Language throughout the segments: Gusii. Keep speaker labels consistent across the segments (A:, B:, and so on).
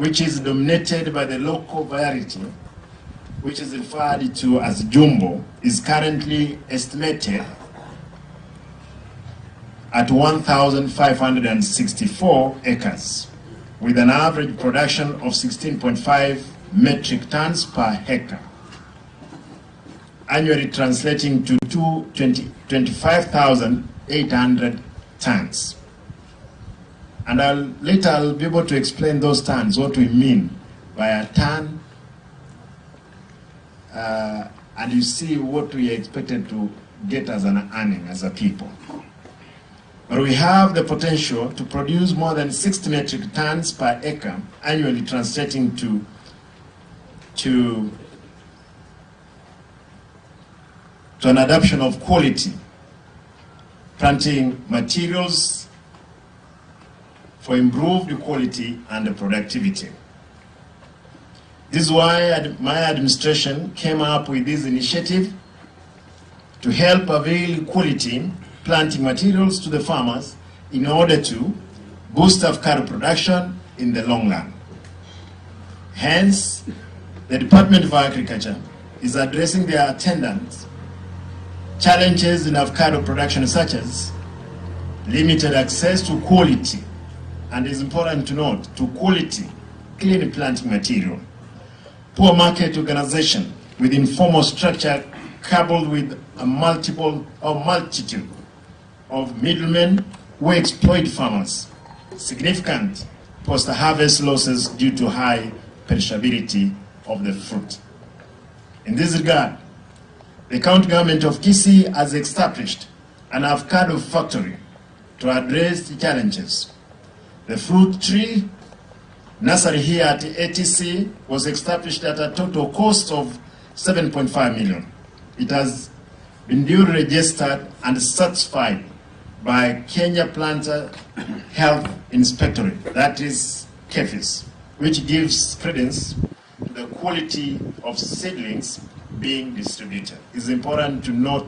A: which is dominated by the local variety which is referred to as Jumbo, is currently estimated at 1,564 acres with an average production of 16.5 metric tons per hectare, annually translating to 25,800 tons. And I'll, later I'll be able to explain those tons, what we mean by a ton, and you see what we are expected to get as an earning as a people. But we have the potential to produce more than 60 metric tons per acre annually, translating to an adoption of quality planting materials for improved quality and productivity. This is why my administration came up with this initiative to help avail quality planting materials to the farmers in order to boost avocado production in the long run. Hence, the Department of Agriculture is addressing their attendance challenges in avocado production such as limited access to quality, and it's important to note, to quality clean planting material, poor market organization with informal structure coupled with a multiple or multitude of middlemen who exploit farmers, significant post-harvest losses due to high perishability of the fruit. In this regard, the county government of Kisii has established an avocado factory to address the challenges. The fruit tree nursery here at ATC was established at a total cost of 7.5 million. It has been duly registered and certified by Kenya Plant Health Inspectorate, that is KEPHIS, which gives credence to the quality of seedlings being distributed. It's important to note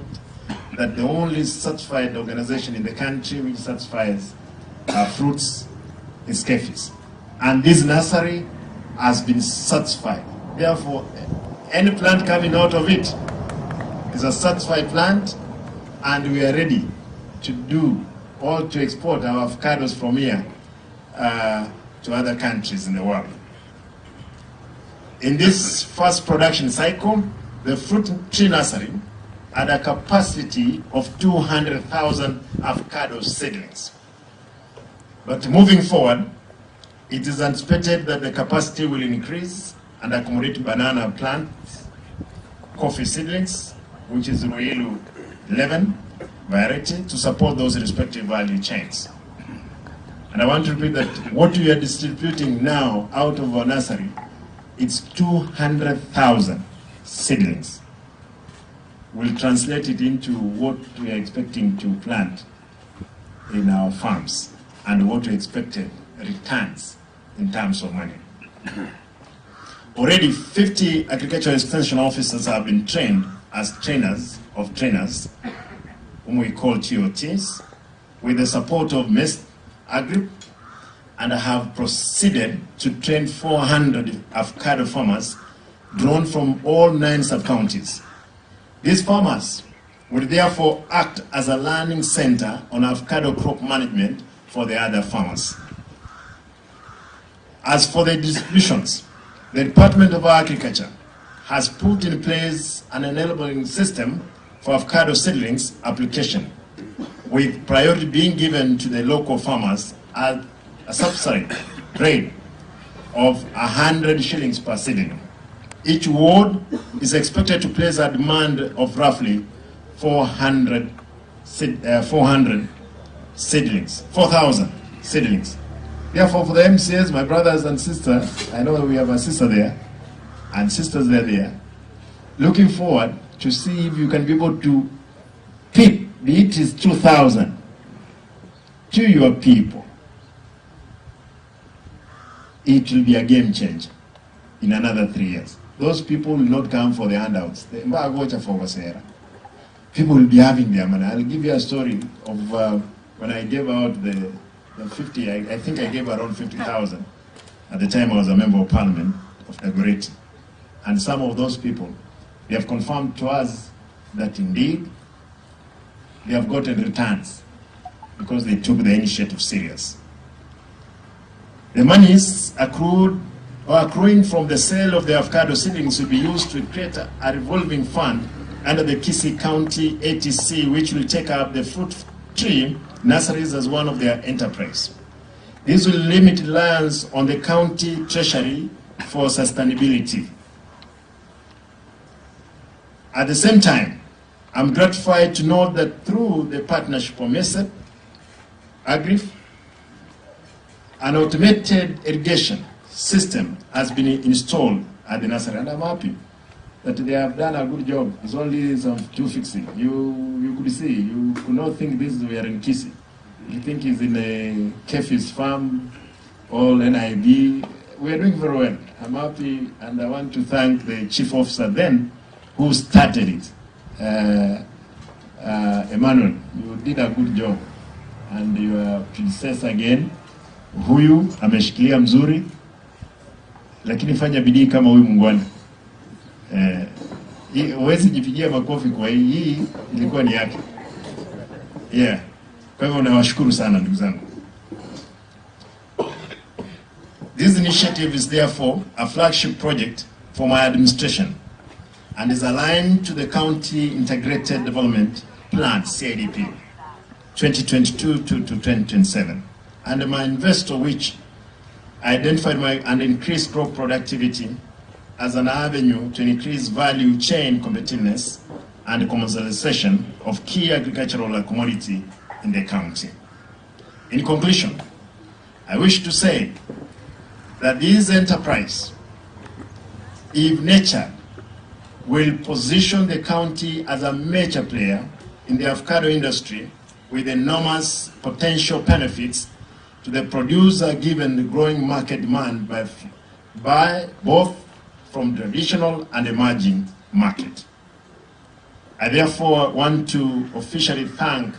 A: that the only certified organization in the country which certifies fruits is KEPHIS. And this nursery has been certified. Therefore, any plant coming out of it is a certified plant, and we are ready to do or to export our avocados from here to other countries in the world. In this first production cycle, the fruit tree nursery had a capacity of 200,000 avocado seedlings. But moving forward, it is anticipated that the capacity will increase and accommodate banana plants, coffee seedlings, which is Ruiru 11 variety, to support those respective value chains. And I want to repeat that what we are distributing now out of our nursery, it's 200,000 seedlings. We'll translate it into what we are expecting to plant in our farms and what we expected returns in terms of money. Already 50 agricultural extension officers have been trained as trainers of trainers, whom we call TOTs, with the support of MEST Agri, and have proceeded to train 400 avocado farmers drawn from all 9 sub-counties. These farmers will therefore act as a learning center on avocado crop management for the other farmers. As for the distributions, the Department of Agriculture has put in place an enabling system for avocado seedlings application, with priority being given to the local farmers at a subsidy rate of 100 shillings per seedling. Each ward is expected to place a demand of roughly 400 seedlings, 4,000 seedlings. Therefore, for the MCAs, my brothers and sisters, I know that we have a sister there, and sisters there, there, looking forward to see if you can be able to pick, be it is 2,000, to your people. It will be a game changer in another 3 years. Those people will not come for the handouts. The People will be having their money. I'll give you a story of when I gave out the 50, I think I gave around 50,000. At the time I was a member of parliament of Dagoretti and some of those people they have confirmed to us that indeed they have gotten returns because they took the initiative serious. The monies accrued or accruing from the sale of the avocado seedlings will be used to create a, a revolving fund under the Kisii County ATC, which will take up the fruit tree nurseries as one of their enterprise. This will limit reliance on the county treasury for sustainability. At the same time, I'm gratified to note that through the partnership of MESEP, AGRIF, an automated irrigation system has been installed at the nursery, and I'm happy that they have done a good job. It's only some few fixing. You, you could see, you could not think this we are in Kisii. You think it's in a Kefis farm or NIB. We are doing very well. I'm happy and I want to thank the chief officer then who started it. Uh, uh, Emmanuel, you did a good job and your predecessor again, huyu ameshikilia mzuri, lakini fanya bidii kama huyu mungwana. Eh, huwezi jipigia makofi kwa hii, hii ilikuwa ni yake. Yeah. Kwa hivyo nawashukuru sana ndugu zangu. This initiative is therefore a flagship project for my administration and is aligned to the County Integrated Development Plan, CIDP, 2022 to, to 2027, and my investor, which identified my, and increased crop productivity as an avenue to increase value chain competitiveness and commercialization of key agricultural commodity in the county. In conclusion, I wish to say that this enterprise, if nurtured, will position the county as a major player in the avocado industry with enormous potential benefits to the producer given the growing market demand by, by both from traditional and emerging market. I therefore want to officially thank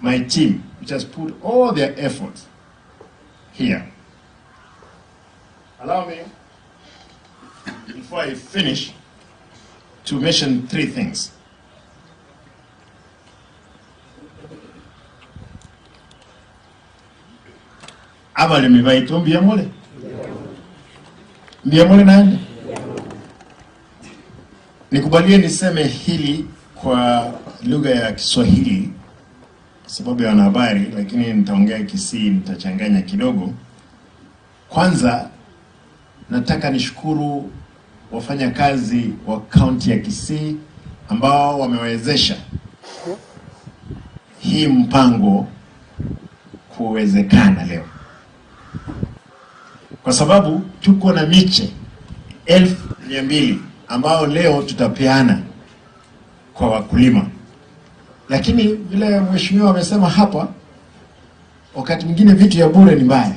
A: my team, which has put all their efforts here. Allow me, before I finish, to mention three things. Abalemi baito mbuya more? Mbuya more naende? Nikubalie niseme hili kwa lugha ya Kiswahili kwa sababu ya wanahabari, lakini nitaongea Kisii, nitachanganya kidogo. Kwanza nataka nishukuru wafanyakazi wa kaunti ya Kisii ambao wamewezesha hii mpango kuwezekana leo, kwa sababu tuko na miche 200,000 ambao leo tutapeana kwa wakulima, lakini vile mheshimiwa amesema hapa, wakati mwingine vitu ya bure ni mbaya.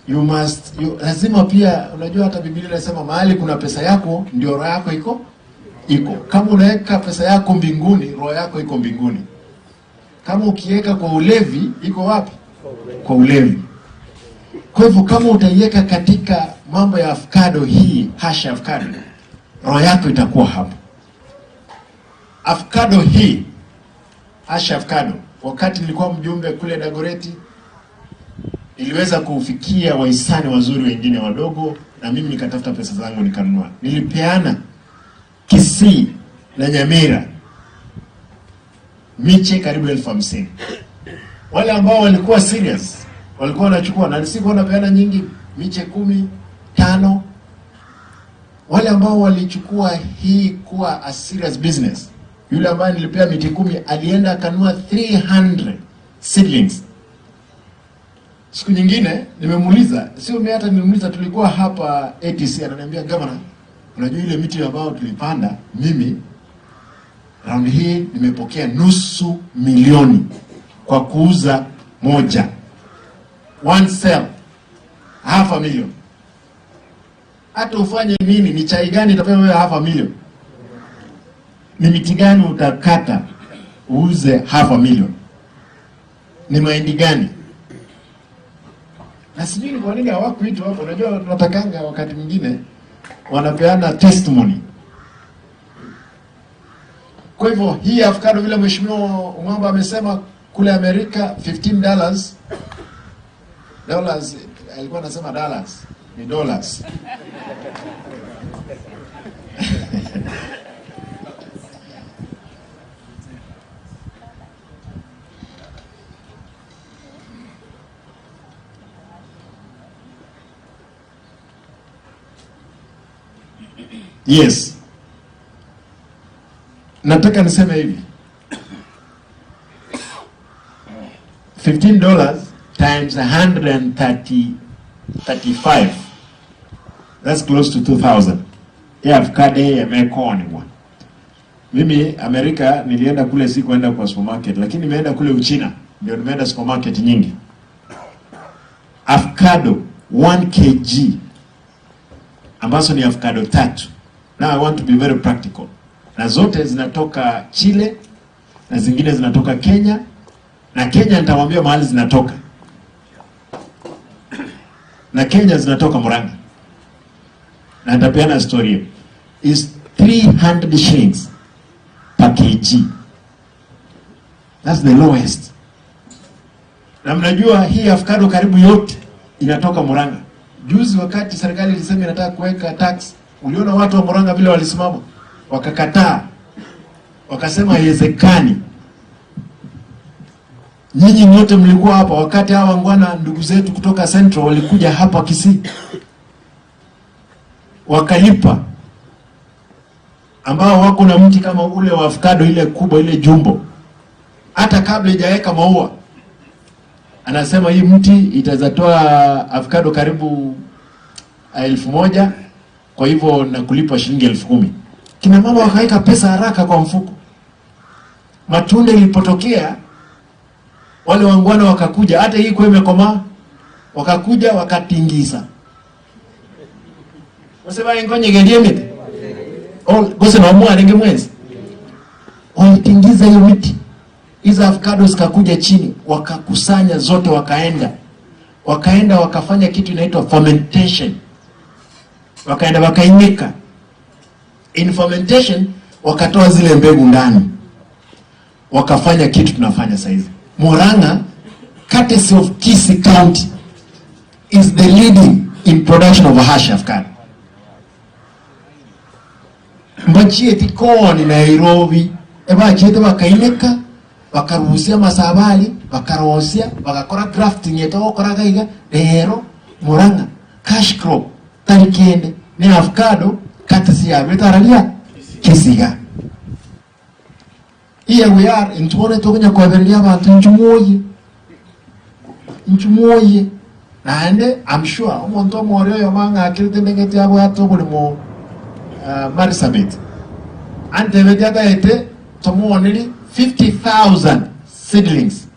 A: You must, you, lazima pia unajua, hata Biblia inasema mahali kuna pesa yako ndio roho yako iko iko. Kama unaweka pesa yako mbinguni, roho yako iko mbinguni. Kama ukiweka kwa ulevi, iko wapi? Kwa ulevi. Kwa hivyo kama utaiweka katika mambo ya avocado hii, hasha avocado, roho yako itakuwa hapo. Avocado hii, hasha avocado, wakati nilikuwa mjumbe kule Dagoretti niliweza kufikia wahisani wazuri wengine wadogo, na mimi nikatafuta pesa zangu nikanunua. Nilipeana Kisii na Nyamira miche karibu 50,000. Wale ambao walikuwa serious walikuwa wanachukua, na sikuwa napeana nyingi, miche 10, 5. Wale ambao walichukua hii kuwa a serious business, yule ambaye nilipea miti 10 alienda akanunua 300 seedlings. Siku nyingine nimemuuliza, sio mimi hata nilimuuliza, tulikuwa hapa ATC, ananiambia governor, unajua ile miti ambayo tulipanda, mimi round hii nimepokea 500,000 kwa kuuza moja. One cell, half a million. Hata ufanye nini, ni chai gani itapewa wewe half a million? Ni miti gani utakata uuze half a million? Ni mahindi gani? Na sijui ni kwa nini hawakuitwa hapo. Unajua tunatakanga wakati mwingine wanapeana testimony. Kwa hivyo hii avocado vile Mheshimiwa Omwamba amesema kule Amerika 15 dollars dollars, alikuwa anasema dollars ni dollars Yes, nataka niseme hivi 15 dollars times 130 35 that's close to 2000 avocado yamekonwa. Mimi Amerika nilienda kule, si kuenda kwa supermarket, lakini nimeenda kule Uchina, ndio nimeenda supermarket nyingi. Avocado 1 kg ambazo ni avocado tatu. Now I want to be very practical, na zote zinatoka Chile na zingine zinatoka Kenya, na Kenya nitawaambia mahali zinatoka, na Kenya zinatoka Murang'a, na nitapeana story is 300 shillings per kg. That's the lowest. Na mnajua hii avocado karibu yote inatoka Murang'a. Juzi wakati serikali ilisema inataka kuweka tax, uliona watu wa Murang'a vile walisimama, wakakataa, wakasema haiwezekani. Nyinyi nyote mlikuwa hapa wakati hawa wangwana ndugu zetu kutoka Central walikuja hapa Kisii wakalipa, ambao wako na mti kama ule wa avocado ile kubwa ile jumbo, hata kabla ijaweka maua anasema hii mti itazatoa avocado karibu 1000, kwa hivyo nakulipa shilingi 10,000. Kina mama wakaweka pesa haraka kwa mfuko. Matunda ilipotokea wale wangwana wakakuja, hata hii kwa imekomaa, wakakuja wakatingiza, wasema ingonyegerie miti gose na mwezi walitingiza hiyo miti hizo avocado zikakuja chini, wakakusanya zote, wakaenda wakaenda wakafanya kitu inaitwa fermentation, wakaenda wakainika. In fermentation wakatoa zile mbegu ndani, wakafanya kitu tunafanya saizi. Murang'a, courtesy of Kisii County, is the leading in production of hash avocado. Mbachieti koni Nairobi ebachiete bakaineka bakarusia amasabari bakarosia bagakora grafting etogokora iga rero Murang'a cash crop tari kende ne avocado courtesy yabete araria Kisiga. Here we are intwe bono tokonya koebereria abanto inchu mwoyie inchu mwoyie naende I'm sure omonto omore oyomo ang'akerete ndeng'eti abwate oboremo uh, Marsabit antebeti ataete tomooneri 50,000 seedlings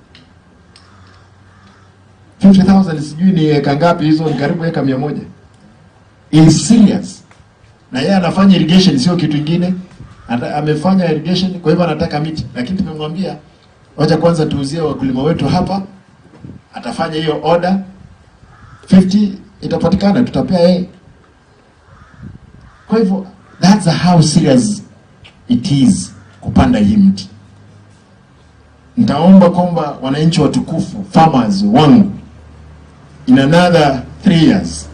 A: 50,000 sijui ni eka ngapi hizo, ni karibu eka 100. Is serious na yeye anafanya irrigation, sio kitu kingine. Amefanya irrigation, kwa hivyo anataka miti, lakini tumemwambia wacha kwanza tuuzie wakulima wetu hapa, atafanya hiyo order 50 itapatikana, tutapea yeye. Kwa hivyo that's how serious it is kupanda hii mti. Nitaomba kwamba wananchi watukufu, farmers wangu, in another 3 years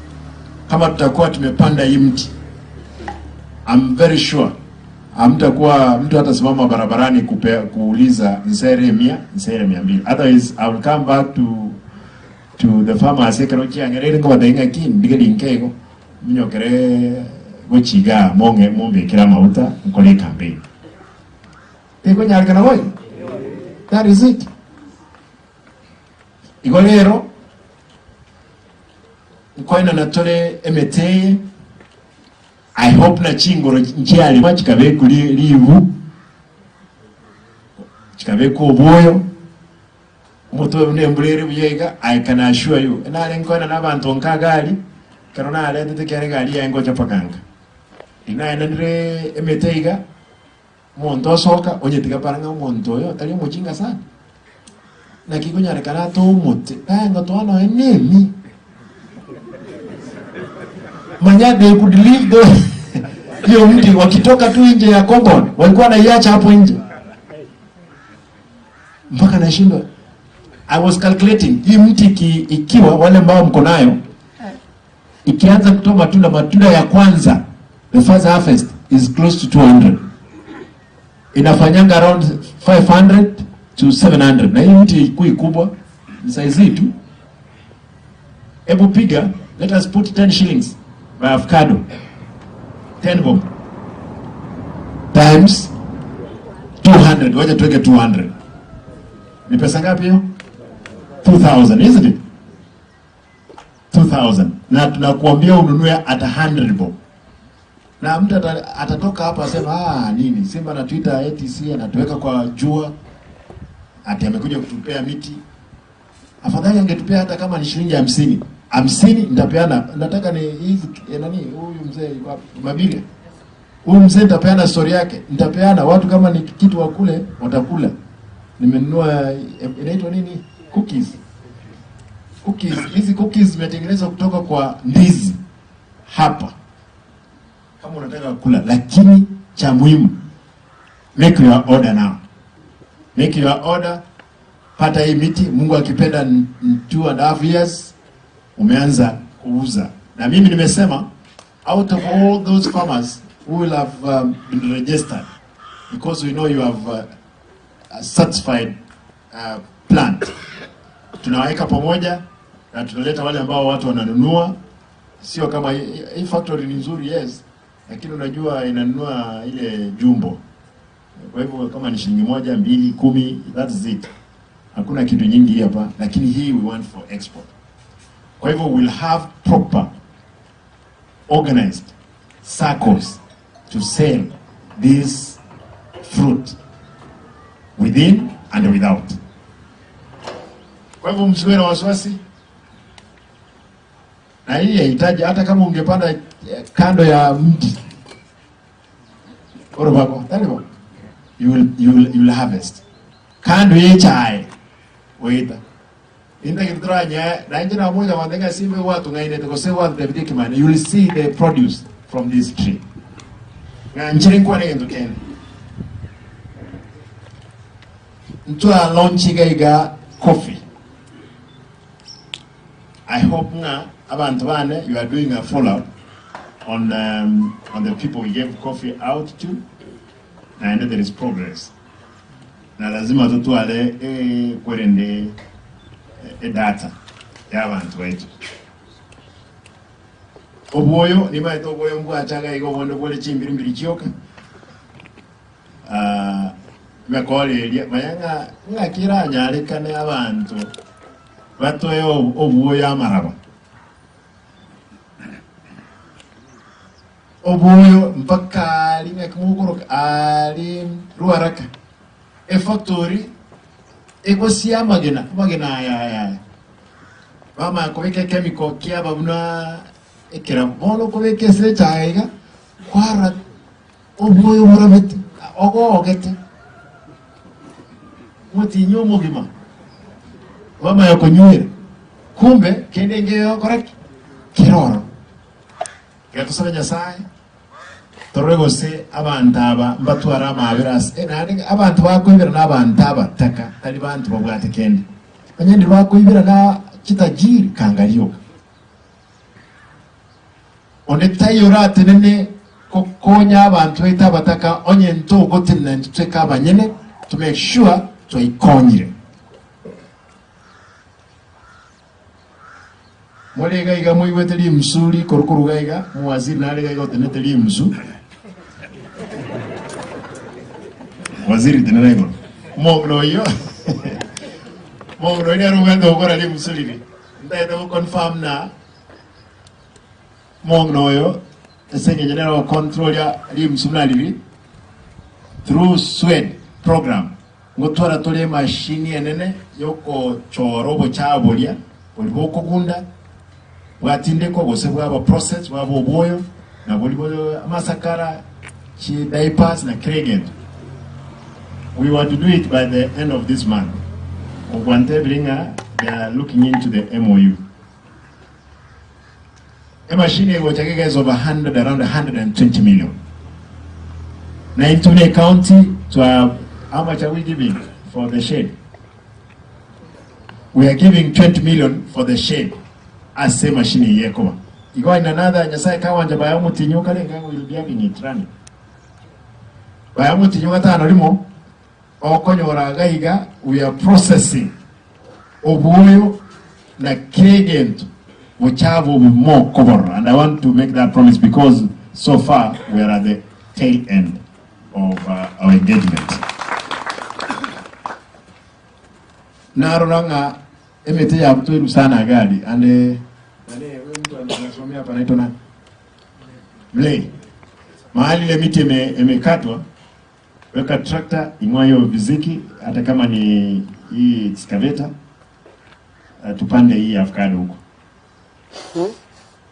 A: kama tutakuwa tumepanda hii mti, I'm very sure hamtakuwa mtu hatasimama barabarani kupea, kuuliza nsere 100 nsere 200. Otherwise I will come back to to the farmers ekero chiang'ereire nkobatebia ng'a ki ndige rinkego munyokere gochiga mong'e mombekere amauta nkore ecampaign. Tekonyarekana boigo? That is it. Igo rero nkoenana tore emete eye I hope na chingoro nchiarema chikabekwa ribu chikabekwa obwoyo omote oyo buna embura ere buya iga I can assure you nare nkoenana abanto nka gari ekero naretete kere egari yaye ngocha mpaka nka riria naenanire emete iga omonto osoka onye tiga para ng'a omonto oyo tari omochinga sana naki konyarekana atoe omote naye ngotoa nonya na emi. Manya they could leave the hiyo mti wakitoka tu nje ya compound walikuwa wanaiacha hapo nje mpaka nashindwa. I was calculating hii mti iki, ikiwa wale ambao mko nayo ikianza kutoa matunda, matunda ya kwanza the first harvest is close to 200 inafanyanga around 500 to 700 na hii mti ikui kubwa ni size hii tu. Hebu piga, let us put 10 shillings by avocado 10 bob times 200, wacha tuweke 200. Ni pesa ngapi hiyo? 2000, isn't it? 2000 na tunakuambia ununue at 100 bob na mtu atatoka hapa asema ah, nini Simba anatuita ATC anatuweka kwa jua ati amekuja kutupea miti. Afadhali angetupea hata kama ni shilingi 50 50, nitapeana. Nataka ni hizi nani, huyu mzee yuko wapi? Mabiria, huyu mzee nitapeana story yake, nitapeana watu kama ni kitu wakule watakula. Nimenunua inaitwa nini, cookies cookies. Hizi cookies zimetengenezwa kutoka kwa ndizi hapa, kama unataka kula, lakini cha muhimu make your order now, make your order. Pata hii miti, Mungu akipenda, in 2.5 years umeanza kuuza. Na mimi nimesema out of all those farmers who will have been registered because we know you have a certified plant, tunaweka pamoja na tunaleta wale ambao watu wananunua. Sio kama hii factory ni nzuri yes, lakini unajua inanunua ile jumbo. Kwa hivyo kama ni shilingi 1, 2, 10, that is it. Hakuna kitu nyingi hapa, lakini hii we want for export. Kwa hivyo we'll have proper organized circles to sell this fruit within and without. Kwa hivyo msiwe na wasiwasi, na hii haihitaji hata kama ungepanda kando ya mti orobako talibo you will harvest kando ye chai oita inda kitranya na njira moja wandenga simbe watu ngaine tukose watu David Kimani, you will see the produce from this tree nga nchiri kwa nendo ken ntwa launch iga coffee. I hope nga abantu bane you are doing a follow up on the people we gave coffee out to, and there is progress na lazima tutwale kwerende data ya abantu baitu obwoyo nimaete obwoyo mbwachaga igo obonde bwore chimbiri mbiri chioka. Ah, mekoreria manya ng'a ng'aki eranyarekane abantu batoe obwoyo amaraba obwoyo mpaka ari ng'aki mogokoroka ari ruaraka efactory egosia amagena amagena aya aya aya bamanya kobeka echemical kiaba buna ekerabu bono okobeka ase echae iga kwarora obwoyo borabete ogogete motinyi omogima bamanya konywera kumbe kende ngeyokora ki kiroro getosabe Nyasaye torore gose abanto aba mbatware amabera ase naende abanto bakoibera na abanto abataka tari banto babwate kende onye ndi bakoibera na chitajiri kangarioka onde taiyo oratenene kokonya abanto baito abataka onye ntogotenena intwe tweka abanyene to make sure twaikonyire more iga iga moigwete rimusu rikorukoruga iga omowaziri nare iga iga otenete rimusu waziri tenena igoro omong'ina oyio omong'ina oyio nere obwate gokora rimusu riria ntaete go confirm na omong'ina oyo ase eng'encho nere ogocontrolia rimusu buna riria through SWEDD program ngotwara tore emashini enene yokochora obochafu boria boria bokogunda bwatindekwa gose bwaba processed bwaba obwoyo na boria bo amasakara chi diapers na kera egento. We were to do it by the end of this month. Ogwantebire ng'a they are looking into the MOU. Emachine egocha gega is over 100 around 120 million. Na intwe buna ecounty twa how much are we giving for the shed? We are giving 20 million for the shed ase emachine eye ekoba. Igo in another Nyasaye kagwancha by omotienyi okare enga we will be having it running. By omotienyi ogatano rimo okonyora iga iga we are processing obwoyo na kera egento bochabu obo mokoborora and I want to make that promise because so far we are at the tail end of uh, our engagement. Narora ng'a emete yabutoirwe sana gari and eh, nani huyu mtu anasimamia hapa anaitwa nani? Mlei. Mahali ile miti ime- imekatwa weka tractor ing'oe hiyo viziki hata kama ni hii excavator uh, tupande hii avocado huko,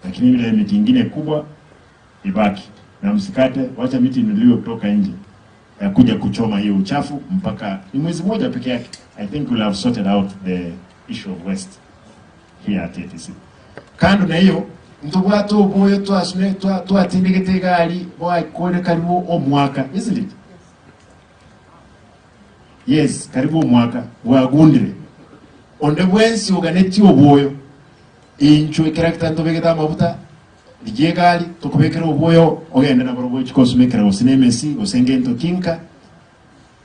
A: lakini ile miti ingine kubwa ibaki na msikate, wacha miti inuliwe kutoka nje ya kuja kuchoma hiyo uchafu mpaka ni mwezi mmoja peke yake. I think we'll have sorted out the issue of waste here at ATC. Kando na hiyo ntobwate oboyo twasune twatindegete egari bwakore karibu omwaka isn't it? Yes, karibu omwaka bwagundire. Onde bwensi oganetie obwoyo inchwe ekerakita ntobegete amabuta rigia egari tokobekera obwoyo ogende naborobwo ochike osumekera gose na emesi gose ngento kinka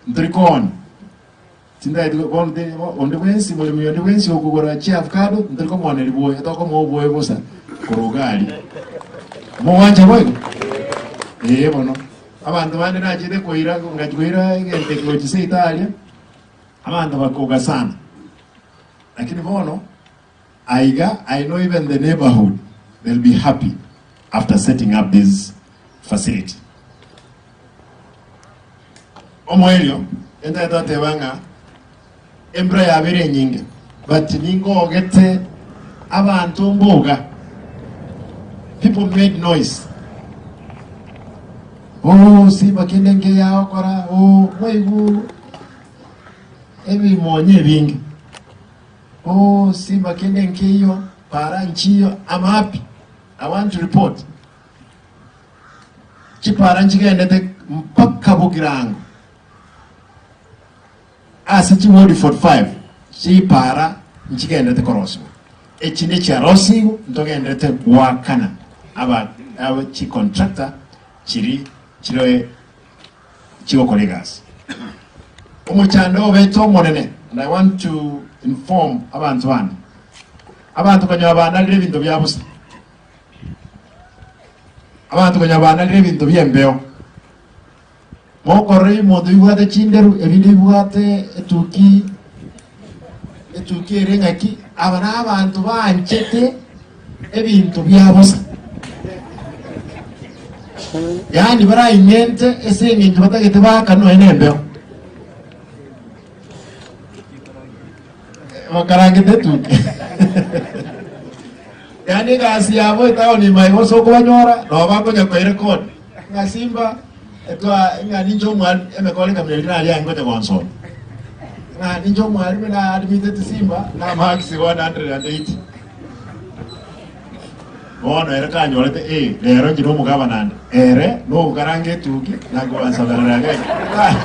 A: ntori kooni Tintageti bono teri onde bwensi moremi onde bwensi okogora chiavocado ntori komooneria bwoyo tokomoa obwoyo bosa korwa iga aria. Mogwancha boigo? Ee bono. Abanto bande nachete koira ngachia koira egento eke gochia seito aria, abanto bakoga sana. Lakini bono aiga I know even the neighborhood they'll be happy after setting up this facility. Omoerio, entagete goteba ng'a embura yabeire enyinge, but ningogete abanto mboga. People made noise. Oh, simba kende nkeya okora, oh, mwaigu ebimonyo ebinge. Oh, simba kende nkeiyo, para nchiyo, I'm happy. I want to report. Chipara nchigendete mpaka bogirango ase chiwodi 45 chipara nchigendete korosigwa. Echinde chiarosigwe ntogenderete goakana aba aba chicontractor chiri chire chigokora egasi. Omochando obete omonene and I want to inform abanto bane. Abanto konya banarire ebinto bia bosa. Abanto konya banarire ebinto bi'embeo. Mokorora ebimoto bibwate chinderu, ebinde bibwate etuki, etuki ere ng'aki, aba nabanto banchete ebinto bia bosa. Yaani baraing'ente ase eng'encho batagete baakanwe nonya nembeo. Bakarangete etuki. Yaani egasi yabo etaoni ime igo ase okobanyora, nabo bakonya koirekodi ng'a Simba etwa ng'a ninche omwalimu emekoro ekamina eria naria aye ngocha gonsoma. Ng'a ninche omwalimu na admitted Simba na marks 180. Bono ere kanyorete eh, rero inche nomogabana nde, ere nogokaranga etuki na kobansaberera ng'a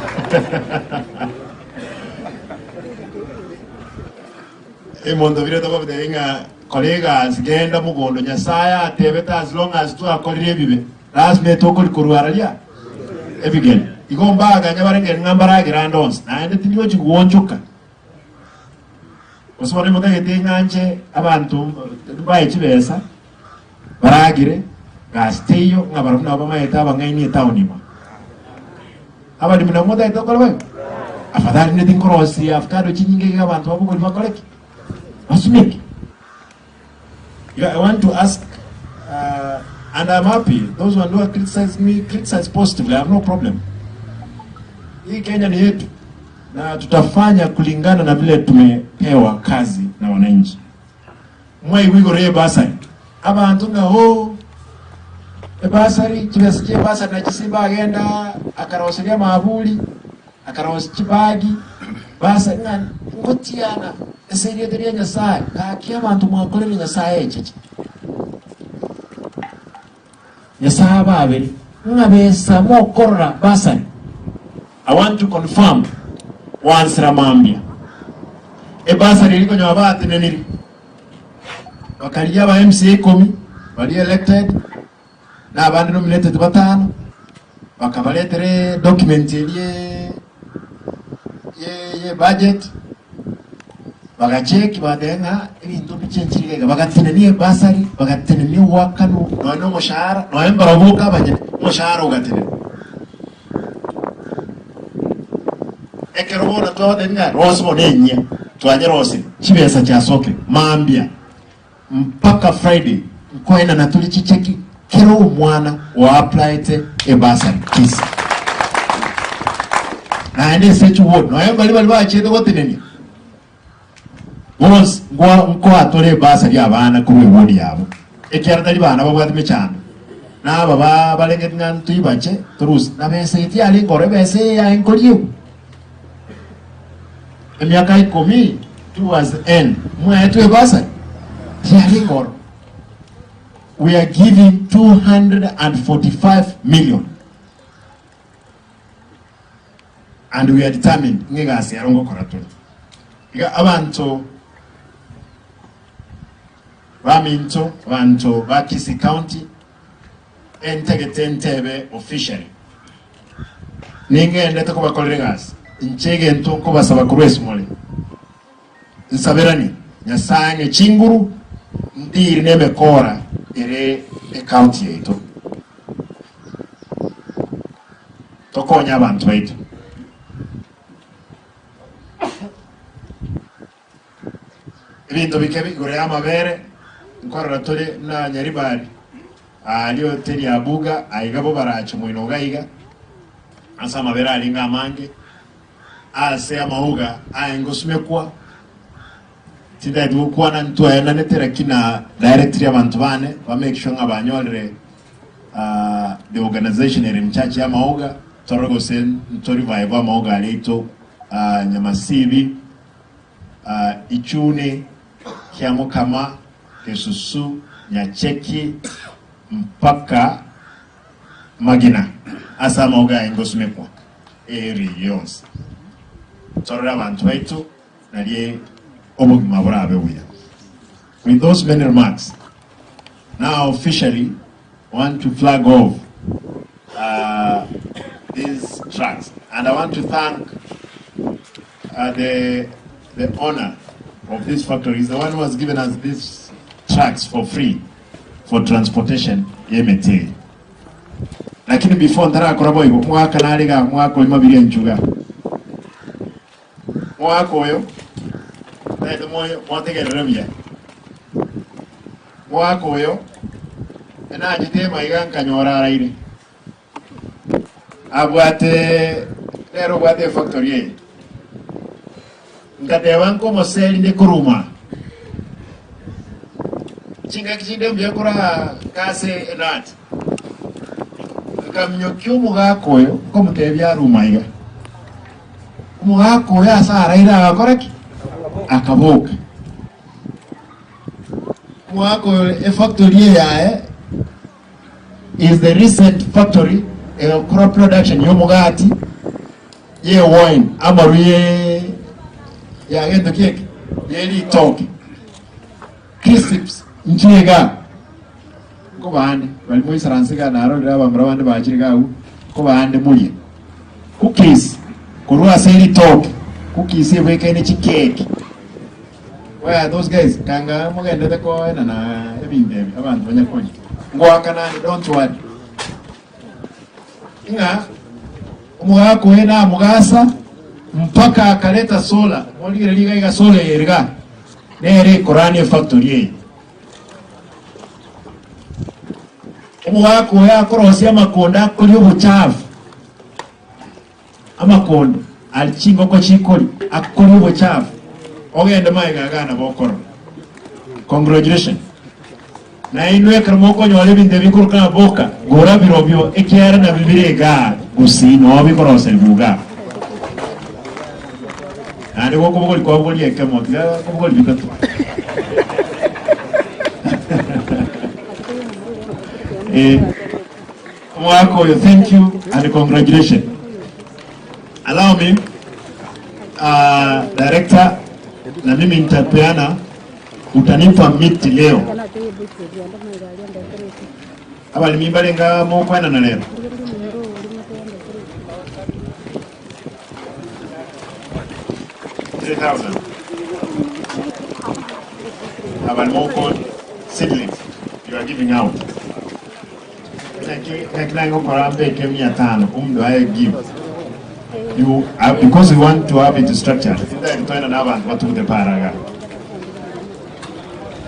A: Omonto bire tokobotebia ng'a kora egasi, genda mogondo. Nyasae atebete as long as twakorire ebibe, lasima etokori korwa araria ebigeni. Igo mbaganya barengere ng'a mbaragere ande onsi, naende tindi gochi gwonchoka. Gose bono motagete ng'a nche abanto mbae chibesa baragere, gasi teiyo, ng'a barabwo nabo bamaete abang'aini etown ime. Abaremi nabo motagete gokora boigo? Afadhali neti nkorosia avocado chinyinge iga abanto babogori bakore ki? Basumeke. Yeah, I want to ask uh, and I'm happy those one who are criticize me criticize positively I have no problem. Hii Kenya ni yetu na tutafanya kulingana na vile tumepewa kazi na wananchi. Mwaigwa igoro y'ebasari abanto ng'a oh ebasari chibesa chi'ebasari nachi Simba agenda akaroseria amaburi akarosia chibagi basa ng'a ngotiana ase erieta ria Nyasaye gaki abanto mwakorire Nyasaye echeche. Nyasae ababere, ng'a besa mokorora basari. I want to confirm gwansera mambia ebasari eri konya bateneniri bakarigia aba MCA ikomi baria elected na abande nominated batano bakabaretera edocument eria ye budget Bagacheki bagateba ng'a ebinto mbichenchire iga iga, bagatenenia ebasari, bagatenenia ogoakanwa, nonya na omoshahara, nonya mbarabwo boka abanyene, omoshahara ogatenenwa. Ekero bono twabatebia ng'a rosi bono enyia, twanyerosirie, chibesa chiasokire, mambia mpaka Friday nkoenana tore chicheki kera omwana oapplyete ebasari Kisii. Naende ase chiward nonya mbari bari bachiete gotenenia bonsi nkoa nkoa tore ebasari abana korwa eward yabo ekiagera tari bana babwate mechando na aba ba barengeti ng'a ntoibache torusie na besa eye tiyarenge oro ebesa eye yaye nkoriegwa Emiaka ikomi towards the end mwaetwe ebasari tiyarenge oro. We are giving 245 million and we are determined ng'a egasi ero ngokora tore. Iga abanto baminto, abanto ba Kisii County, entagete ntebe officially Ningendete kobakorera egasi, inche egento nkobasaba korwa esimore, nsaberanie Nyasae ang'e chinguru, ndiri nemekora ere ecounty yaito. Tokonye abanto baito. Ebinto bike igoro y'amabere nkorora tore buna Nyaribari, aaria hoteli ya Buga, aiga bo barache moino iga iga, ase amabere arenge amange, ase amauga aye ngosumekwa, tintageti gokwana ntwaenanete lakini na directly abanto bane ba make sure ng'a banyorire the organization ere in charge y'amauga, torore gose nto revive amauga aria aito Nyamasibi. Ichuni, Kiamokama, Gesusu, Nyacheki, mpaka Magina, ase amauga aye ngosumekwa eeri yonsi. Torore abanto baito, nario obogima borabe buya. With those many remarks, now officially want to flag off uh, these trucks and I want to thank uh, the, the owner of this factory is the one who has given us these trucks for free for transportation y'emete lakini before ntarakora boigo mwaka narega mwaka oyo mabiri enchuga mwaka oyo taete mwategerere buya Mwaka oyo enachete emaiga nkanyora araire, abwate nere obwate efactory eye. Ngateba nkomoseri nde koruma. Chingaki chinde mbuya koraa kase enati. Nkaminyokia omogaka oyo nkomotebia aruma iga. Omogaka oyo ase araire agakora ki? Akaboka. Omogaka oyo efactory eye yaye is the recent factory egokora production ya omogati ye wine amaru ye ya gento ki eke ye ritoke crisps nchire igaa nkobande bari moisaranse igaa narorire abamura bande bachire iga agwo nkobande morie cookies korwa ase ritoke cookies ebwekaine chikeki. Where are those guys? Kanga mogendete koenana ebinto ebi abanto banya konya. Ngoakana ande don't worry. Ng'a omogaka oye namogasa mpaka akaleta solar. Morigereria iga iga solar eye iga nere ekorania efactory eye. Omogaka oyo akorosia amakonda akoria obochafu. Amakondo aria chingoko chikoria akoria obochafu ogende magega iga nabo okorora. Congratulations. Nainwe ekero mokonyora ebinto ebi bikoroka ng'a boka, gora birobio ekiagera nabio bire igaa gusii noo bikoroserigwa igaa. Naende gokobogoria kwabogoria ekemo tiga kobogoria bitato. Eh. Omwaka oyo thank you and congratulations. Allow me uh, director, na mimi nitapeana, utanipa miti leo. Abalimi mbarenga mokwenana lero. 3000 abalimi seedlings you are giving out Naki nagokora mbeke mia tano omonto aye give you because we want to have it structured tindari toenda na abanto batugute para iga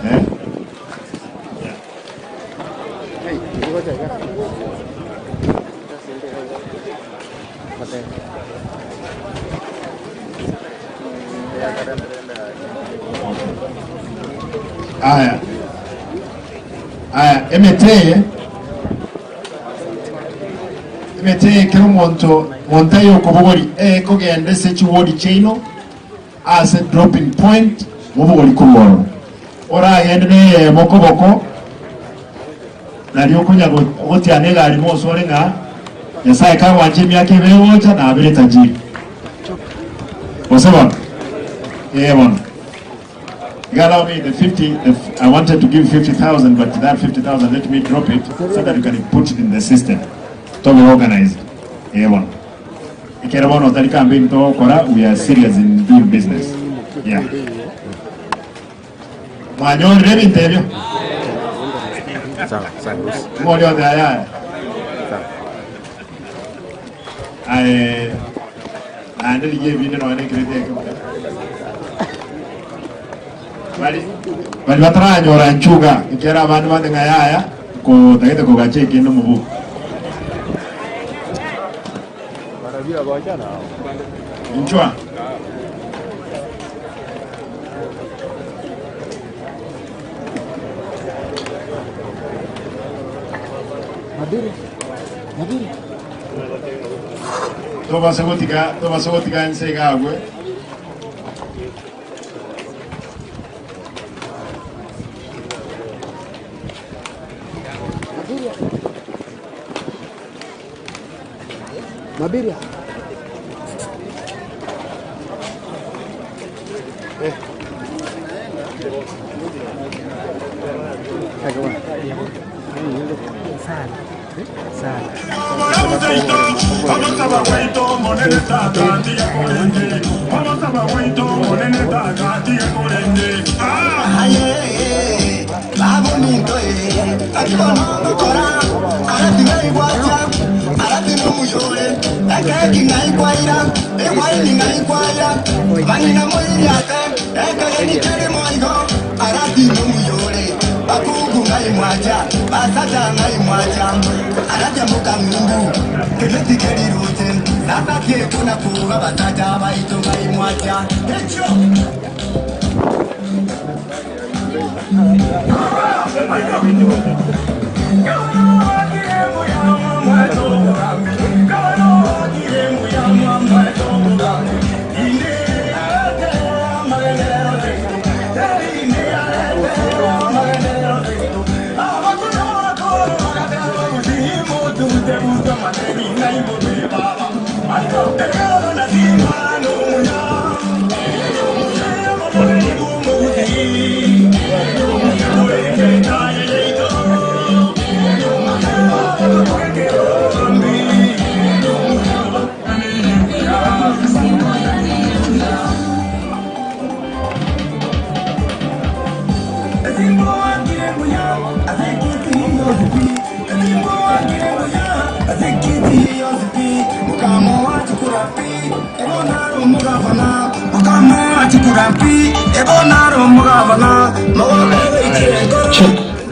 A: eh yeah. Aya. Aya, emete eye, emete eye kera omonto monto aye okobogori ekogenda ase chiwodi chiaino ase dropping point mobogori korwa ororo. Oragende na eyemo koboko nario okonya gotiana egari mosore ng'a Nyasaye kagwancha emiaka ebe egocha nabere tajiri. Gose bono? Ee bono. You allow me the 50, the, I wanted to give 50,000, but that 50,000, let me drop it so that you can put it in the system. To be organized. Eh, bono. Ekero bono otari campaign togokora, we are serious in doing business. Yeah. Mwanyorire ebinto ebio? Ng'ori ote ayaya. Aye, naende rigia ebinde nonya nekereti ekemo. Bari bari bataranyora nchuga ekiagera abande bande ng'a yaya kotagete kogacha ekende omobuko. Inchwa. Tobasa gotiga tobasa gotiga ense iga agwe.
B: Mabiria.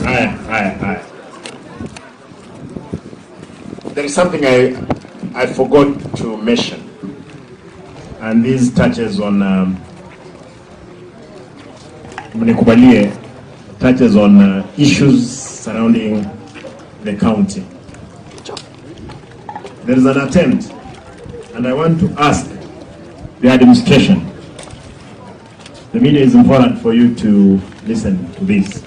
A: Aya, aya, aya. There is something I, I forgot to mention, and this touches on um, mnikubalie touches on uh, issues surrounding the county. There is an attempt, and I want to ask the administration. The media is important for you to listen to this.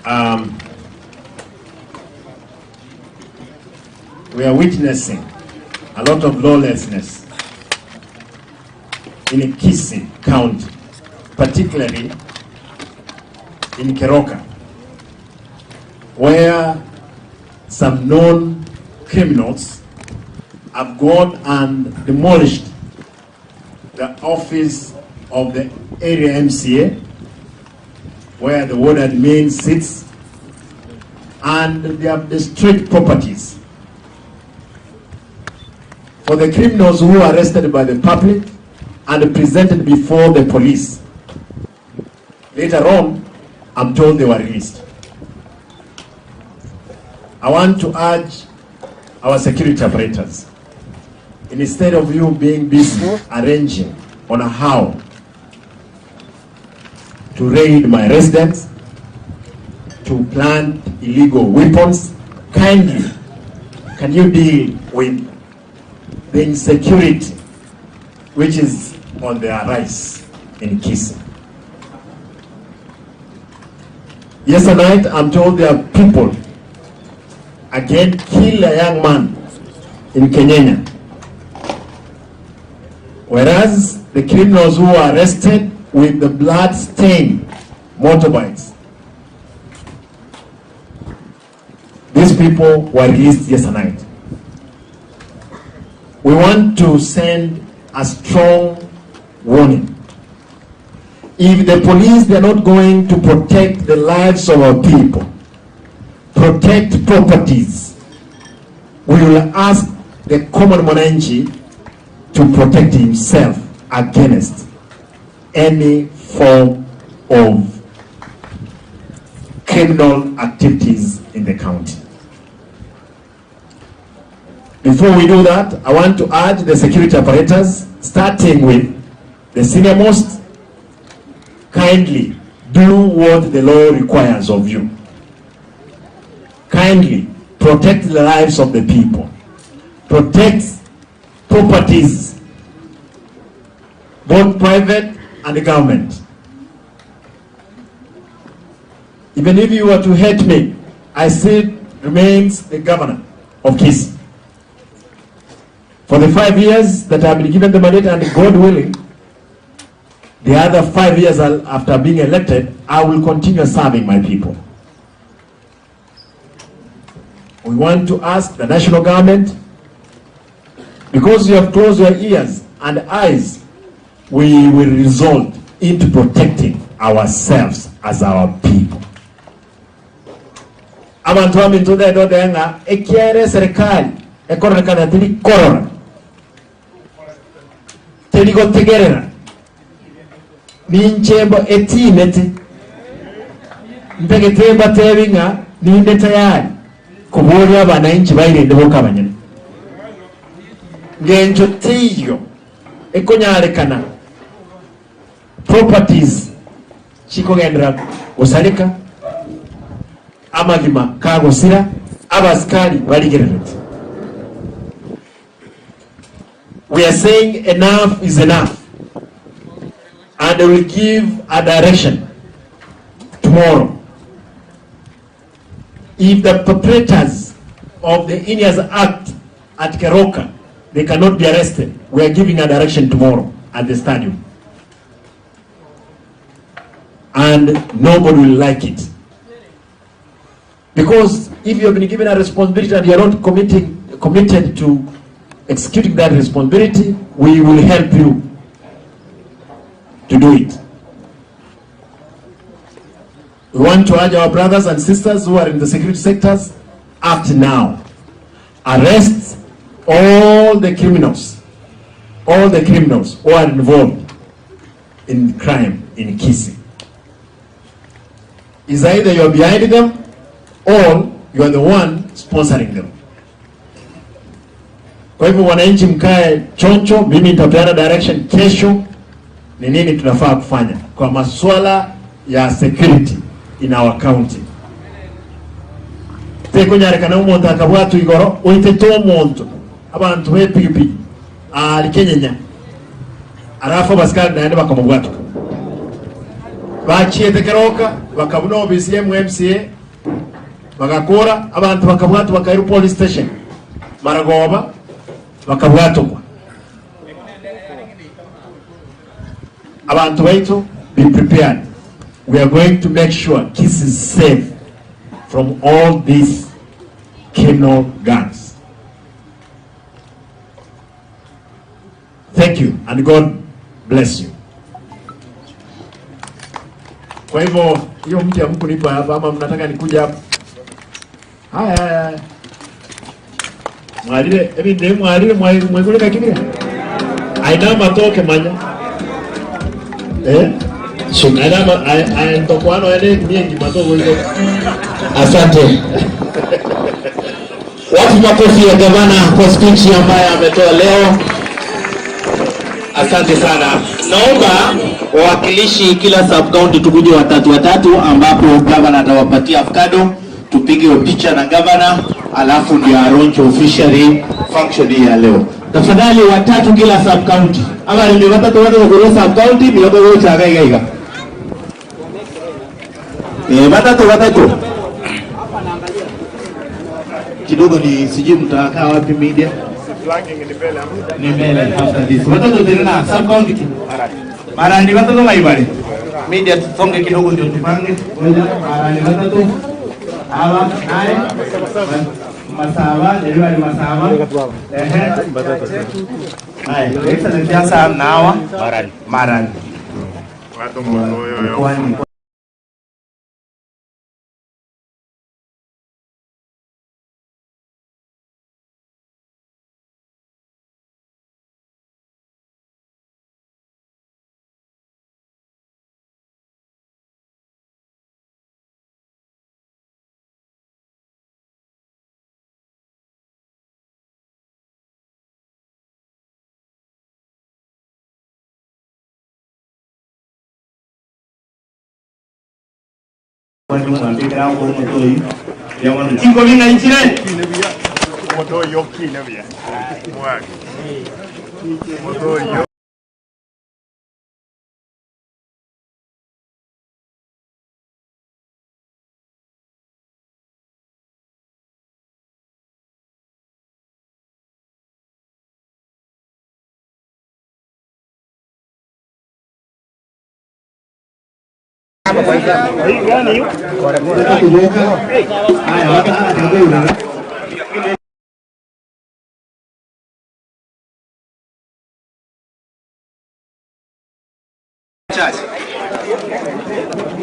A: Um, we are witnessing a lot of lawlessness in Kisii County, particularly in Keroka, where some known criminals have gone and demolished the office of the area MCA where the ward admin sits and they have destroyed properties. For the criminals who were arrested by the public and presented before the police, later on, I'm told they were released. I want to urge our security operators, instead of you being busy arranging on how to raid my residence, to plant illegal weapons, kindly, can you deal with the insecurity which is on the arise in Kisii? Yesterday night, I'm told there are people again kill a young man in Kenyenya. Whereas the criminals who were arrested with the blood-stained motorbikes, these people were released yesterday night. We want to send a strong warning. If the police they are not going to protect the lives of our people, protect properties, we will ask the common mwananchi to protect himself against any form of criminal activities in the county. Before we do that, I want to urge the security apparatus, starting with the senior most, kindly do what the law requires of you. Kindly protect the lives of the people. Protect properties, both private and the government. Even if you were to hate me, I still remains the governor of Kisii. For the 5 years that I've been given the mandate and God willing, the other 5 years after being elected, I will continue serving my people. We want to ask the national government, because you have closed your ears and eyes, we will result into protecting ourselves as our people. Abanto baminto ndende otebe ng'a ekiagera eserekari ekororekana teri korora, teri gotegerera, ninche mbo etiinete, ntagete mbatebi ng'a ninde tayari koboria abanainchi bairende boka abanyene. Ngencho teiyo ekonyarekana properties chikogenderera gosareka, amagima kagosira, abasikari barigererete. We are saying enough is enough and we will give a direction tomorrow. If the perpetrators of the heinous act at Keroka, they cannot be arrested, we are giving a direction tomorrow at the stadium. And nobody will like it. Because if you have been given a responsibility and you are not committing, committed to executing that responsibility, we will help you to do it. We want to urge our brothers and sisters who are in the security sectors, act now. Arrest all the criminals, all the criminals who are involved in crime in Kisii. Is either you are behind them or you are the one sponsoring them. Kwa hivyo wananchi, mkae choncho, mimi nitapeana direction kesho ni nini tunafaa kufanya kwa masuala ya security in our county. Tekonyarekana omonto akabwatwa igoro oitete omonto abanto b'epigipigi aari kenyenya alafu abasikari naende bakamobwatoka bachiete keroka bakabuna ofisi ya MCA. Bagakora, abanto bakabwatwa bakairwa police station, maragoba bakabwatokwa. Abanto baito be prepared, we are going to make sure Kisii is safe from all these criminal gangs. Thank you and God bless you. Kwa hivyo hiyo mti hamkunipa hapa ama mnataka nikuja hapa? Haya haya haya. Mwalire ebinto ebi mwalire mwaigure kakibire. Aina amatoke manya. Eh? Aina ama aya ntokwana oye ne emiengi matogo igo.
B: Asante. Wapi makofi ya gavana kwa speech ambayo ametoa leo? Asante sana. Naomba wawakilishi kila sub county tukuje watatu watatu, ambapo gavana atawapatia avocado, tupige picha na gavana, alafu ndio alaunch officially function hii ya leo. Tafadhali watatu kila sub county. Ama ni watatu watatu kwa sub county milogo yote gaiga iga. Eh, watatu watatu. Kidogo ni sijui mtakaa wapi media. Ni mbele after this. Watatu tena sub county. Mara ni watatu maibare. Media tusonge kidogo ndio tupange. Moja, mara ni watatu. Hawa naye Masaba, ndio ni Masaba. Ehe. Haya, Excellency sasa nawa Marani. Marani. Mkoani. Ingo bina ichire. Haya, waka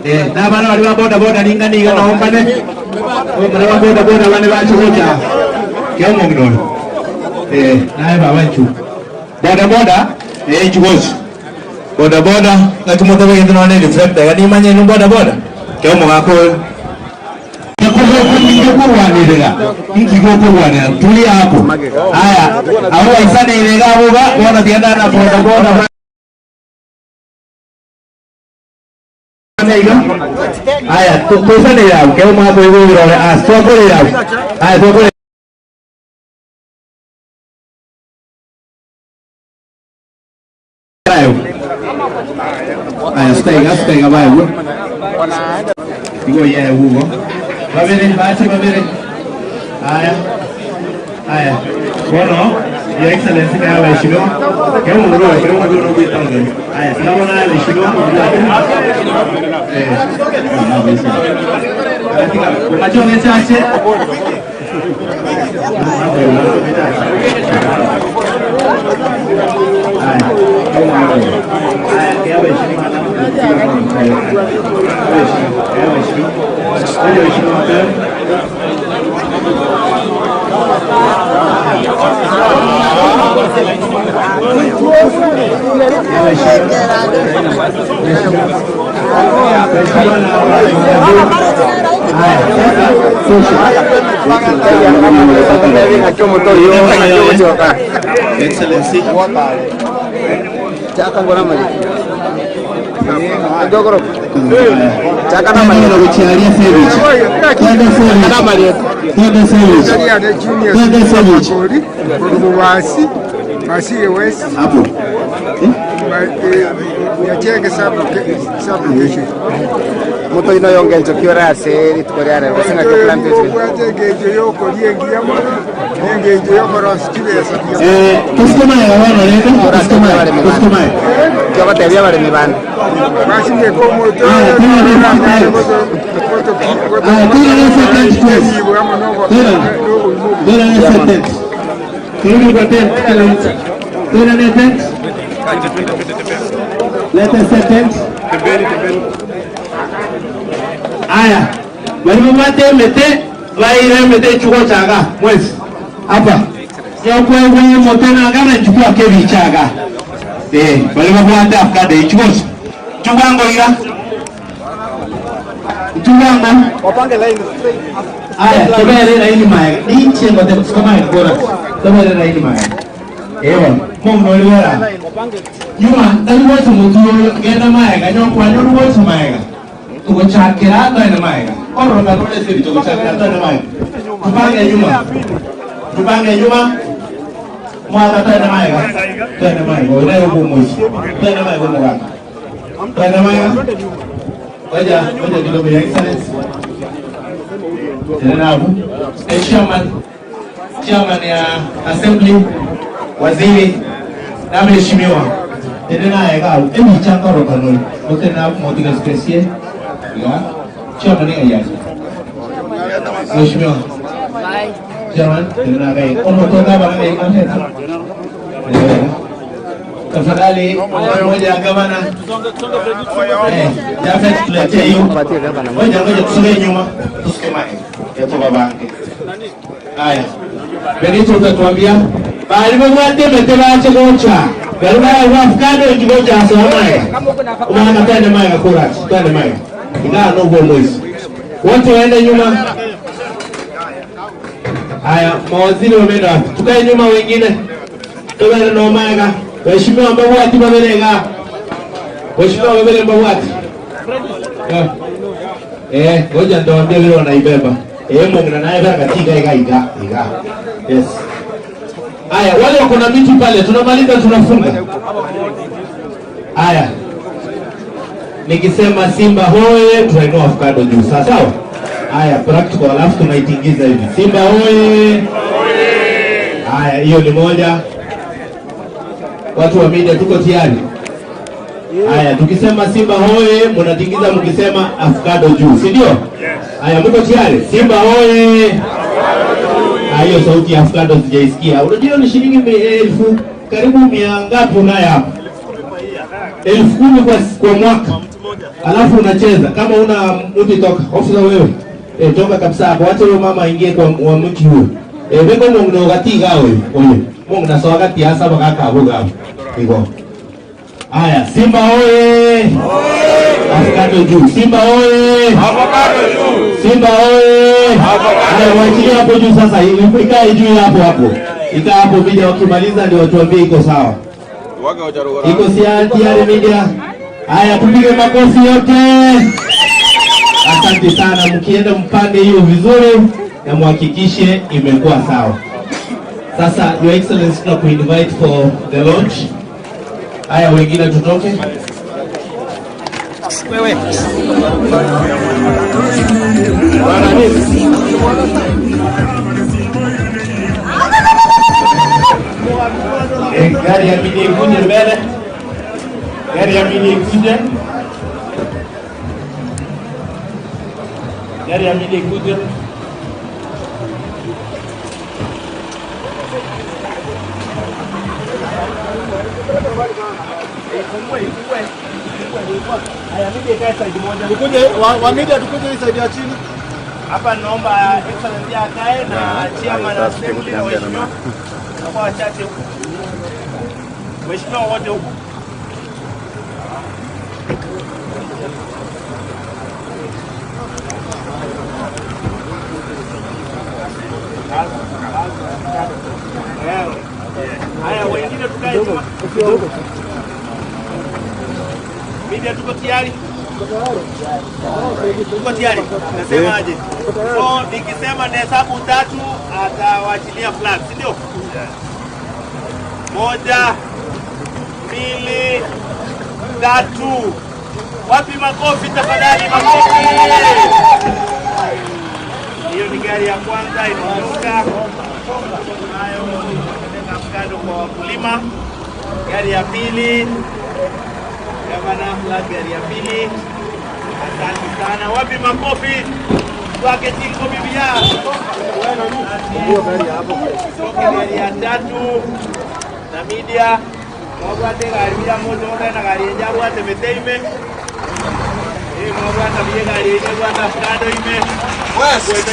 B: Eh, na bana bali ba boda boda ninga ninga naombane. Bana ba boda boda bane bachigocha. Kemo ngino. Eh, naye baba nchu. Boda boda eh nchugochi. Boda boda ngakimoto begende none reflector gani manye no boda boda. Kemo gako kurwanirira nkigokurwanira tuli hapo. Haya, abo waisanire gabo ba bona tienda na boda boda. Haya, tuisanire hau keo mwako igurore ah twakorera hau. Haya twakorera hau. Haya, stega stega baya bu. Igo ye hugo. Babere, bache babere. Haya. Haya. Bueno, Your Excellency kaya waheshimiwa. Kaya munguru waheshimiwa munguru no kuita Haya, salamu na waheshimiwa. Eh. Macho chache. Haya. Haya, kaya waheshimiwa. Kaya waheshimiwa. Kaya waheshimiwa. Excellency.
C: Mubasi, Masi West.
B: Hapo.
C: Nyachenge sub-location.
D: Omotoino oyo ngencho ki ore ase rituko ria rero, gose ng'aki okorandia
C: Omotoino obwate engencho y'okoria engiya mono, na engencho y'okorosia chibesa buya mono.
B: Eh, tosike magega bono rende, tosike magega, tosike magega.
D: Inki ogotebia abaremi bande?
C: Basimeke omoto
B: Aya,
C: oyo
B: tera
C: noro
B: nese
C: oranyare
B: tent. Aya, tera nese tent kwesi.
C: enibo amo
B: Tera,
C: n'obogima obuya.
B: tera nese tent. Turudi kwa tent, kila mtu. Tera ne tent. Leta se tent. Aya, bari babwate emete, baire emete echigochaga mwesi hapa nyokwegwa emote nagana nchukua kebichaga eh, bari babwate avocado echigocha chubwango iga chubwango. Aya, tobere raini maega ninche ngote kusukuma ikora tobere raini maega ewa mungu noliwera nyuma tari mutu genda maega nyokwa nyoru maega tugochakera twende maega oroka tole siri tugochakera twende maega tupange nyuma tupange nyuma mwaka twende maega twende maega unayo kumuishi twende maega mugaka twende maega. Ngoja ngoja kidogo, Your Excellency. Tena hapo. Eh, chairman, chairman ya assembly, waziri na mheshimiwa. Tena naye ka emi changa rokanoi. Motena motiga spesie. Ya. Chairman ya yaje. Mheshimiwa. Chairman, tena naye. Ono toka bana eh ameta. Tafadhali mmoja ya gavana. Eh, Jafet tuletee hiyo.
D: Patie gavana.
B: Ngoja ngoja tusogee nyuma. Tusike mai. Yeto babange. Haya. Benito utatuambia bali babwate mete bache gocha. Bali ba avocado njigocha asoma mai. Umana twende mai kura. Twende mai. Ingawa no go mwezi. Wote waende nyuma. Haya, mawaziri wameenda wapi? Tukae nyuma wengine. Tobere no maega. Waheshimiwa mbabwati baberega. Waheshimiwa babere mbabwati. Eh, ngoja nitawaambia vile wanaibeba. Eh, Mungu na naye bana katika iga iga iga. Yes. Haya, wale wako na miti pale, tunamaliza tunafunga. Haya. Nikisema Simba hoye, tunainua avocado juu. Sawa sawa? Haya, practical alafu tunaitingiza hivi. Simba hoye. Haya, hiyo ni moja. Watu wa media tuko tayari? Haya, tukisema Simba hoye, mnatingiza mkisema avocado juu, si ndio? Haya, mko tayari? Simba hoye! Ah, hiyo sauti ya avocado sijaisikia. Unajua hiyo ni shilingi elfu karibu mia ngapi unayo hapa? 10,000 kwa mwaka. Alafu unacheza kama una mti toka. Ofisa wewe. Eh, toka kabisa hapo. Acha huyo mama aingie kwa wa mti huo. Eh, beko mungu no gatiga wewe. Oye. Mungu na sawa gati hasa bakaka buga. Iko. Haya, Simba oye! Avocado juu. Simba oye!
E: Avocado juu.
B: Simba oye! Haya, waachilie hapo juu sasa, ikae juu hapo hapo. Ikae hapo media, wakimaliza ndio watuambie iko sawa. Iko tayari media? Haya, tupige makofi yote. Asante sana, mkienda mpange hiyo vizuri na muhakikishe imekuwa sawa. Sasa Your Excellency, tunakuinvite for the launch. Haya, wengine tutoke. Eh, gari ya media ikuje mbele. Gari ya media ikuje. Gari ya media ikuje.
A: Tukuje wa media tukuje hii side ya chini.
B: Hapa naomba Excellency akae na chairman assembly na waheshimiwa. Kwa wachache huku. Waheshimiwa wote huku. Haya, wengine tukae nyuma. Media tuko tayari? Tuko tayari? Nasemaje? So nikisema nahesabu tatu atawachilia flag, si ndio? Moja, Mbili, tatu. Wapi makofi tafadhali, makofi. Hiyo ni gari ya kwanza inaondoka, nayo inapeleka avocado kwa wakulima. Gari ya pili, Gavana Flag, gari ya pili. Asante sana. Wapi makofi kwake Chinko Bibia. Gari ya tatu na media mwabwate gari buya moche mogende na gari enye abwate mete ime Eh, mwabwata buya egari enye ebwate avocado ime Goeta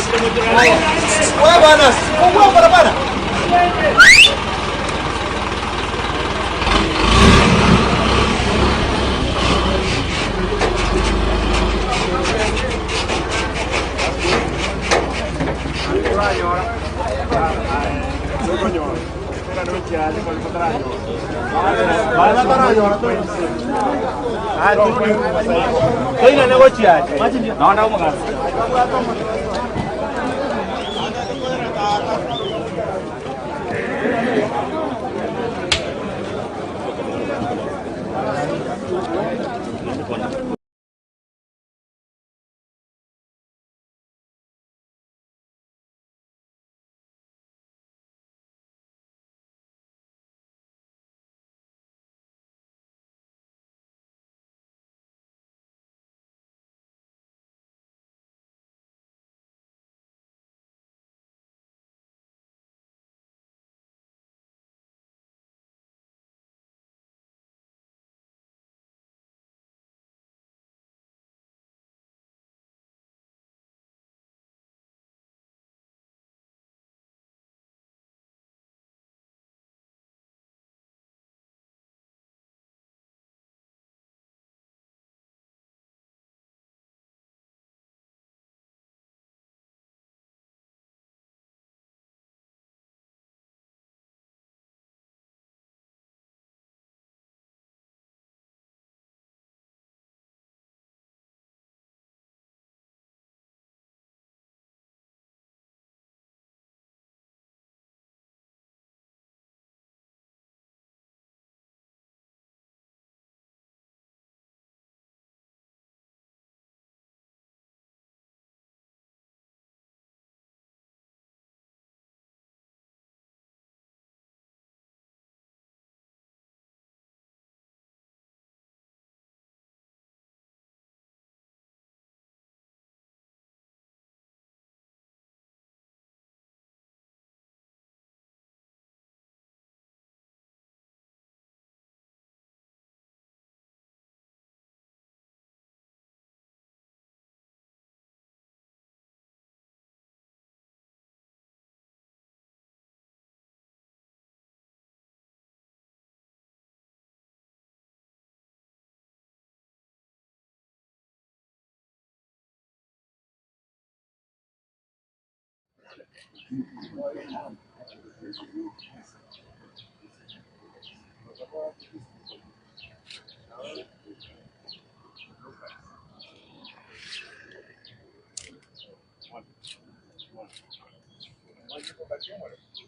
B: chire mochorore.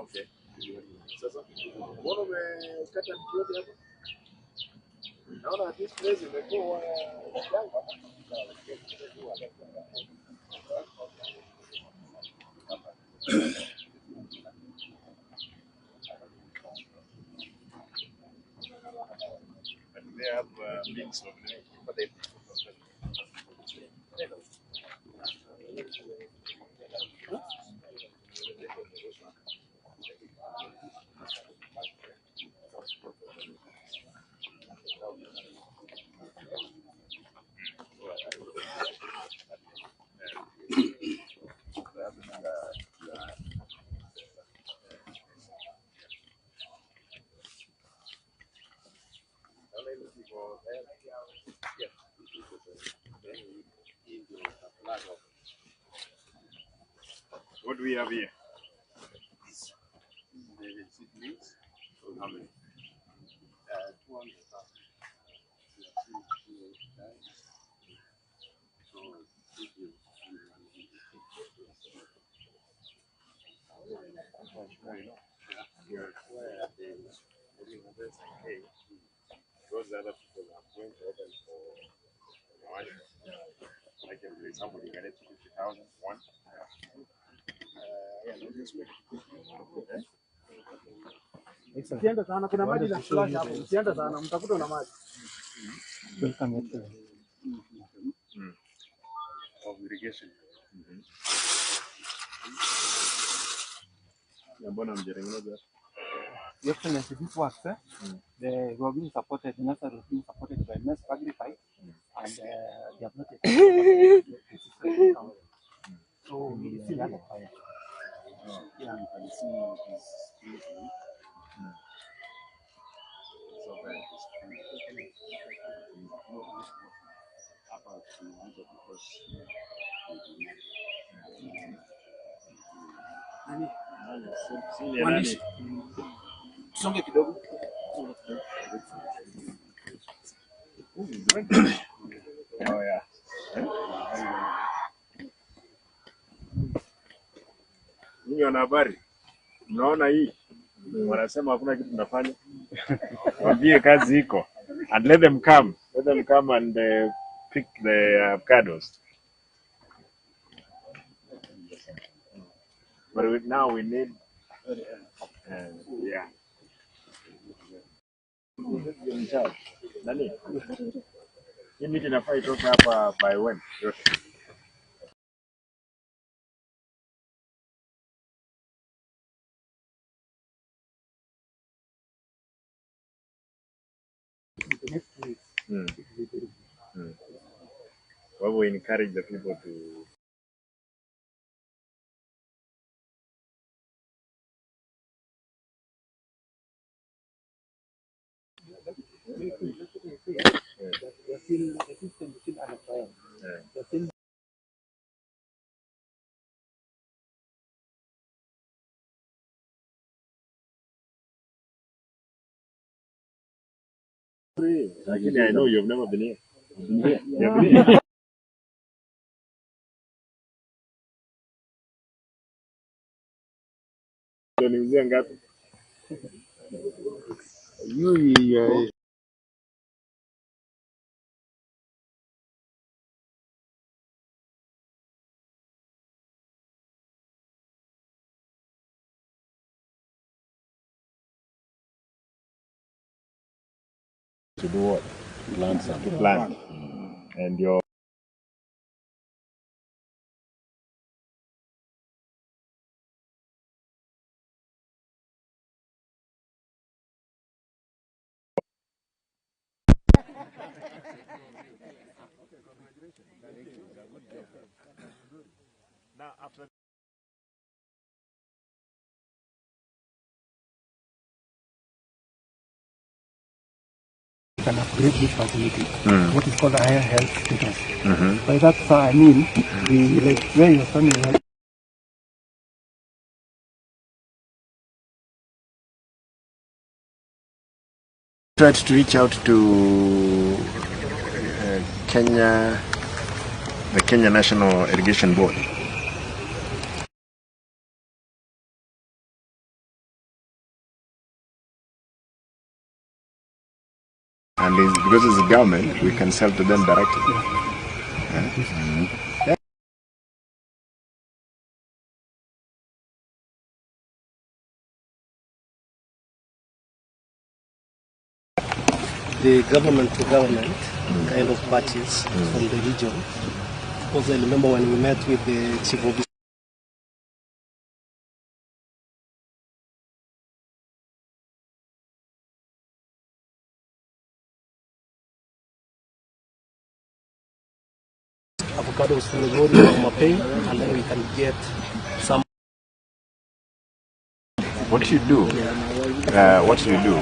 A: Okay. Sasa mbona umekata mti yote hapa? Naona this place imekuwa jangwa. But they have mix of but they What do we have here? Seedlings. How many?
E: Usiende sana, kuna maji na splash hapo. Usiende sana, mtakuta na maji.
A: Mbona mjatengeneza?
F: Your Excellency, this works, eh? We are being supported, the nursery is being supported by MES Agrify, and they have not yet supported the system in town. So we still have a fire. Yeah.
A: You can see this tree. So very this tree. Hapa tunaanza because
E: Mwandishi. Tusonge kidogo.
A: Oh yeah. Nyinyi wanahabari, mnaona hii wanasema hakuna kitu tunafanya. Waambie kazi iko and let them come. Let them come and pick the avocados. But now we need yeah. Nani? Hii miti inafaa itoke hapa by when? Yote.
F: The next 2 weeks, it will be very good.
A: Kwa hivyo we encourage the people to
F: The system is still under trial. They're still
A: Lakini I know you've never been here. You've been here. You've been here. Utaniuzia ngapi?
D: You
A: To do what? Plant some. To plant. And your Now after
F: can upgrade this facility, what is called a higher health status. By that, sir, I mean, we like where you're standing right
A: tried to reach out to Kenya, the Kenya National Irrigation Board. And because it's the government, we can sell to them directly. Yeah.
F: The government to government kind of purchase from the region. Of course, I remember when we met with the chief of avocados from Migori or Mapei, and then we can get some.
A: What you do? What you do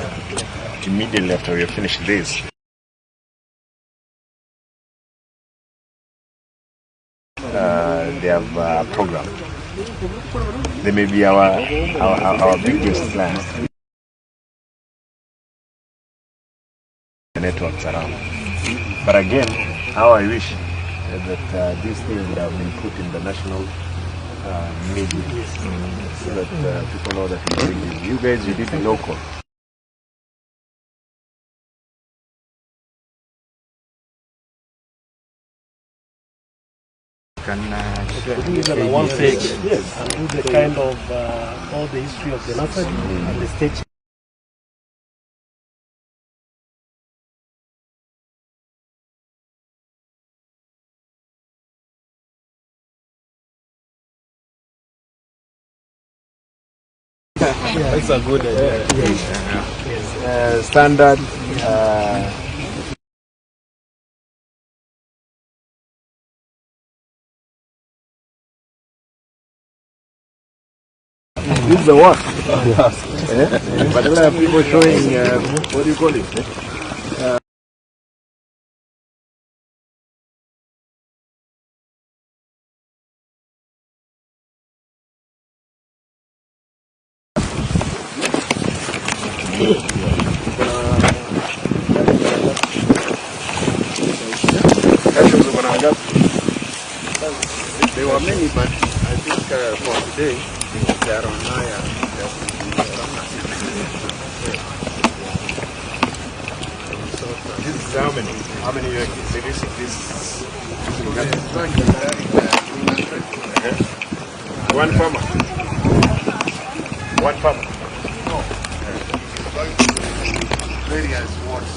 A: immediately after we finish this? They have a program. They may be our biggest clients. The networks around. But again, how I wish that these things would have been put in the national media, so that people know that we're doing this. You guys, you did local.
D: can share
E: Do even a one page and do the kind of all the history of the nursery and the stage.
D: That's a good idea. Standard. This is the work. Eh? Badala ya people showing what do you call it?
C: There were many, but I think for today, they are on higher.
A: This is how many? How many you are releasing this? One farmer. One farmer.
C: Various wards.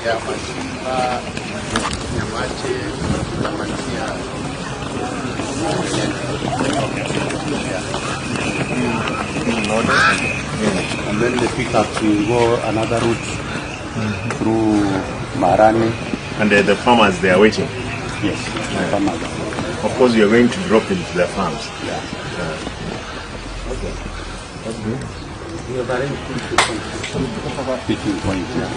C: Ya Masimba, Nyamache, Tamasia.
F: And then the pickups will go another route through Marani.
A: And the farmers, they are waiting.
F: Yes, the farmers are waiting.
A: Of course, you are going to drop into their farms.
F: Yeah.
A: That's good.
F: Picking point, yeah.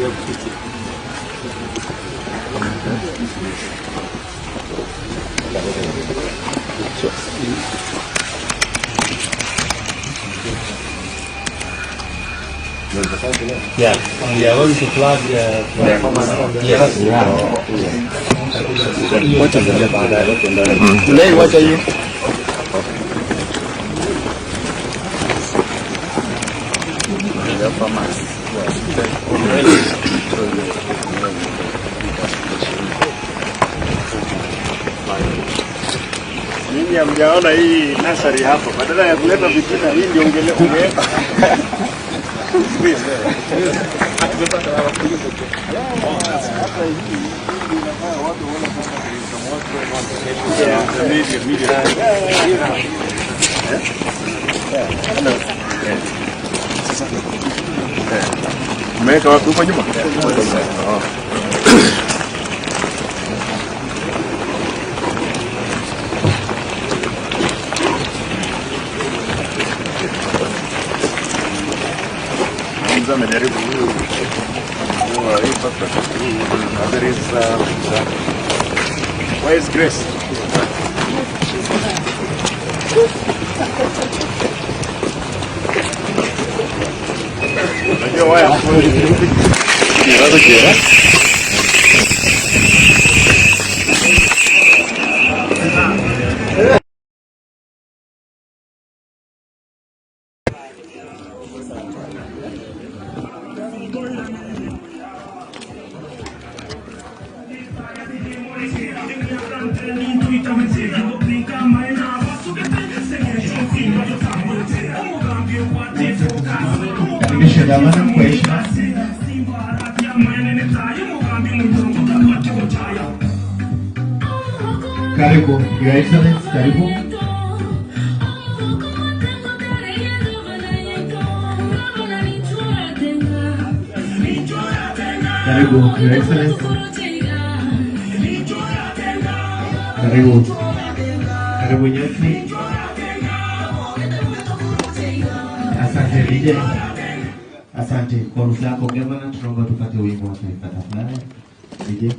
B: Yeah, we are going to flag yes.
D: Wacha hiyo.
A: Nyinyi hamjaona hii nursery hapa, badala ya kuleta vitina hii ndio ungeweka. Umeweka wapi huko nyuma? Oh. Mzee amejaribu hii factory. There is where is Grace? Unajua why I'm calling you?
B: Karibisha gavana kwa heshima. Karibu, Your Excellency, karibu. Karibu, Your Excellency. Karibu. Karibu nyote. Asante DJ. Asante kwa ruhusa yako gavana, tunaomba tupate wimbo wa taifa tafadhali. DJ.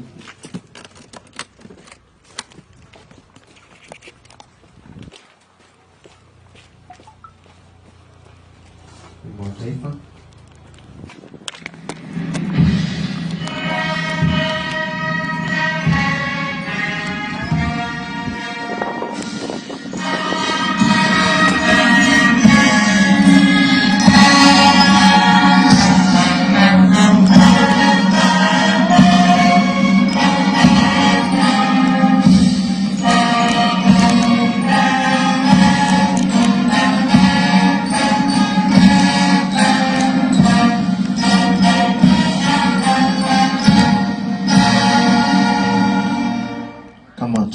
B: Wimbo wa taifa.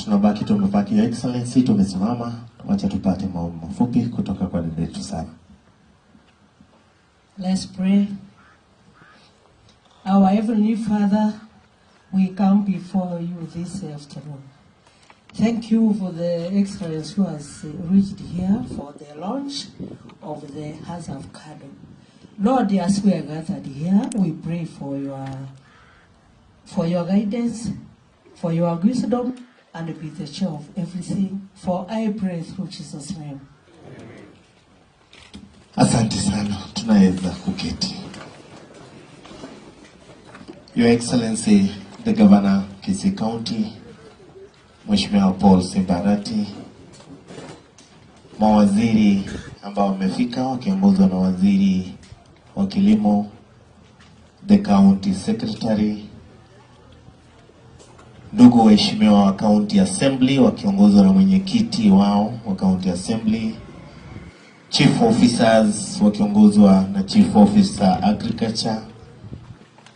G: Tunabaki tumebaki, Your Excellency, tumesimama, wacha tupate maombi mafupi kutoka kwa dada yetu Sara.
H: Let's pray. Our Heavenly Father, we come before you this afternoon. Thank you for the excellence who has reached here for the launch of the House of Kado. Lord, as we are gathered here, we pray for your for your guidance, for your wisdom, and be the chair of everything. For I pray through Jesus' name.
G: Asante sana, tunaweza kuketi. Your Excellency the Governor Kisii County, Mheshimiwa Paul Simbarati, mawaziri ambao wamefika wakiongozwa na waziri wa kilimo, the county secretary, ndugu waheshimiwa wa county assembly wakiongozwa na mwenyekiti wao wa county assembly, chief officers wakiongozwa na chief officer agriculture,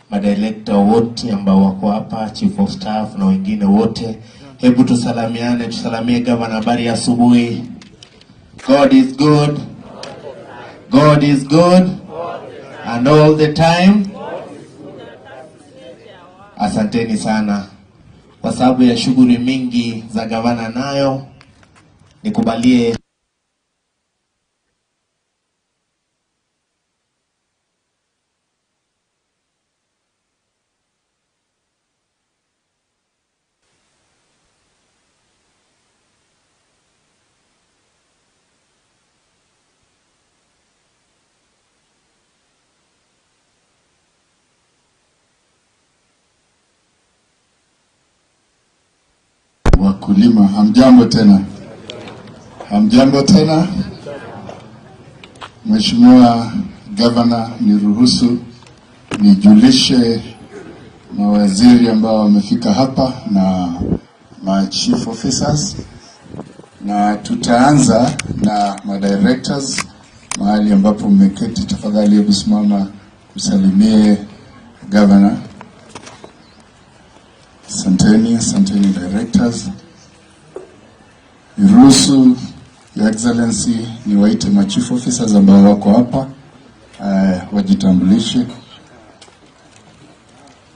G: madirekta wote ambao wako hapa, chief of staff na wengine wote, hebu tusalamiane, tusalamie gavana. Habari ya asubuhi. God is good. God is good and all the time. Asanteni sana kwa sababu ya shughuli mingi za gavana, nayo nikubalie
I: Wakulima hamjambo tena, hamjambo tena. Mheshimiwa Gavana, niruhusu nijulishe mawaziri ambao wamefika hapa na ma chief officers, na tutaanza na madirectors mahali ambapo mmeketi. Tafadhali hebu simama msalimie governor. Asanteni, asanteni directors. Niruhusu Your Excellency niwaite ma chief officers ambao wako hapa wajitambulishe.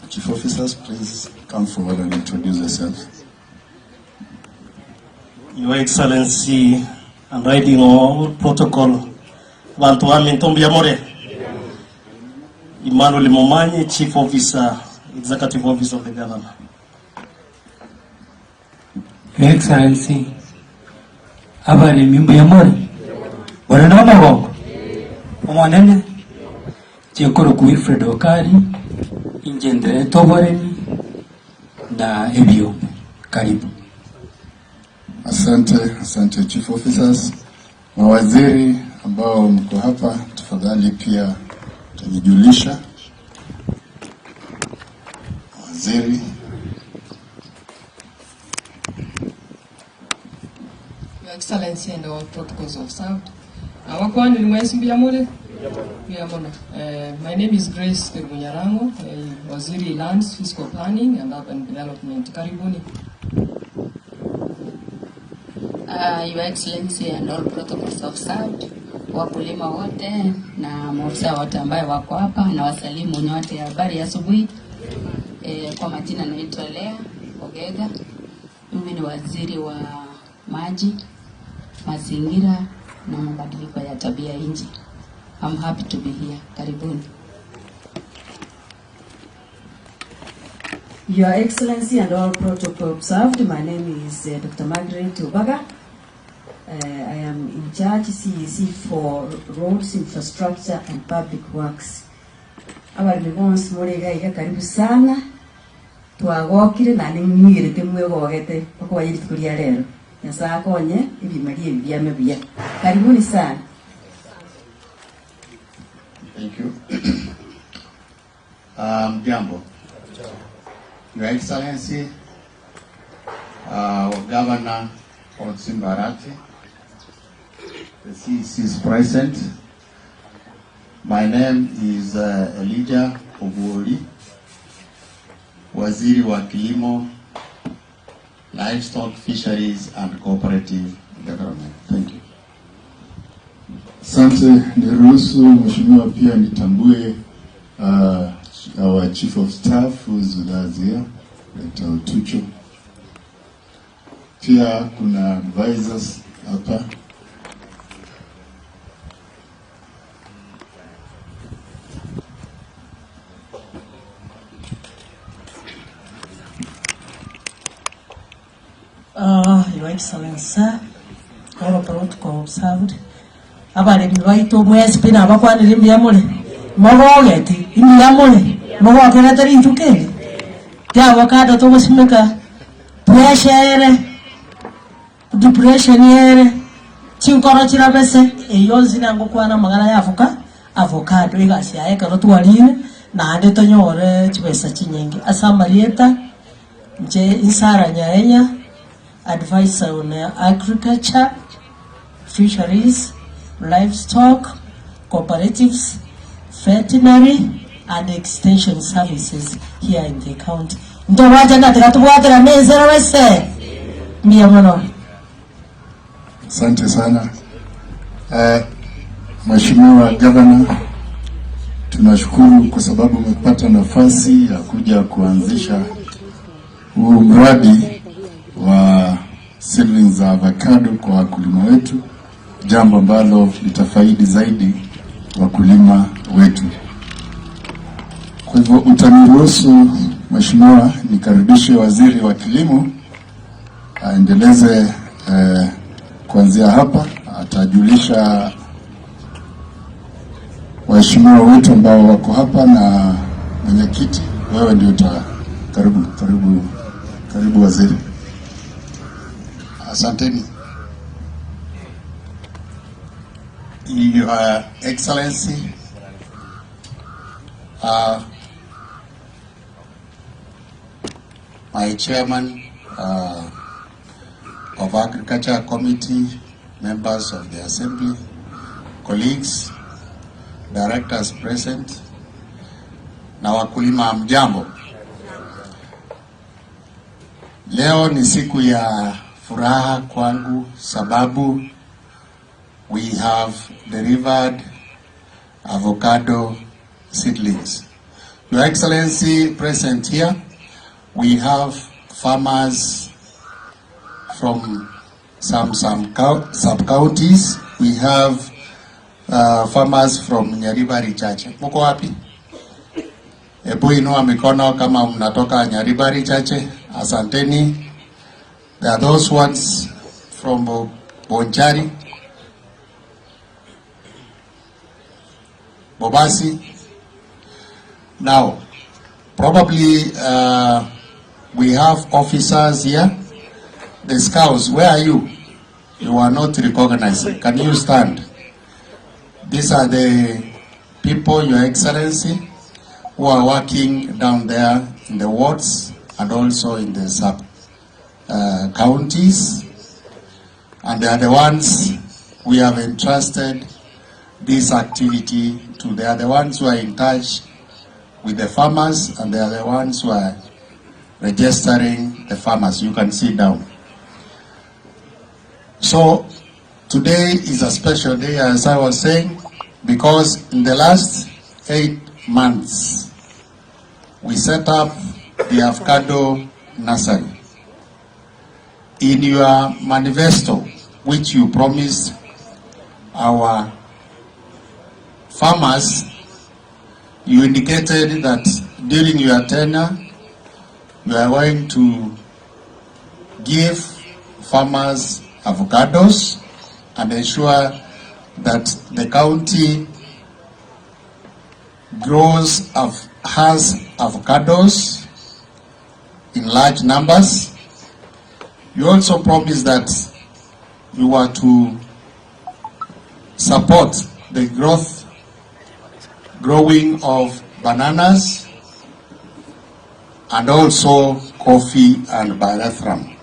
I: Chief officers, please come forward and introduce yourself.
E: Your Excellency, and riding all protocol, bantu ba minto mbuya more. Emmanuel Momanyi, Chief Officer, Executive Office of the Governor.
J: Your Excellency, abaremi mbuya more, ore na omogoko omonene, chikorokwa Wilfred Okari, inche nderete oboremi na ebiombe. Karibu.
I: Asante, asante chief officers. Mawaziri ambao mko hapa, tafadhali pia mtanijulisha. Mawaziri.
K: Your Excellency and all protocols observed. Awakwanire mwensi mbuya more? Mbuya mono. My name is Grace Kerubo Nyarango, Waziri Lands, Physical Planning and Urban Development. Karibuni.
L: Your Excellency and all protocols observed. Wakulima wote na maofisa wote ambayo wako hapa na wasalimu nyote, habari ya asubuhi. Kwa majina naitwa Lea Ogega. Mimi ni waziri wa maji, mazingira na mabadiliko ya tabia nchi. I'm happy to be here. Karibuni.
M: Your Excellency and all protocol observed, my name is Dr. Margaret Obaga. I am in charge CEC for Roads, Infrastructure and Public Works. Abaremi bonsi more iga iga karibu sana twagokire naende ng'igerete mwegogete okobaye rituko ria rero Nyasaye akonye ebimari ebi biame buya. Karibuni sana.
N: Thank you. Jambo. Your Excellency, Governor Paul Simba Arati, the CEC is present. My name is Elijah Obuori, Waziri wa Kilimo, Land Livestock, Fisheries and Cooperative Development. Thank you.
I: Asante, niruhusu mheshimiwa pia nitambue our chief of staff who is with us here, Dr. Otucho. Pia kuna advisors hapa.
H: Your Excellency, all protocol observed. Abaremi baito mwensi pi nabakwanire mbuya more, mogogeti imbuya more, mogokerete rituko eri ria avocado togosimeka, pressure ere, depression ere, chinkoro chirabese, eyio onsi nangokwana amang'ana ya avoca avocado egasi yaye ekero twarire naende tonyore chibesa chinyinge. Ase amarieta. Inche Insara Nyaenya, adviser on agriculture, fisheries, livestock, cooperatives, veterinary and extension services here in the county. Ntobwanchani tiga tobwaterane ense ere ase. Mbuya mono.
I: Asante sana. Mheshimiwa Governor, tunashukuru kwa sababu umepata nafasi ya kuja kuanzisha huu mradi wa seedlings za avocado kwa wakulima wetu, jambo ambalo litafaidi zaidi wakulima wetu. Kwa hivyo utaniruhusu Mheshimiwa nikaribishe Waziri wa Kilimo aendeleze kuanzia hapa, atajulisha waheshimiwa wetu ambao wako hapa na mwenyekiti. Wewe ndio uta karibu, karibu, karibu waziri.
N: Asanteni. Your Excellency, my chairman of Agriculture Committee, members of the Assembly, colleagues, directors present, na wakulima mjambo. Leo ni siku ya furaha kwangu sababu we have delivered avocado seedlings. Your Excellency present here, we have farmers from some sub-counties. We have farmers from Nyaribari Chache. Mko wapi? Hebu inua mikono kama mnatoka Nyaribari Chache. Asanteni. There are those ones from Bonchari, Bobasi. Now, probably we have officers here. The scouts, where are you? You are not recognized. Can you stand? These are the people, Your Excellency, who are working down there in the wards and also in the sub counties. And they are the ones we have entrusted this activity to. They are the ones who are in touch with the farmers, and they are the ones who are registering the farmers. You can sit down. So today is a special day, as I was saying, because in the last 8 months, we set up the avocado nursery. In your manifesto, which you promised our farmers, you indicated that during your tenure, you are going to give farmers avocados and ensure that the county grows has avocados in large numbers. You also promised that you were to support the growing of bananas and also coffee and pyrethrum.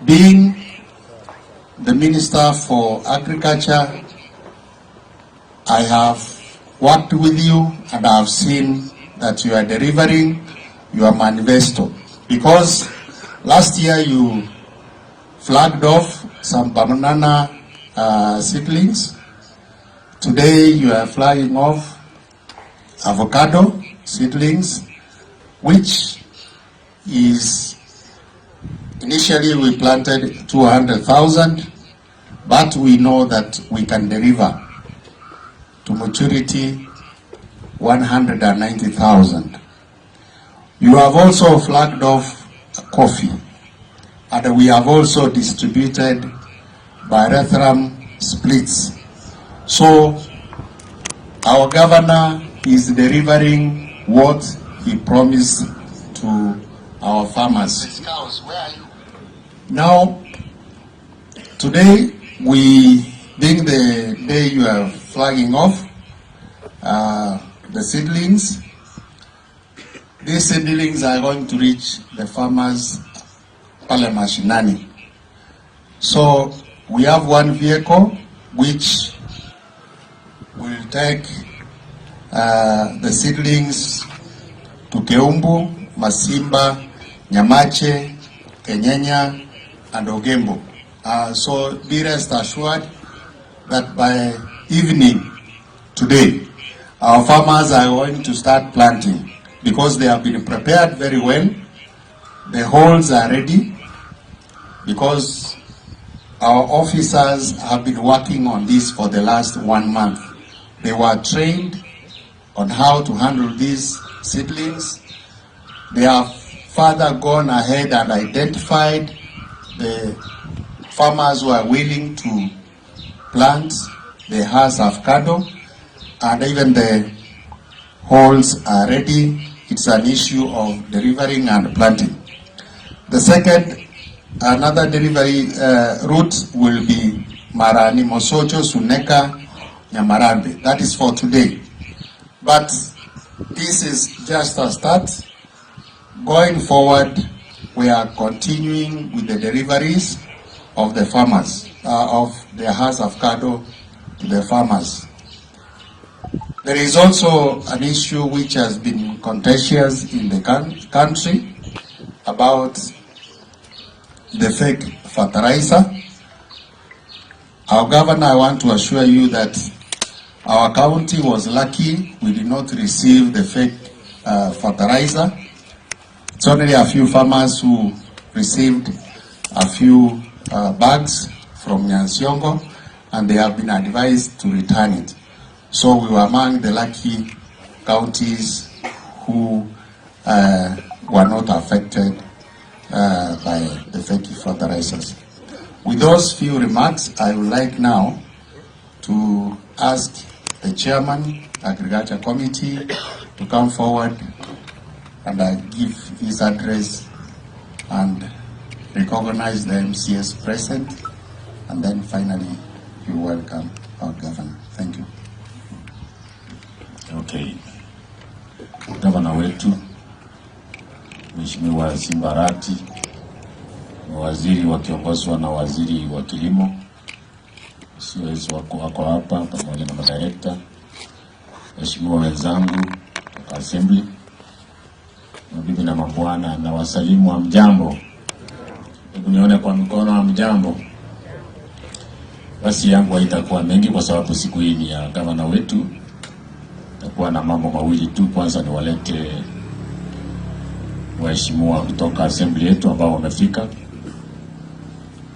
N: Being the Minister for Agriculture, I have worked with you and I have seen that you are delivering your manifesto, because Last year you flagged off some banana uh, seedlings. Today you are flagging off avocado seedlings, which is initially we planted 200,000, but we know that we can deliver to maturity 190,000. You have also flagged off coffee, and we have also distributed pyrethrum splits. So our governor is delivering what he promised to our farmers. Now, today we, being the day you are flagging off uh, the seedlings, these seedlings are going to reach the farmers pale mashinani. So we have one vehicle which will take uh, the seedlings to Keumbu, Masimba, Nyamache, Kenyenya, and Ogembo. Uh, so be rest assured that by evening today, our farmers are going to start planting because they have been prepared very well. The holes are ready because our officers have been working on this for the last one month. They were trained on how to handle these seedlings. They have further gone ahead and identified the farmers who are willing to plant the Hass avocado and even the holes are ready. It's an issue of delivering and planting. The second, another delivery uh, route will be Marani, Mosocho, Suneka, Nyamarambe. That is for today. But this is just a start. Going forward, we are continuing with the deliveries of the farmers, uh, of the Hass avocado to the farmers. There is also an issue which has been contentious in the country about the fake fertilizer. Our governor, I want to assure you that our county was lucky. We did not receive the fake uh, fertilizer. It's only a few farmers who received a few uh, bags from Nyansiongo and they have been advised to return it. So we were among the lucky counties who uh, were not affected uh, by the fake fertilizers. With those few remarks, I would like now to ask the chairman, Agriculture Committee, to come forward and uh, give his address and recognize the MCS present, and then finally you welcome our governor. Thank you.
O: Okay. Gavana wetu Mheshimiwa Simba Arati, mawaziri wakiongozwa na waziri wa kilimo COS wako wako hapa pamoja na madirekta, waheshimiwa wenzangu kutoka assembly, mabibi na mabwana, na wasalimu hamjambo. Hebu nione kwa mikono, hamjambo. Basi yangu haitakuwa mengi kwa sababu siku hii ni ya gavana wetu. Takuwa na mambo mawili tu. Kwanza niwalete waheshimiwa kutoka assembly yetu ambao wamefika,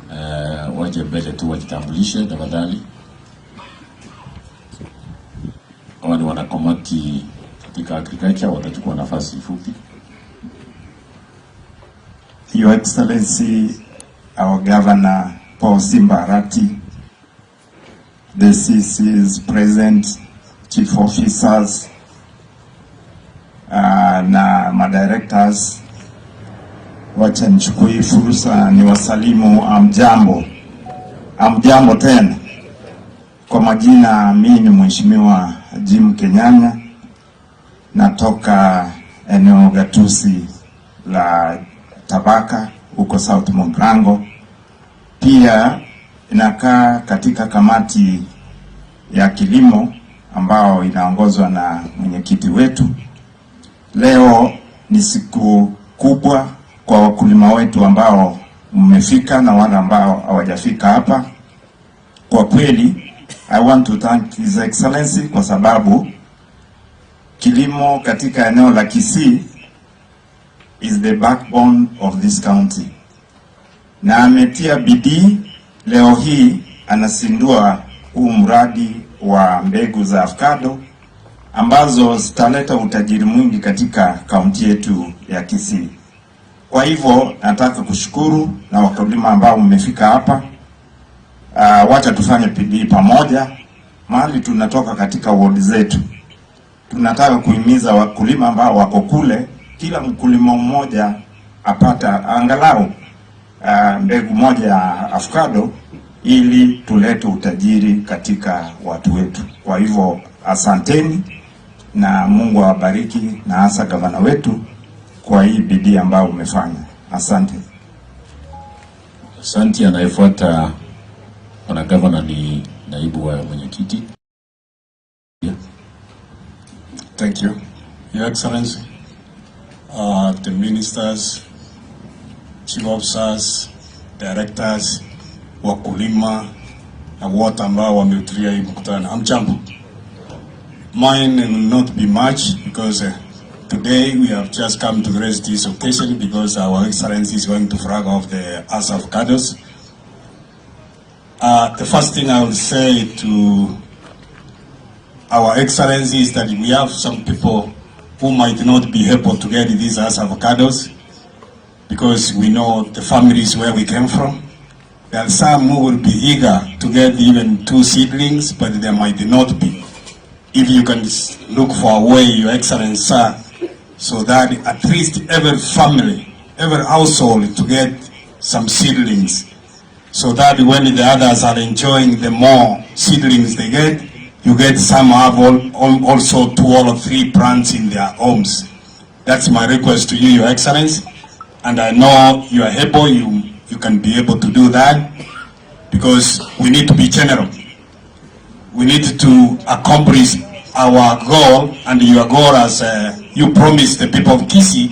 O: uh, waje mbele tu wajitambulishe tafadhali. Hawa ni wanakamati katika agriculture, watachukua nafasi fupi.
P: Your Excellency, our Governor Paul Simba Arati, the CCs present, chief officers, uh, na madirectors, wacha nichukue hii fursa ni wasalimu amjambo. Amjambo tena. Kwa majina, mimi ni Mheshimiwa Jim Kenyanya, natoka eneo gatuzi la Tabaka huko South Mugirango. Pia inakaa katika kamati ya kilimo ambao inaongozwa na mwenyekiti wetu. Leo ni siku kubwa kwa wakulima wetu ambao mmefika na wale ambao hawajafika hapa. Kwa kweli I want to thank His Excellency kwa sababu kilimo katika eneo la Kisii is the backbone of this county, na ametia bidii. Leo hii anazindua huu mradi wa mbegu za avocado ambazo zitaleta utajiri mwingi katika kaunti yetu ya Kisii. Kwa hivyo nataka kushukuru na wakulima ambao mmefika hapa. Uh, wacha tufanye bidii pamoja. Mahali tunatoka katika ward zetu, tunataka kuhimiza wakulima ambao wako kule, kila mkulima mmoja apata angalau uh, mbegu moja ya avocado ili tulete utajiri katika watu wetu. Kwa hivyo asanteni na Mungu awabariki na hasa gavana wetu kwa hii bidii ambayo umefanya. Asante.
O: Asante. Anayefuata bwana gavana ni naibu wa mwenyekiti.
Q: Thank you. Your Excellency, the ministers, chief officers, directors, wakulima na wote ambao wamehudhuria hii mkutano. Hamjambo. Mine will not be much because today we have just come to grace this occasion because our Excellency is going to flag off the Hass avocados. The first thing I will say to our Excellency is that we have some people who might not be able to get these Hass avocados because we know the families where we came from. There are some who will be eager to get even two seedlings, but there might not be. If you can look for a way, Your Excellency, sir, so that at least every family, every household to get some seedlings, so that when the others are enjoying the more seedlings they get, you get some have also two or three plants in their homes. That's my request to you, Your Excellency. And I know you are able, you can be able to do that because we need to be general. We need to accomplish our goal and your goal as you promised the people of Kisii.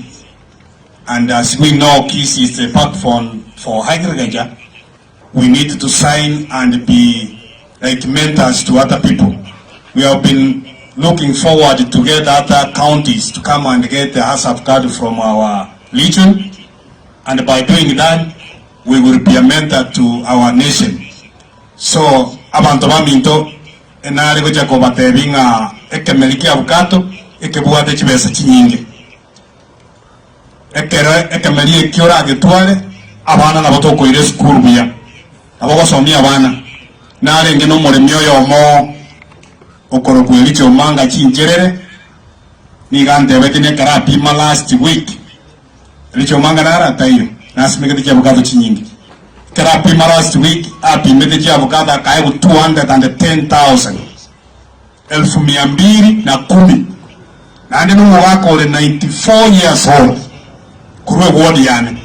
Q: And as we know, Kisii is the platform for agriculture. We need to sign and be like mentors to other people. We have been looking forward to get other counties to come and get the Hass avocado from our region. And by doing that, we will be a mentor to our nation. So, abanto baminto, enare gocha kobatebi ng'a ekemeri kia avocado ekebwate chibesa chinyinge. Ekero ekemeri ekio oragetware, abana nabo tokoira esukuru buya. Nabo gosomia abana. Narenge nomoremi oyomo okorokwa Elicha Omanga chincherere, niga antebeti nekero apima last week. Elicha Omanga naro ataiyo, nasimegete chiavocado chinyinge. Ekero apima last week, apimete chiavocado akaegwa 210,000. 210,000. Naende nomogaka ore 94 years old korwa eward yane.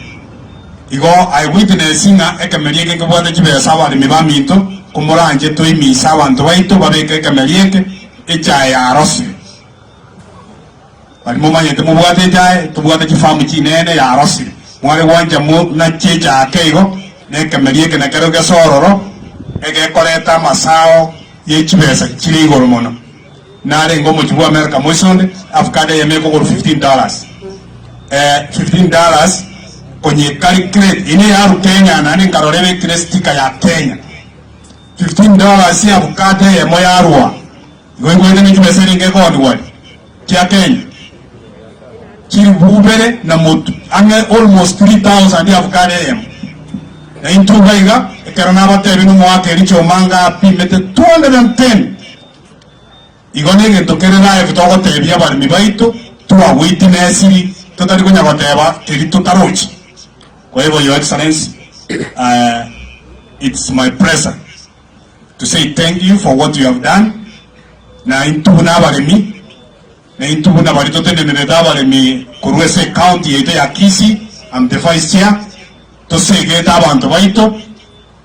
Q: Igo I witness ng'a ekemeri eke nkebwate chibesa abaremi baminto, komoranche toimise abanto baito babeke ekemeri eke echae yarosire. Baria momanyete mobwate echae, tobwate chifamu chinene yarosire. Mware gwancha nache echae ake igo, na ekemeri eke nakero gese ororo, egekoreta amasao ye chibesa chire igoro mono. Narenge omochie bwa America moisonde, avocado eyemo ekogorwa $15. Eh, $15 konye calculate, eye neyarwa Kenya naende nkarora ebekire sticker ya Kenya. $15 avocado eyemo yarwa. Igo igwete ne chibesa erenge ekoonigwa aria chia Kenya chilifu bubere na motu ang'e almost 3000 avocado eyemo. Na intwe iga iga ekero nabatebi nomoaka Elicha Omanga apimete 210 igo negento kere live togotebia abaremi baito twawitnessiri totari konya goteba keri totarochi. Kwa hivyo Your Excellency, it's my pleasure to say thank you for what you have done, na intwe buna abaremi, na intwe buna baria totenenerete abaremi korwa ase ecounty yaito ya Kisii, I'm the vice chair, tosegete abanto baito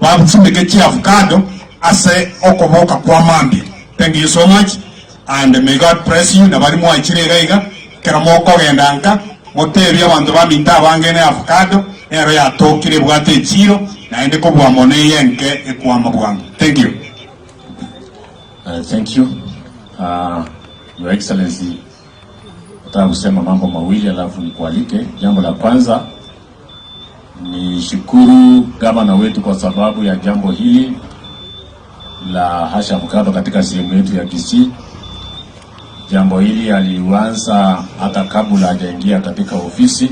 Q: basimeke chiavocado ase okoboka kwa mambia. Thank you so much and may God bless you, na baria mwaichire iga iga, ekero mokogenda nka. Motebie abanto baminto abange ne avocado nero yatokire ebwate echiro naende kobua mono eye enke ekwama bwango. Thank you.
O: Thank you. Your Excellency, nataka kusema mambo mawili alafu nikualike. Jambo la kwanza ni shukuru gavana wetu kwa sababu ya jambo hili la Hass Avocado katika sehemu yetu ya Kisii. Jambo hili alianza hata kabla hajaingia katika ofisi.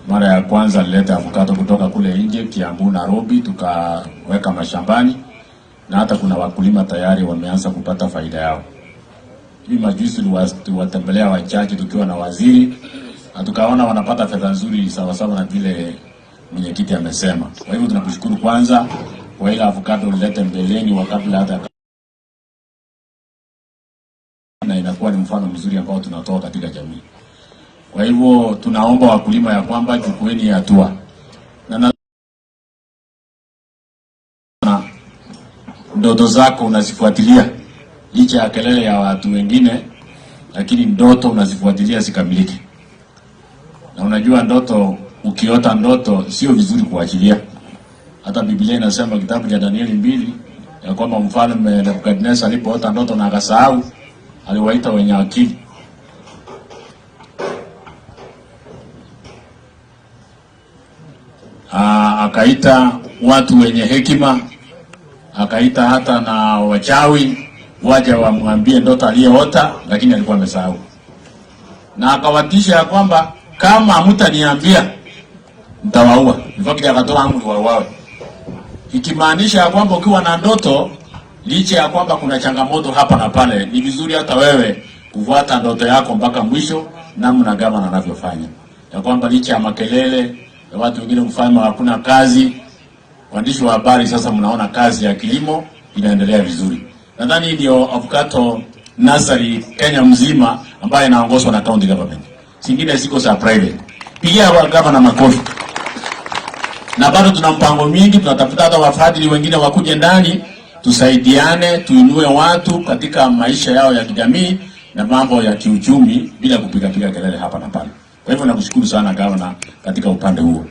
O: Mara ya kwanza alileta avocado kutoka kule nje Kiambu, Nairobi, tukaweka mashambani na hata kuna wakulima tayari wameanza kupata faida yao. Hivi majuzi tuliwatembelea wachache tukiwa na waziri na tukaona wanapata fedha nzuri sawasawa na vile mwenyekiti amesema. Kwa hivyo tunakushukuru kwanza kwa ile avocado ulilete mbeleni wakati hata na inakuwa ni mfano mzuri ambao tunatoa katika jamii. Kwa hivyo tunaomba wakulima ya kwamba chukueni hatua na, na ndoto zako unazifuatilia licha ya kelele ya watu wengine, lakini ndoto unazifuatilia zikamilike. Na unajua ndoto, ukiota ndoto sio vizuri kuachilia. Hata Biblia inasema kitabu cha Danieli 2 ya kwamba mfalme Nebukadnezar alipoota ndoto na akasahau, aliwaita wenye akili. Akaita watu wenye hekima, akaita hata na wachawi waje wamwambie ndoto aliyoota, lakini alikuwa amesahau. Na akawatisha ya kwamba kama hamtaniambia nitawaua. In fact akatoa amri wauawe. Ikimaanisha ya kwamba ukiwa na ndoto, licha ya kwamba kuna changamoto hapa na pale, ni vizuri hata wewe kufuata ndoto yako mpaka mwisho, namna gavana anavyofanya. Ya kwamba licha ya makelele ya watu wengine kufanya hakuna kazi, waandishi wa habari sasa mnaona kazi ya kilimo inaendelea vizuri. Nadhani ndio avocado nursery Kenya mzima ambayo inaongozwa na county government. Zingine ziko za private. Pigia gavana makofi. Na bado tuna mpango mingi, tunatafuta hata wafadhili wengine wakuje ndani, tusaidiane, tuinue watu katika maisha yao ya kijamii na mambo ya kiuchumi bila kupiga piga kelele hapa na pale. Kwa hivyo nakushukuru sana gavana katika upande huo.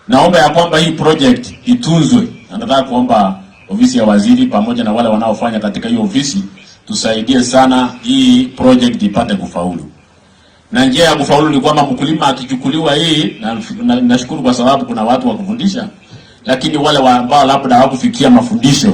O: Naomba ya kwamba hii project itunzwe. Na nataka kuomba ofisi ya waziri pamoja na wale wanaofanya katika hiyo ofisi tusaidie sana hii project ipate kufaulu. Na njia ya kufaulu ni kwamba mkulima akichukuliwa hii, na nashukuru kwa sababu kuna watu wa kufundisha, lakini wale ambao labda hawakufikia mafundisho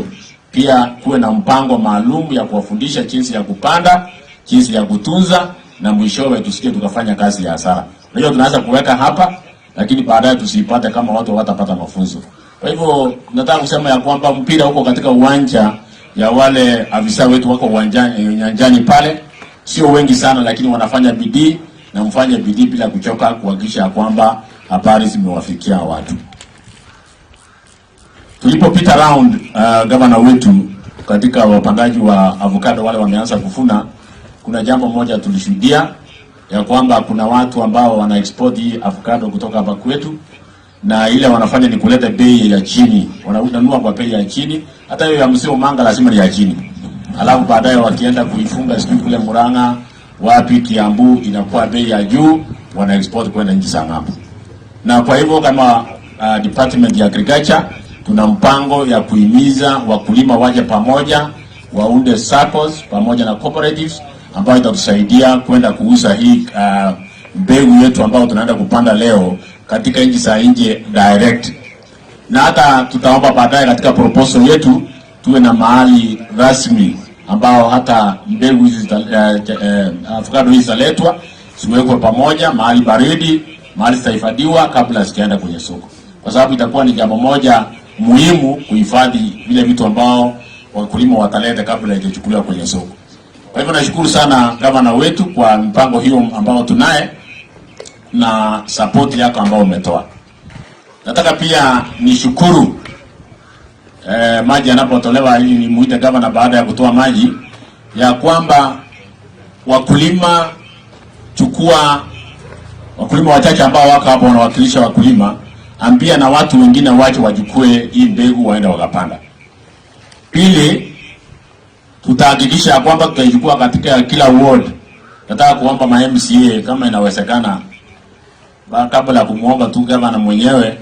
O: pia kuwe na mpango maalum ya kuwafundisha jinsi ya kupanda, jinsi ya kutunza, na mwishowe tusije tukafanya kazi ya hasara. Unajua tunaweza kuweka hapa lakini baadaye tusiipate kama watu hawatapata mafunzo. Kwa hivyo nataka kusema ya kwamba mpira uko katika uwanja ya wale afisa wetu wako uwanjani, nyanjani pale, sio wengi sana, lakini wanafanya bidii na mfanye bidii bila kuchoka kuhakikisha kwamba habari zimewafikia watu. Tulipopita round, gavana wetu katika wapandaji wa avocado wale wameanza kuvuna, kuna jambo moja tulishuhudia ya kwamba kuna watu ambao wana export hii avocado kutoka hapa kwetu, na ile wanafanya ni kuleta bei ya chini, wananunua kwa bei ya chini. Hata hiyo ya msio manga lazima ni ya chini, alafu baadaye wakienda kuifunga sijui kule Murang'a wapi Kiambu, inakuwa bei ya juu, wana export kwenda nchi za ng'ambo. Na kwa hivyo kama Department ya Agriculture tuna mpango ya kuhimiza wakulima waje pamoja, waunde SACCOs pamoja na cooperatives ambayo itatusaidia kwenda kuuza hii mbegu yetu ambayo tunaenda kupanda leo katika nchi za nje direct. Na hata tutaomba baadaye katika proposal yetu tuwe na mahali rasmi ambao hata mbegu hizi avocado hizi zitaletwa, ziwekwe pamoja mahali baridi, mahali zitahifadhiwa kabla zijaenda kwenye soko, kwa sababu itakuwa ni jambo moja muhimu kuhifadhi vile vitu ambao wakulima wataleta kabla haijachukuliwa kwenye soko. Kwa hivyo nashukuru sana gavana wetu kwa mpango hiyo ambao tunaye na support yako ambao umetoa. Nataka pia nishukuru maji yanapotolewa ili nimuite gavana baada ya kutoa maji, ya kwamba wakulima chukua wakulima wachache ambao wako hapo wanawakilisha wakulima, ambia na watu wengine wache wachukue hii mbegu waende wakapanda. Pili, tutahakikisha kwamba tutaichukua katika kila ward. Nataka kuomba ma MCA kama inawezekana, ba kabla kumuomba tu gavana mwenyewe,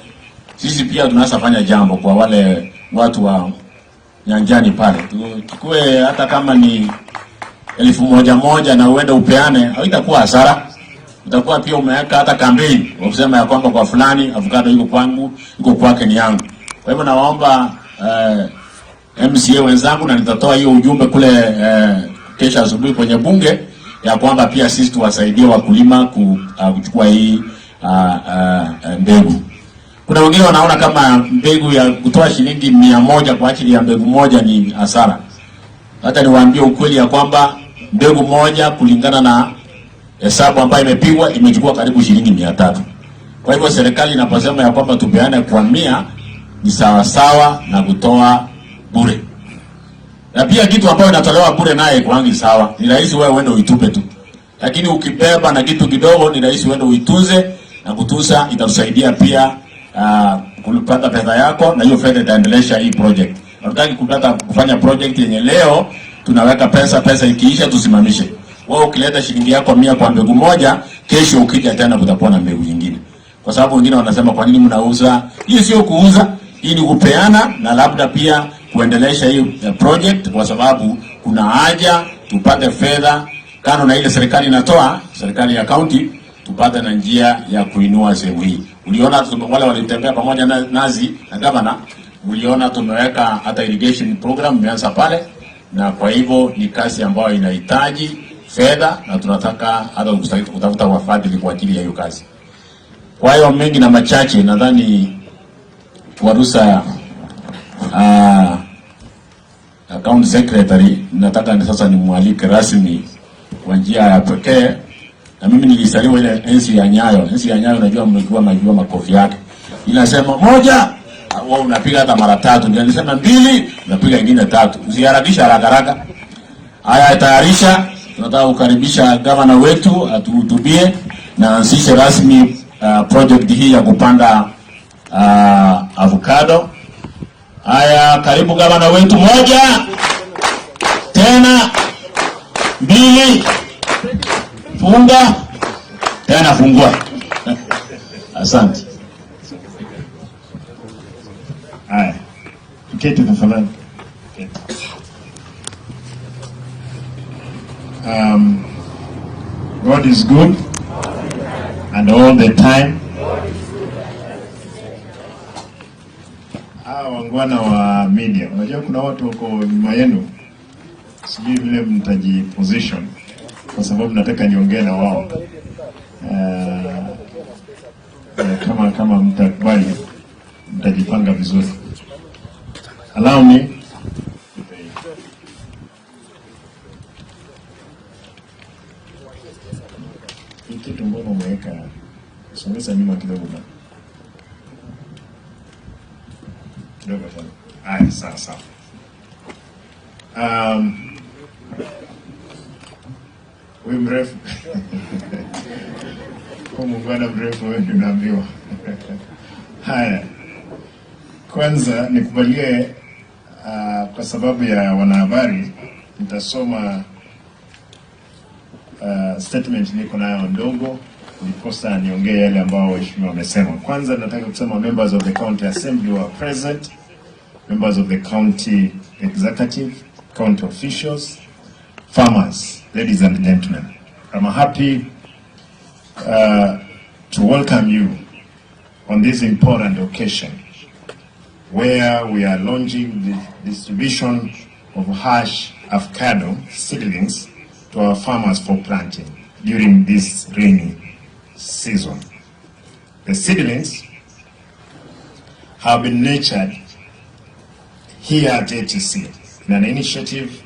O: sisi pia tunaweza fanya jambo kwa wale watu wa nyanjani pale, tuchukue hata kama ni 1000 moja na uende upeane, haitakuwa hasara. Utakuwa pia umeweka hata kampeni kusema ya kwamba kwa fulani avocado iko kwangu, iko kwake ni yangu. Kwa hivyo nawaomba MCA wenzangu, na nitatoa hiyo ujumbe kule kesho asubuhi kwenye bunge ya kwamba pia sisi tuwasaidie wakulima kuchukua hii mbegu. Kuna wengine wanaona kama mbegu ya kutoa shilingi 100 kwa ajili ya mbegu moja ni hasara. Hata niwaambie ukweli ya kwamba mbegu moja kulingana na hesabu ambayo imepigwa imechukua karibu shilingi 300. Kwa hivyo serikali inaposema ya kwamba tupeane kwa 100 ni sawa sawa na kutoa bure. Na pia kitu ambayo inatolewa bure naye kwangi sawa. Ni rahisi wewe uende uitupe tu. Lakini ukibeba na kitu kidogo ni rahisi uende uitunze, na kutunza itatusaidia pia kupata fedha yako, na hiyo fedha itaendelesha hii project. Hatutaki kufanya project yenye leo tunaweka pesa, pesa ikiisha tusimamishe. Wewe ukileta shilingi yako 100 kwa mbegu moja, kesho ukija tena kutakuwa na mbegu nyingine. Kwa sababu wengine wanasema kwa nini mnauza? Hii sio kuuza, hii ni kupeana na labda pia kuendelesha hii project, kwa sababu kuna haja tupate fedha kando na ile serikali inatoa, serikali ya county, tupate na njia ya kuinua sehemu hii. Uliona wale walitembea pamoja na nazi na governor, uliona tumeweka hata irrigation program imeanza pale, na kwa hivyo ni kazi ambayo inahitaji fedha na tunataka hata kutafuta wafadhili kwa ajili ya hiyo kazi. Kwa hiyo mengi na machache, nadhani kwa ruhusa account secretary, nataka ni sasa nimwalike rasmi kwa njia ya pekee. Na mimi nilisaliwa ile enzi ya Nyayo. Enzi ya Nyayo najua mlikuwa mnajua makofi yake. Inasema moja, wewe unapiga hata mara tatu. Ndio nilisema mbili, unapiga nyingine tatu. Usiharakisha haraka haraka. Haya, tayarisha. Tunataka kukaribisha gavana wetu atuhutubie na anzishe rasmi project hii ya kupanda avocado. Haya, karibu gavana wetu. Moja, tena mbili, funga tena, fungua. Asante.
A: Haya, tuketi tafadhali. God is good and all the time. Hawa wangwana wa media, unajua kuna watu wako nyuma yenu, sijui vile mtaji position, kwa sababu nataka niongee na wao. Kama mtakubali mtajipanga vizuri. Allow me. Hii kitu mbona umeweka songeza nyuma kidogo bana. Kidogo sana. Haya, sawa sawa. Huyu mrefu. Kwa muungwana mrefu wewe ndio unaambiwa. Haya. Kwanza nikubalie kwa sababu ya wanahabari nitasoma statement niko nayo ndogo ndiposa niongee yale ambao waheshimiwa wamesema. Kwanza nataka kusema members of the county assembly who are present, members of the county executive, county officials, farmers, ladies and gentlemen. I'm happy to welcome you on this important occasion where we are launching the distribution of Hass avocado seedlings to our farmers for planting during this rainy season. The seedlings have been nurtured here at ATC in an initiative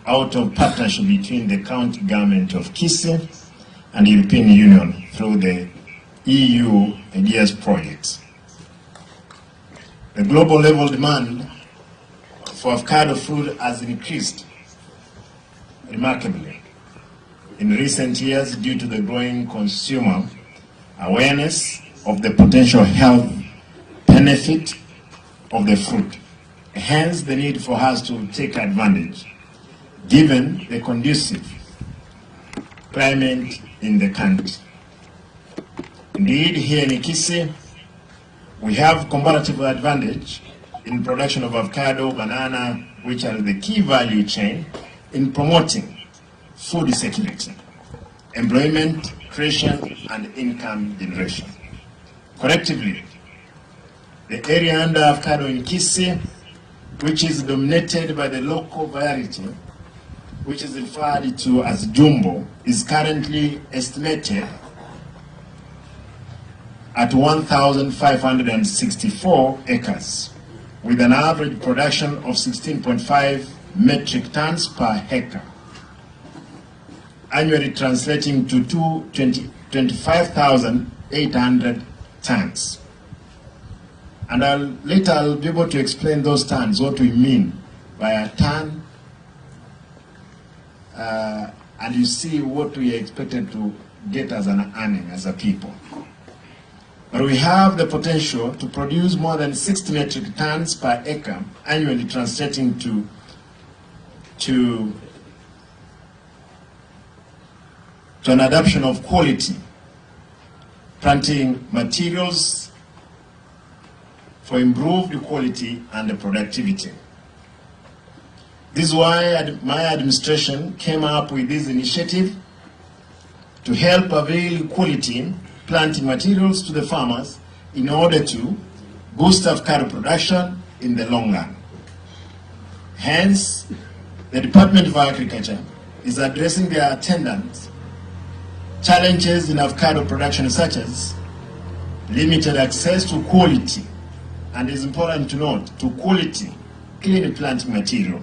A: out of partnership between the county government of Kisii and the European Union through the EU IDEAS project. The global level demand for avocado fruit has increased remarkably in recent years due to the growing consumer awareness of the potential health benefit of the fruit. Hence, the need for us to take advantage, given the conducive climate in the country. Indeed, here in Kisii, we have comparative advantage in production of avocado, banana, which are the key value chain in promoting food security, employment creation, and income generation. Collectively, the area under avocado in Kisii, which is dominated by the local variety, which is referred to as jumbo, is currently estimated at 1,564 acres, with an average production of 16.5 metric tons per hectare, annually translating to 25,800 tons. And I'll, later I'll be able to explain those tons, what we mean by a ton, and you see what we are expected to get as an earning as a people. But we have the potential to produce more than 60 metric tons per acre annually, translating to an adoption of quality planting materials for improved quality and productivity. This is why my administration came up with this initiative to help avail quality planting materials to the farmers in order to boost avocado production in the long run. Hence, the Department of Agriculture is addressing their attendant challenges in avocado production such as limited access to quality, and it's important to note, to quality clean planting material,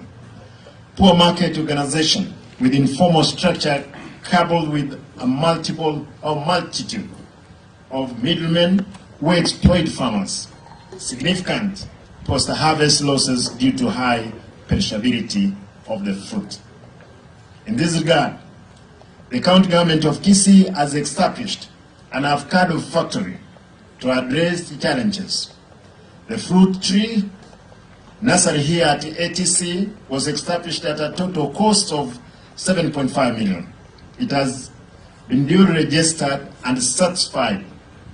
A: poor market organization with informal structure coupled with a multiple or multitude of middlemen who exploit farmers, significant post-harvest losses due to high perishability of the fruit. In this regard, the county government of Kisii has established an avocado factory to address the challenges. The fruit tree nursery here at ATC was established at a total cost of 7.5 million. It has been duly registered and certified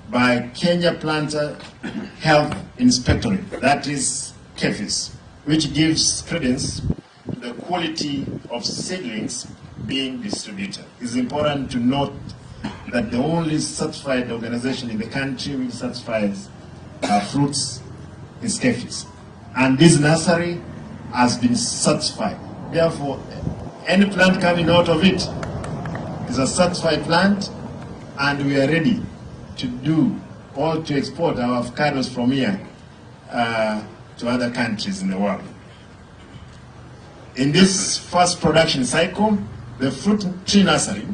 A: by Kenya Plant Health Inspectorate, that is KEPHIS, which gives credence to the quality of seedlings being distributed. It's important to note that the only certified organization in the country which certifies fruits is KEPHIS. And this nursery has been certified. Therefore, any plant coming out of it is a certified plant, and we are ready to do or to export our avocados from here to other countries in the world. In this first production cycle, the fruit tree nursery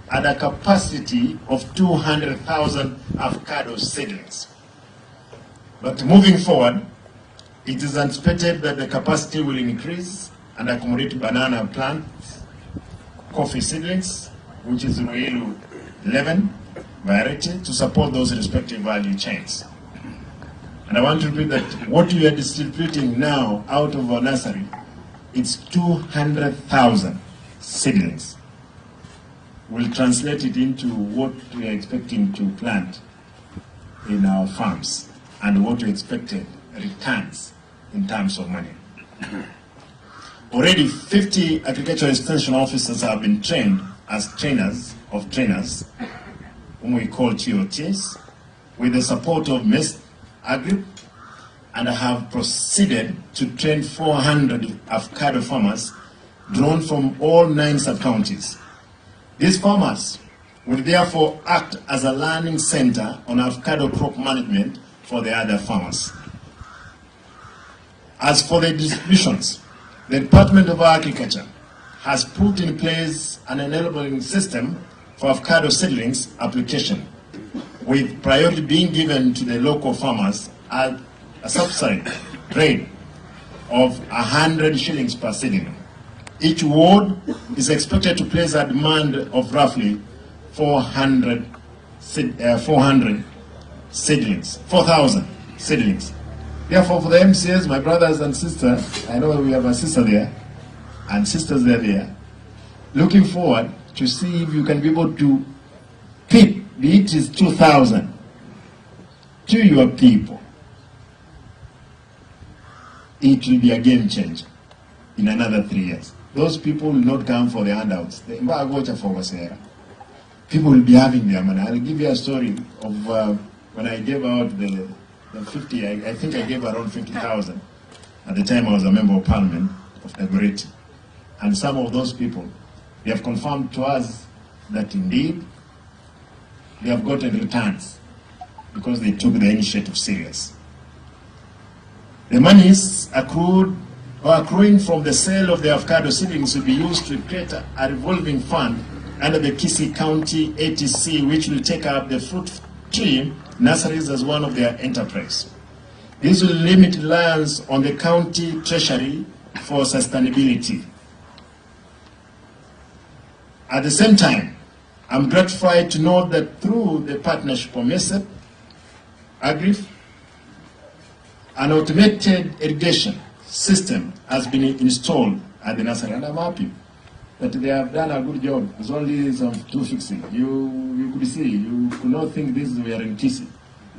A: had a capacity of 200,000 avocado seedlings. But moving forward, it is anticipated that the capacity will increase and accommodate banana plants, coffee seedlings, which is Ruiru 11 variety, to support those respective value chains. And I want to repeat that what we are distributing now out of our nursery, it's 200,000 seedlings. We'll translate it into what we are expecting to plant in our farms and what we expected returns in terms of money. Already 50 agricultural extension officers have been trained as trainers of trainers, whom we call TOTs, with the support of MEST Agri, and have proceeded to train 400 avocado farmers drawn from all 9 sub-counties. These farmers will therefore act as a learning center on avocado crop management for the other farmers. As for the distributions, the Department of Agriculture has put in place an enabling system for avocado seedlings application, with priority being given to the local farmers at a subsidy rate of 100 shillings per seedling. Each ward is expected to place a demand of roughly 400 seedlings, 4,000 seedlings. Therefore, for the MCAs, my brothers and sisters, I know we have a sister there, and sisters there, there, looking forward to see if you can be able to pick, be it is 2,000, to your people, it will be a game changer in another 3 years. Those people will not come for the handouts. They for Wasera. People will be having their money. I'll give you a story of when I gave out the 50, I think I gave around 50,000. At the time I was a member of parliament of Dagoretti. And some of those people, they have confirmed to us that indeed they have gotten returns because they took the initiative serious. The monies accrued or accruing from the sale of the avocado seedlings will be used to create a revolving fund under the Kisii County ATC, which will take up the fruit tree nurseries as one of their enterprise. This will limit reliance on the county treasury for sustainability. At the same time, I'm gratified to note that through the partnership of MESEP, AGRIF, an automated irrigation system has been installed at the nursery, and I'm happy that they have done a good job. There's only some two fixing. You could see, you could not think this we are in Kisii.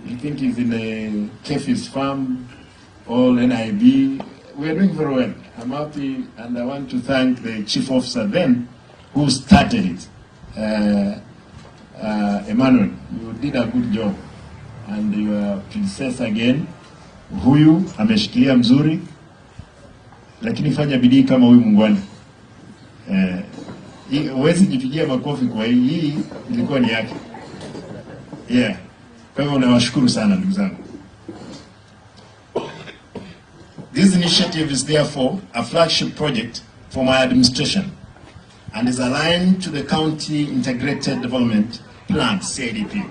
A: You think it's in a KEPHIS farm or NIB. We are doing very well. I'm happy, and I want to thank the chief officer then who started it. Emmanuel, you did a good job and your predecessor again, huyu ameshikilia mzuri, lakini fanya bidii kama huyu muungwana. Eh, huwezi jipigia makofi kwa hii, hii ilikuwa ni yake. Yeah. Kwa hivyo nawashukuru sana ndugu zangu. This initiative is therefore a flagship project for my administration and is aligned to the County Integrated Development Plan, CIDP,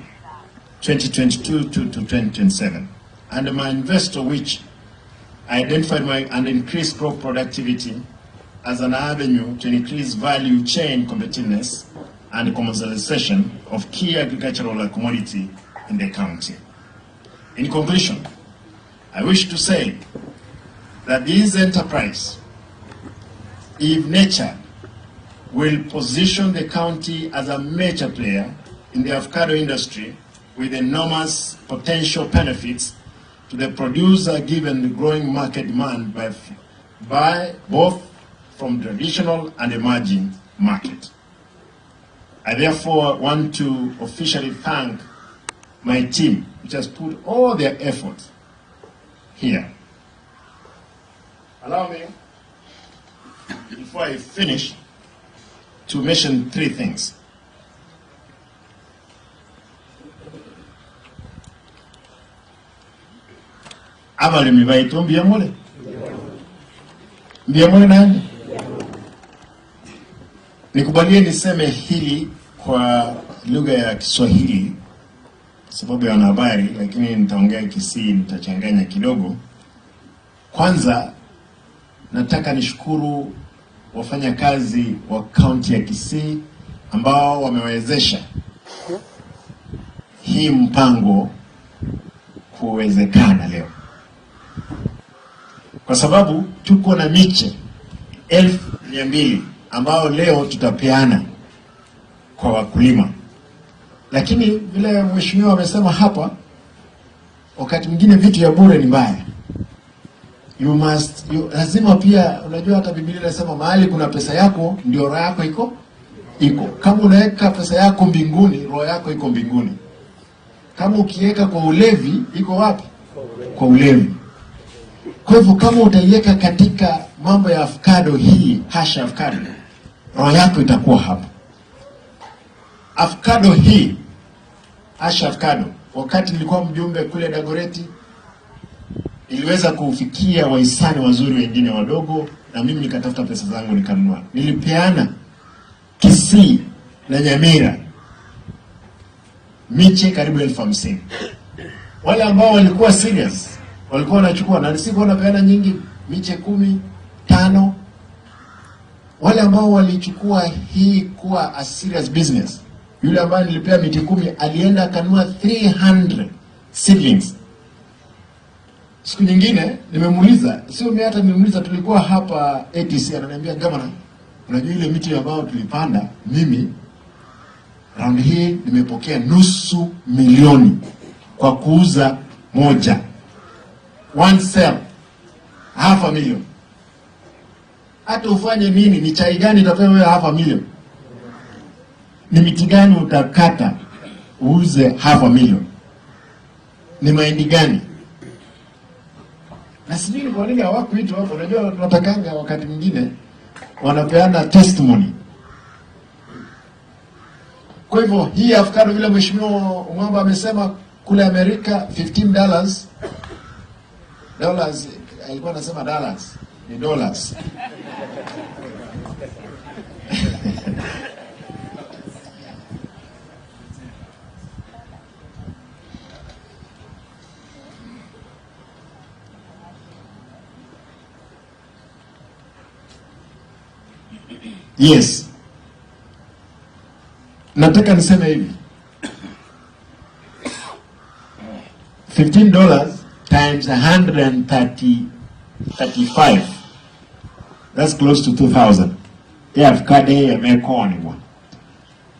A: 2022 to 2027, and my investor, which identified my and increased crop productivity as an avenue to increase value chain competitiveness and commercialization of key agricultural commodity in the county. In conclusion, I wish to say that this enterprise, if nurtured, will position the county as a major player in the avocado industry with enormous potential benefits to the producer given the growing market demand by both from traditional and emerging market. I therefore want to officially thank my team, which has put all their efforts here. Allow me, before I finish, to mention three things. Abalimi baitu mbiyamule mbiyamule nani? Nikubalie niseme hili kwa lugha ya Kiswahili sababu ya wanahabari, lakini nitaongea Kisii, nitachanganya kidogo. Kwanza nataka nishukuru wafanyakazi wa kaunti ya Kisii ambao wamewezesha hii mpango kuwezekana leo, kwa sababu tuko na miche 200,000 ambao leo tutapeana kwa wakulima, lakini vile mheshimiwa amesema hapa, wakati mwingine vitu ya bure ni mbaya. You must you, lazima pia, unajua hata Biblia inasema mahali kuna pesa yako ndio roho yako iko. Kama unaweka pesa yako mbinguni, roho yako iko mbinguni. Kama ukiweka kwa ulevi, iko wapi? Kwa ulevi. Kwa hivyo kama utaiweka katika mambo ya avocado hii, hasha avocado, roho yako itakuwa hapo. Avocado hii, hasha avocado, wakati nilikuwa mjumbe kule Dagoretti, niliweza kufikia wahisani wazuri wengine wadogo, na mimi nikatafuta pesa zangu nikanunua. Nilipeana Kisii na Nyamira miche karibu 50,000. Wale ambao walikuwa serious walikuwa wanachukua, na sikuwa napeana nyingi, miche 10 5. Wale ambao walichukua hii kuwa a serious business, yule ambaye nilipea miti 10 alienda akanunua 300 seedlings. Siku nyingine nimemuuliza, sio mimi hata nimemuuliza, tulikuwa hapa ATC, ananiambia gavana, Unajua ile miti ambayo tulipanda, mimi round hii nimepokea nusu milioni kwa kuuza moja, one cell, half a million. Hata ufanye nini, ni chai gani itapewa wewe half a million? Ni miti gani utakata uuze half a million? Ni mahindi gani? Na sijui ni kwa nini hawakuitwa hapo. Unajua tunatakanga wakati mwingine wanapeana testimony. Kwa hivyo hii avocado vile Mheshimiwa Mwamba amesema kule Amerika 15 dollars dollars, alikuwa anasema dollars ni dollars Yes, nataka niseme hivi 15 dollars times 130 35 that's close to 2000 ya avocado yamekoniwa.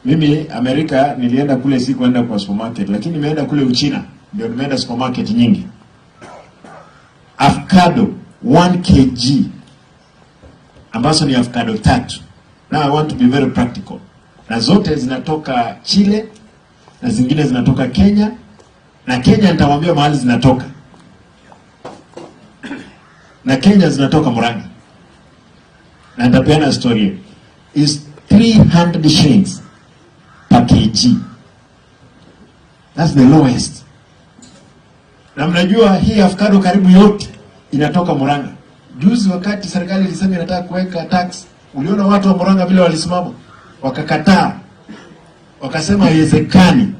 A: Mimi Amerika nilienda kule, si kwenda kwa supermarket, lakini nimeenda kule Uchina, ndio nimeenda supermarket nyingi. Avocado 1 kg ambazo ni avocado tatu. Now I want to be very practical, na zote zinatoka Chile na zingine zinatoka Kenya, na Kenya nitawaambia mahali zinatoka, na Kenya zinatoka Murang'a, na nitapeana story is 300 shillings per kg. That's the lowest. Na mnajua hii avocado karibu yote inatoka Murang'a. Juzi wakati serikali ilisema inataka kuweka tax, uliona watu wa Murang'a vile walisimama, wakakataa, wakasema haiwezekani.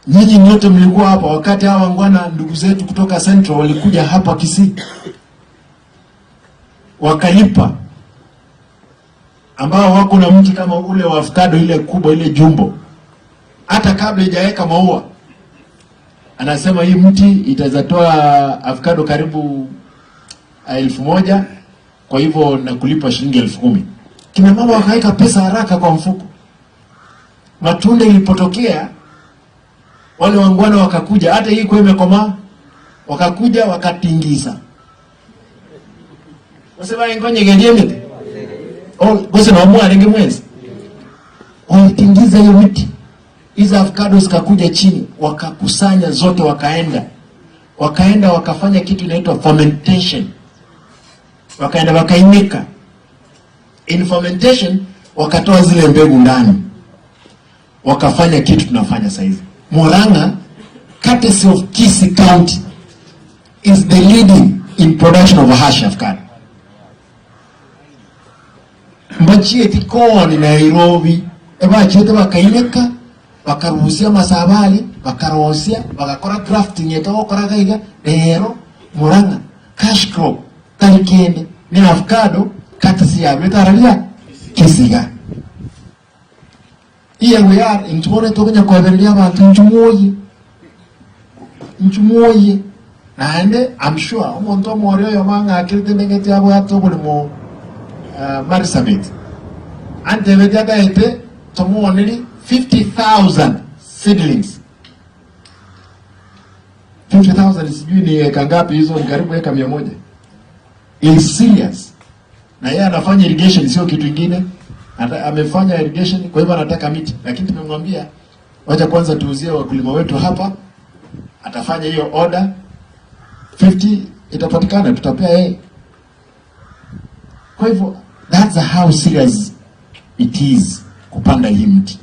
A: Nyinyi nyote mlikuwa hapa wakati hawa wangwana ndugu zetu kutoka Central walikuja hapa Kisii, wakalipa, ambao wako na mti kama ule wa avocado ile kubwa ile jumbo, hata kabla haijaweka maua anasema hii mti itazatoa avocado karibu 1000, kwa hivyo nakulipa shilingi 10,000. Kina mama wakaweka pesa haraka kwa mfuko. Matunda ilipotokea wale wangwana wakakuja, hata hii kwa imekomaa, wakakuja wakatingiza, wasema ngonye gendie oh gose na omwa renge mwezi, walitingiza hiyo miti, hizo avocado zikakuja chini, wakakusanya zote, wakaenda wakaenda wakafanya kitu inaitwa fermentation, wakaenda wakainika. In fermentation wakatoa zile mbegu ndani, wakafanya kitu tunafanya saizi. Murang'a, courtesy of Kisii County, is the leading in production of hash avocado. Mbachieti koni Nairobi, ebachiete bakaineka, bakarusia amasabari, bakarosia, bagakora grafting etogokora gaiga, rero Murang'a cash crop tari kende ni avocado courtesy ya etararia Kisiga. Here we are intwe bono tokonya koebereria abanto inchu mwoyie inchu mwoyie naende I'm sure omonto omore oyomo ang'akerete ndeng'eti abwate oboremo uh, Marsabit antebeti ataete tomooneri 50,000 seedlings 50,000 sijui ni eka ngapi hizo, ni karibu eka 100. Is serious na yeye anafanya irrigation, sio kitu kingine. Ata, amefanya irrigation, kwa hivyo anataka miti, lakini tumemwambia wacha kwanza tuuzie wakulima wetu hapa, atafanya hiyo order 50 itapatikana, tutapea yeye. Kwa hivyo that's how serious it is kupanda hii mti.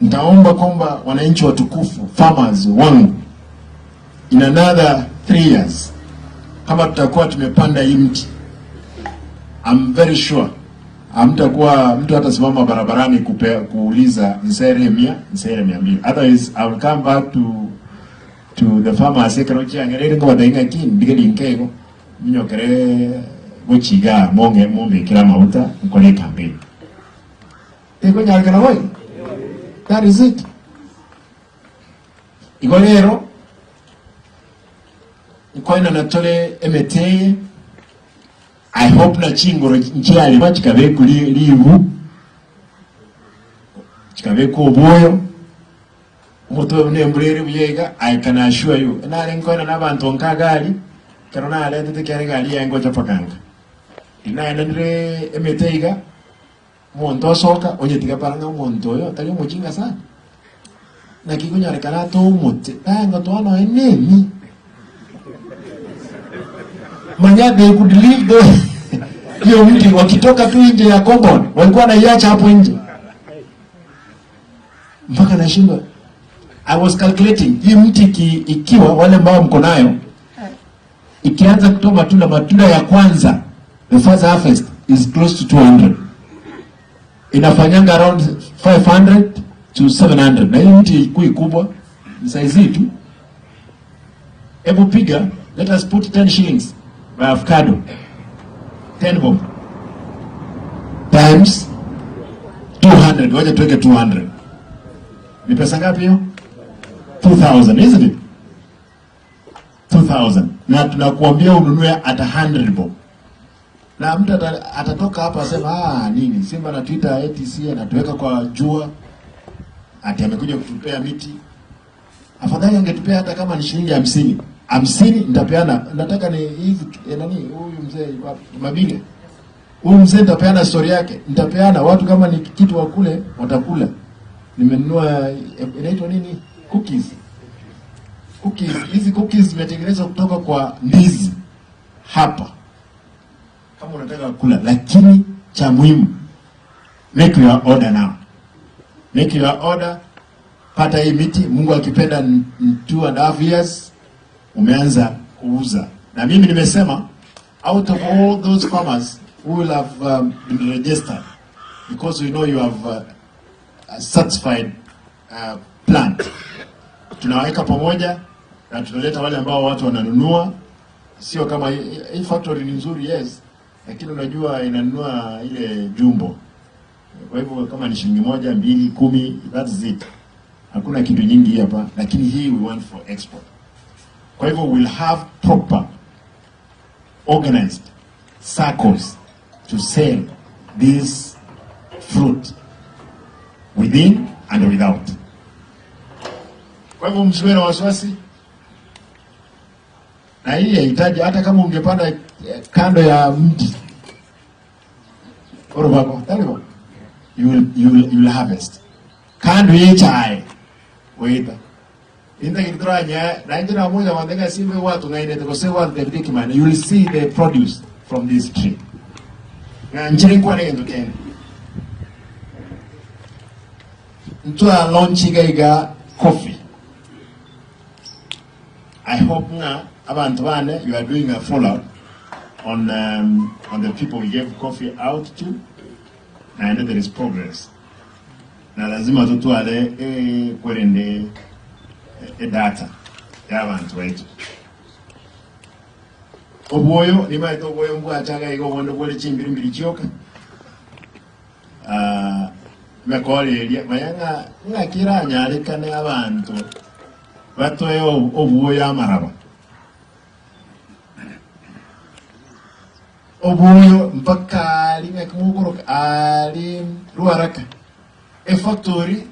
A: Nitaomba kwamba wananchi watukufu, farmers wangu, in another 3 years kama tutakuwa tumepanda hii mti, I'm very sure hamtakuwa mtu hatasimama barabarani kupea, kuuliza nsere mia nsere mia mbili. Otherwise I will come back to the farmers ekero chiang'ereire nkobatainga ki ndige rinkego minyokere gochiga monge mombekere amaguta nkore ecampaign ekonyarekana boigo. That is it. Igo rero nkoenana tore emete eye. I hope na chingoro nchiarema chikabekwa ribu, chikabekwa obwoyo, omote oyo buna embura ere buya iga, I can assure you, nare nkoenda na abanto nka gari, ekero naretete ekiagera egari yaye ngocha mpaka nka. Riria naendanire emete iga, omonto osoka, onyetiga para ng'a omonto oyo tari omochinga sana. Naki konyarekana atoe omote, naye ngotoa nonya nemi. Manya they could leave the hiyo mti wakitoka tu nje ya compound walikuwa wanaiacha hapo nje mpaka nashindwa. I was calculating hii mti iki, ikiwa wale ambao mko nayo ikianza kutoa matunda, matunda ya kwanza the first harvest is close to 200 inafanyanga around 500 to 700 na hii mti ikui kubwa ni size hii tu. Hebu piga, let us put 10 shillings by avocado 10 bob times 200, wacha tuweke 200. Ni pesa ngapi hiyo? 2000, isn't it? 2000 na tunakuambia ununue at 100 bob na mtu atatoka hapa asema ah, nini Simba anatuita ATC anatuweka kwa jua, ati amekuja kutupea miti. Afadhali angetupea hata kama ni shilingi 50 50, nitapeana. Nataka ni hizi eh, nani huyu mzee wapi? Mabile huyu mzee nitapeana story yake, nitapeana watu kama ni kitu wakule watakula. Nimenunua eh, inaitwa nini, cookies cookies. Hizi cookies zimetengenezwa kutoka kwa ndizi hapa kama unataka kula, lakini cha muhimu make your order now, make your order. Pata hii miti, Mungu akipenda, in 2.5 years umeanza kuuza. Na mimi nimesema out of all those farmers who will have been registered because we know you have a satisfied plant, tunaweka pamoja na tunaleta wale ambao watu wananunua sio kama hii factory ni nzuri yes, lakini unajua inanunua ile jumbo. Kwa hivyo kama ni shilingi 1, 2, 10, that's it. Hakuna kitu nyingi hapa, lakini hii we want for export. Kwa hivyo we'll have proper organized circles to sell this fruit within and without. Kwa hivyo msiwe na wasiwasi na hii haihitaji hata kama ungepanda kando ya mti orobako talibo you will harvest kando ye chai wita inda kitranya na injina moja wandega simbe watu ngainete kose watu tebide kimani you will see the produce from this tree na njiri kwa nendo kende ntwa launch iga coffee. I hope ng'a abanto bane you are doing a follow up on, on the people we gave coffee out to naende there is progress na lazima totware eh, kwerende edata ya abanto baito. Obwoyo nimaete obwoyo mbwacha iga iga obonde bore chimbirimbiri chioka. Ah, mekoreria manya ng'a ng'aki eranyarekane abanto batoe obwoyo amaraba. Obwoyo mpaka aria ng'aki mokoroka aria Ruaraka efactory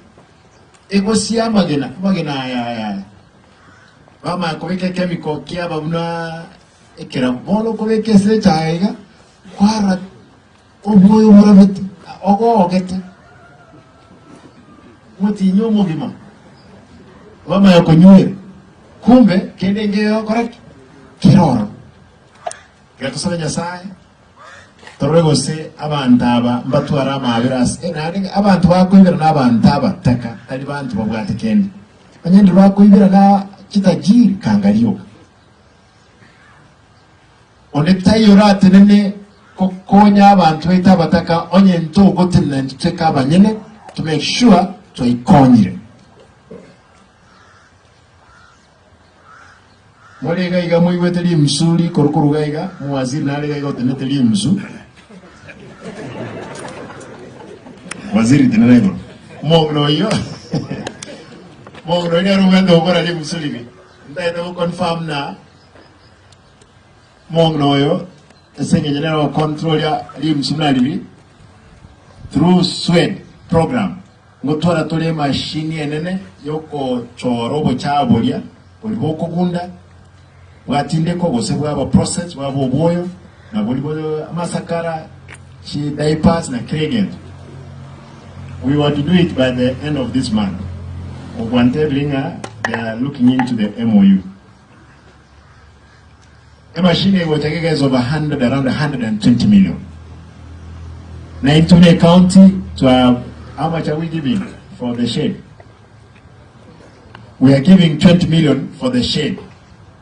A: egosia amagena amagena aya aya aya bamanya kobeka ekemiko kiaba buna ekerabo bono okobeka ase echae iga kwarora Obwoyo borabete ogoogete motinyi omogima bamanya konywera, kumbe kende nkegokora ki? Kere ororo. Tiga tosabe Nyasaye torore gose abanto aba mbatware amaabera ase eh, naende abanto bakoibera na abanto abataka tari banto babwate kende. Onye ndiri bakoibera na chitajiri kanga rioka. Onde taiyo oratenene gokonya abanto baito abataka onye ntogotenena intwe tweka abanyene to make sure twaikonyire. More iga iga moigwete rimsu rikoru koruga iga, omowaziri nare iga iga otenenete rimsu. Waziri tenena igoro. Omong'ina oyio omong'ina oyio nere obwenerete gokora rimsu riria. Ntaete go confirm na Omong'ina oyo. Ase engencho nere ogocontrolia rimusu buna riria through SWEDD program ngotwara tore emashini enene yokochora obochafu boria boria bokogunda bwatindekwa gose bwaba processed bwaba obwoyo na boria bore amasakara chi diapers na kera egento. We were to do it by the end of this month. Ogwantebire ng'a they are looking into the MOU. Emachine egocha gega is over 100 around 120 million. Na intwe ne county twa how much are we giving for the shed? We are giving 20 million for the shed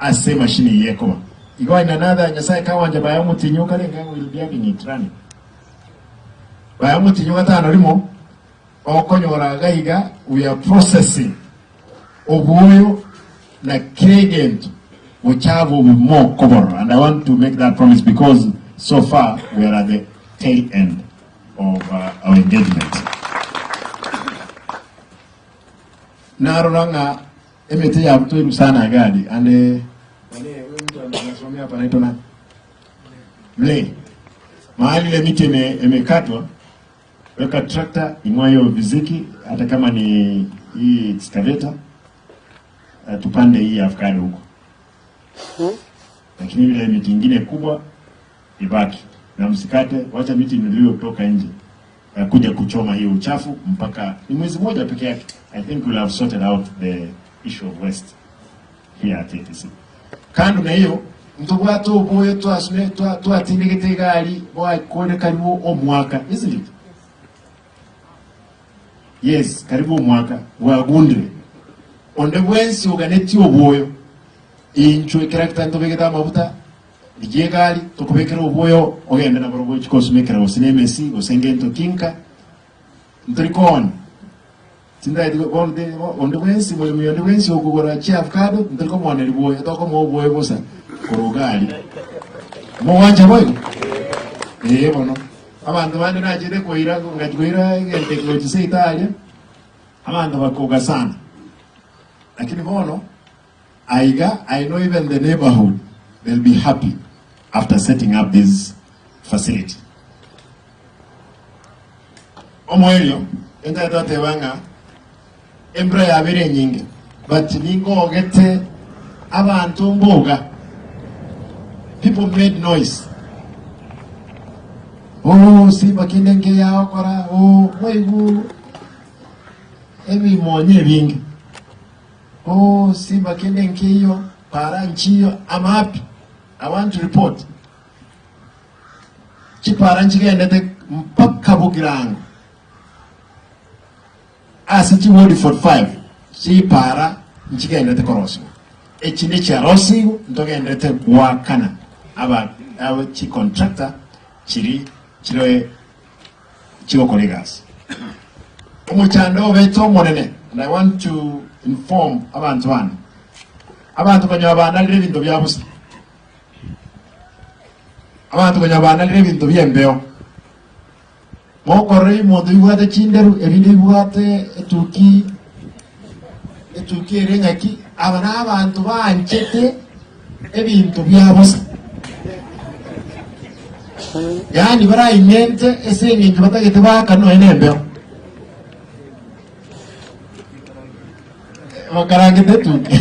A: ase emachine eye ekoba. Igo in another Nyasaye kawanja baya omotinyi okare nga we will be having it running. Baya omotinyi gatano rimo okonyora iga iga we are processing obwoyo na kera egento bochafu obo mokoborora and I want to make that promise because so far we are at the tail end of uh, our engagement. Narora ng'a emete yabutoirwe sana agadi and eh, nani, huyu mtu anasimamia hapa anaitwa nani? Mle. Mahali ile miti ime- imekatwa Weka tractor ing'oe hiyo viziki, hata kama ni hii excavator uh, tupande hii avocado huko, lakini ile miti ingine kubwa ibaki na msikate, wacha miti inunuliwe kutoka nje uh, kuja kuchoma hiyo uchafu mpaka ni mwezi mmoja peke yake. I think we'll have sorted out the issue of waste here at ATC. Kando na hiyo ntobwate oboyo twasune twa- twatindegete egari bwakore karibu omwaka isn't it? Yes, karibu omwaka bwagundire onde bwensi oganetie obwoyo inchwe ekerakita ntobegete amabuta rigia egari tokobekera obwoyo ogende naborobwo gochia kosumekera gose na emesi gose ngento kinka ntori kooni Tindageti bono te onde bwensi moremi onde bwensi okogora chiavocado ntari komoaneria bwoye tokomoa obwoye bosa korwa iga aria. Mogwancha boigo? Ee bono. Abanto bande nachete koira ngachia koira egento eke gochia seito aria, abanto bakoga sana. Lakini bono aiga I know even the neighborhood they'll be happy after setting up this facility. Omoerio, intagete goteba ng'a embura yabeire enyinge, but ningogete abanto mboga. People made noise. Oh, simba kende nkeyagokora, oh, mwaigu ebimonyo ebinge. Oh, simba kende nkeiyo, para nchiyo, I'm happy. I want to report. Chipara nchigendete mpaka bogirango ase chiwodi 45 chipara nchigendete korosigwa. Echinde chiarosigwe ntogenderete goakana aba aba chicontractor chiri chire chigokora egasi. Omochando obete omonene and I want to inform abanto bane. Abanto konya banarire ebinto bia bosa. Abanto konya banarire ebinto bi'embeo, mokorora ebimonto bibwate chinderu, ebinde bibwate etuki, etuki ere ng'aki, aba nabanto banchete ebinto bia bosa. Yaani baraimente ase eng'encho batagete baakane nonya na embeo. Bakarangete etuki.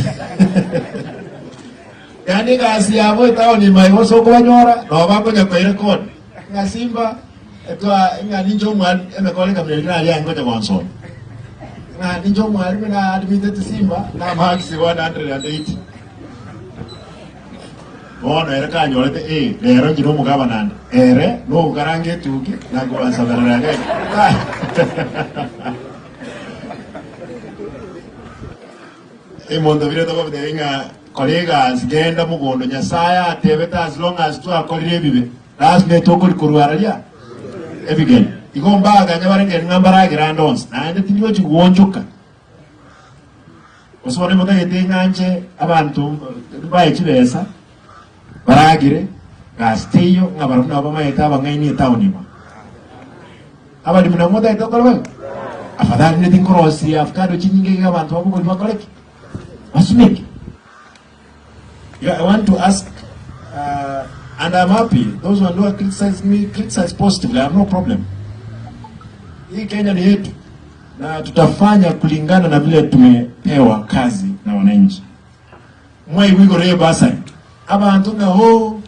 A: Yaani egasi yabo etaoni ime aye gose okobanyora, nabo bakonya koirekodi ng'a Simba etwa ng'a ninche omwalimu emekoro ekamina eria naria aye ngocha gonsomia. Ng'a ninche omwalimu na admitted Simba na marks 180. Bono ere kanyorete eh, rero inche nomogabana nde, ere nogokaranga etuki na kobansaberera iga iga. Emonto biria tokobitebia ng'a kora egasi genda mogondo Nyasaye atebete as long as twakorire ebibe lazima etokori korwa araria ebigeni. Igo mbaganya barengeri ng'a mbaragere ande onsi naende tindigochi gwonchoka. Gose bono motagete ng'a nche abanto mbae chibesa baragere gasi teiyo ng'a barabwo nabo bamaete abang'aini etown ime. Abaremi nabo motagete gokora boigo? Afadhali rende tinkorosia avocado chinyinge iga abanto babogori bakore ki? Basumeke. Iga I want to ask uh, And I'm happy those one who are criticize me criticize positively I have no problem. Hii Kenya ni yetu na tutafanya kulingana na vile tumepewa kazi na wananchi. Mwaigwa igoro y'ebasari abanto ng'a hoo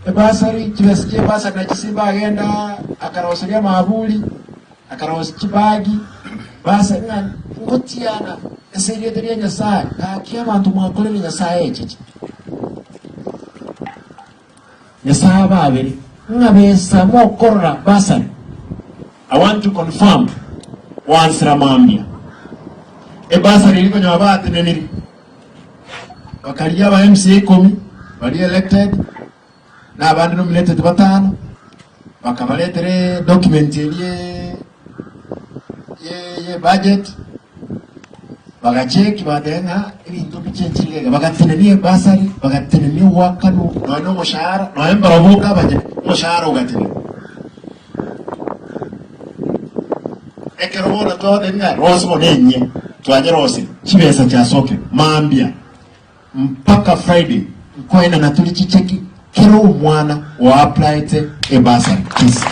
A: ebasari chibesa chia ebasari nachi Simba agenda akaroseria amaburi akarosia chibagi basari ng'a ngotiana ase erieta ria Nyasaye gaki abanto mwakorire Nyasaye echeche. Nyasaye ababere ng'a besa mokorora basari. I want to confirm gwansera mambia ebasari eri konya bateneniri bakaria aba MCA ikomi baria elected na abande nominated batano bakabaretera edocument eria ye ye budget Bagacheki bagateba ng'a ebinto mbichenchire iga iga, bagatenenia ebasari, bagatenenia ogoakanwa, nonya na omoshahara, nonya mbarabwo boka abanyene, omoshahara ogatenenwa. Ekero bono twabatebia ng'a rosi bono enyia, twanyerosirie, chibesa chiasokire, mambia mpaka Friday nkoenana tore chicheki kera omwana oapplyete ebasari Kisii.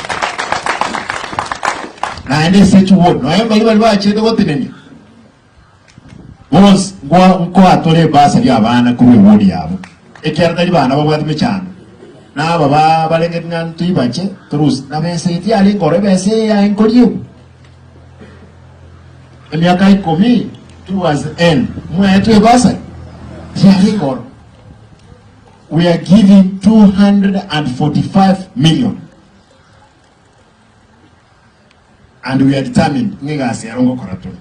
A: Naende ase chiward nonya mbaria baria bachete gotenenia bonsi nkoa nkoa tore ebasari abana korwa eward yabo ekiagera tari bana babwate mechando na aba ba barengeti ng'a ntoibache torusie na besa eye tiyarenge oro ebesa eye yaye nkoriegwa. Emiaka ikomi towards the end mwaetwe ebasari tiyarenge oro. We are giving 245 million and we are determined ng'a egasi ero ngokora tore.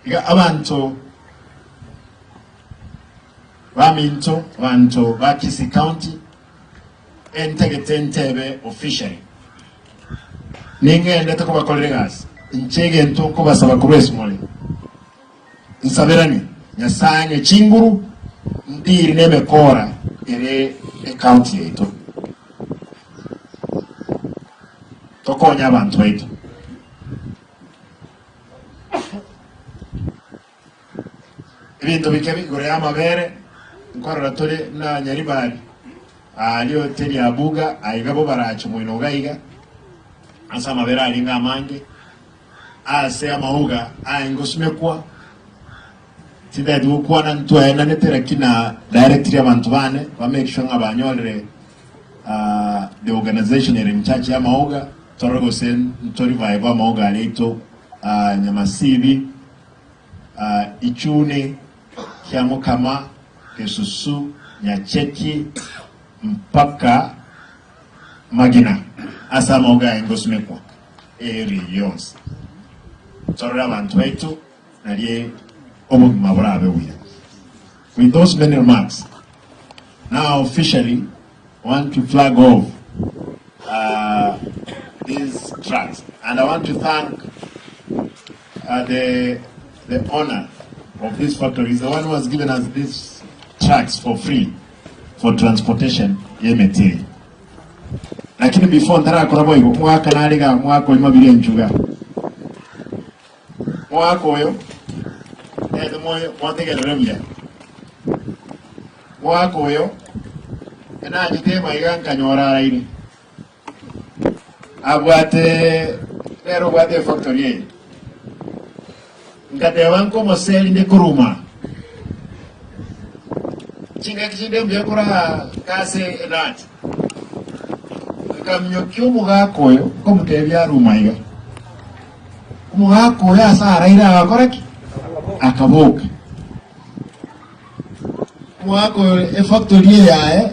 A: Iga abanto baminto, abanto ba Kisii County, entagete ntebe officially ningendete kobakorera egasi, inche egento nkobasaba korwa esimore, Nsaberanie Nyasae ang'e chinguru ndiri nemekora ere ecounty yaito. Tokonye abanto baito. Ebinto bike igoro y'amabere nkorora tore na Nyaribari aaria hoteli ya Buga aiga bo barache moino iga iga ase amabere arenge amange. Aase amauga aye ngosumekwa, tintageti gokwana ntwaenanete lakini na directiri abanto bane ba make sure ng'a banyorire the organization ere in charge ya amauga torore gose nto revive amauga aria aito Nyamasibi, Ichuni, Kiamokama, Gesusu, Nyacheki mpaka Magina ase amauga aye ngosumekwa. Eri yonsi torore abanto baito narie obogima borabe buya. With those many remarks, now officially want to flag off uh, these trucks and I want to thank uh, the, the owner of this factory. He's the one who has given us these trucks for free for transportation yemetiri. Lakini before ntarakora boigo, omogaka nare igaa, omogaka oyo mabiri enchuga. Omogaka oyo, ntagete moyo montegerere buya. Omogaka oyo, enachete emaiga nkanyora araire. Abwate, nere obwate efactory eye. Ngateba nkomoseri nde koruma. Chingaki chinde mbuya koraa ase enati. Nkaminyokia omogaka oyo nkomotebia aruma iga. Omogaka oyo ase araire agakora ki? Akaboka. Omogaka oyo efactory eyaye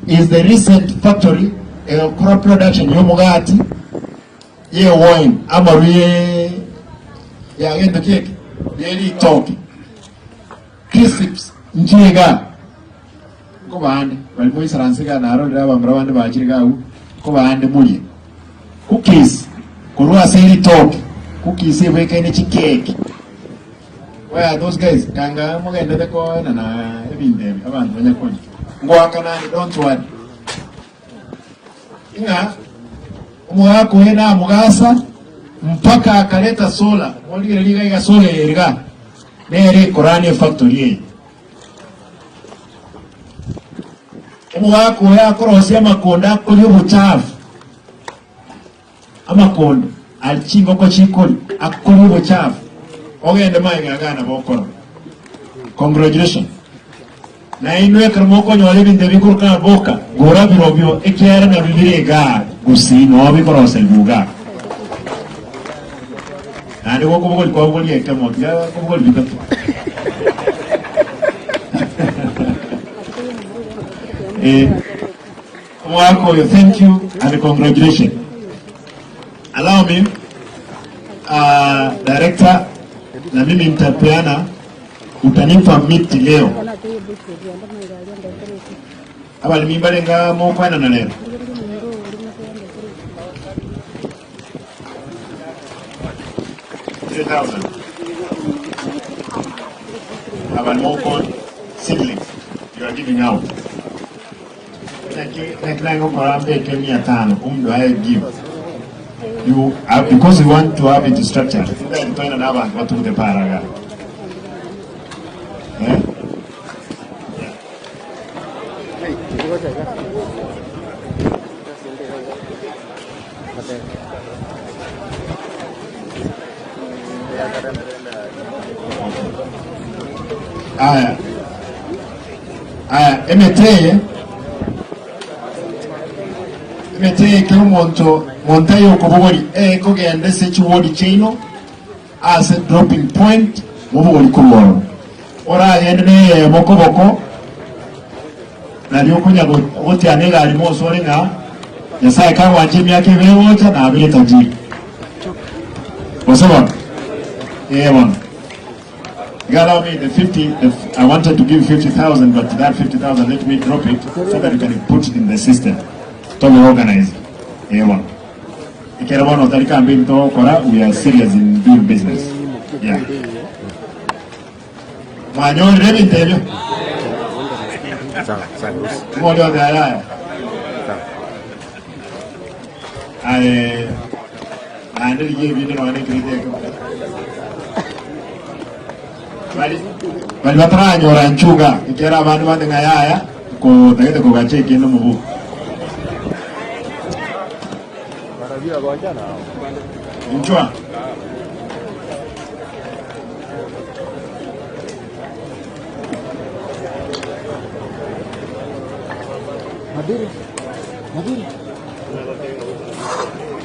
A: is the recent factory egokora production y'omogati ye wine amaru ye ya gento kieke ye ritoke crisps nchire igaa nkobande bari moisaranse igaa narorire abamura bande bachire iga agwo nkobande morie cookies korwa ase ritoke cookies ebwekaine chikeki Where are those guys? Kanga mogendete koenana ebinto ebi abanto banya konya. Ngoaka nande don't worry. Ng'a omogaka oye namogasa mpaka akaleta solar. Morigereria iga iga solar eye iga nere ekorania efactory eye. Omogaka oyo akorosia amakonde akoria obochafu, amakonde aria chingoko chikoria, akoria obochafu, ogende magega igaa nabo okora. Congratulations. Na inwe ekero mokonyora ebinto ebi korwa ng'a boka, gora birobio, ekiagera nabio bire igaa gusii, noo bikoroserigwa igaa. Naende gokobogoria kwabogoria ekemo, tiga kobogoria bitato. Eh, omwaka oyo thank you and congratulations. Allow me uh, director, na mimi nitapeana, utanipa miti leo. Abalimi mbarenga mokwenana lero. 3,000 Abalimi seedlings you are giving out. Naki nagokora mbeke mia tano whom do I give? You, because we want to have it structured. Twena n'abantu batugute paraga. Eh? Aya, aya, emete eye, emete eye ekero omonto monto aye okobogori ekogenda ase chiwodi chiaino ase dropping point mobogori korwa ororo oragende na eyemo koboko nario okonya gotiana egari mosore ng'a Nyasaye kagwancha emiaka ebere gocha nabere tajiri. Gose bono? Ee bono. You allow me the 50, the, I wanted to give 50,000, but that 50,000, let me drop it so that you can put it in the system. To be organized. Ee bono. Ekero bono otari campaign togokora, we are serious in doing business. Yeah. Mwanyorire ebinto ebio? Ng'ori ote ayaya. Aye naende rigia ebinde nonya nekirete ekemo. Bari bari bataranyora nchuga ekiagera abande bande ng'a yaya kotagete kogacha ekende omobuko. Inchwa.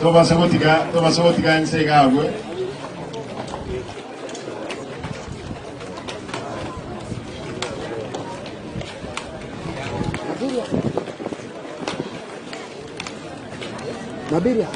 A: Tobasa gotiga tobasa gotiga ense iga agwe.
F: Mabiria.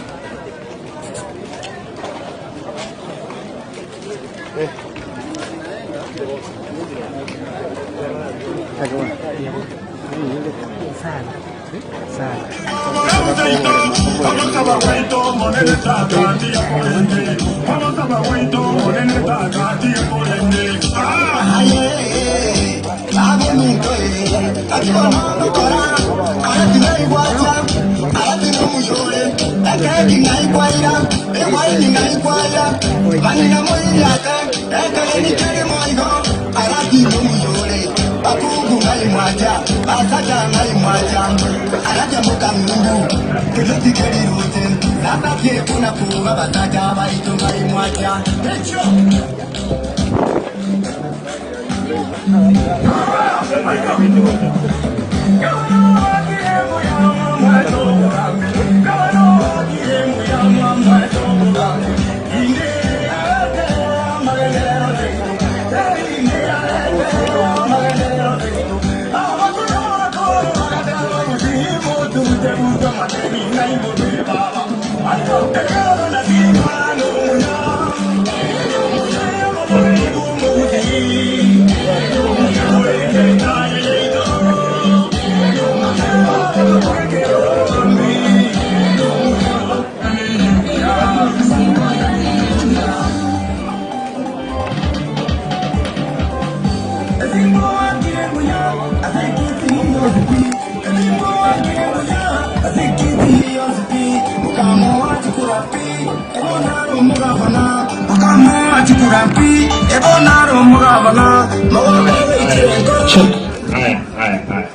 A: Aya, aya, aya.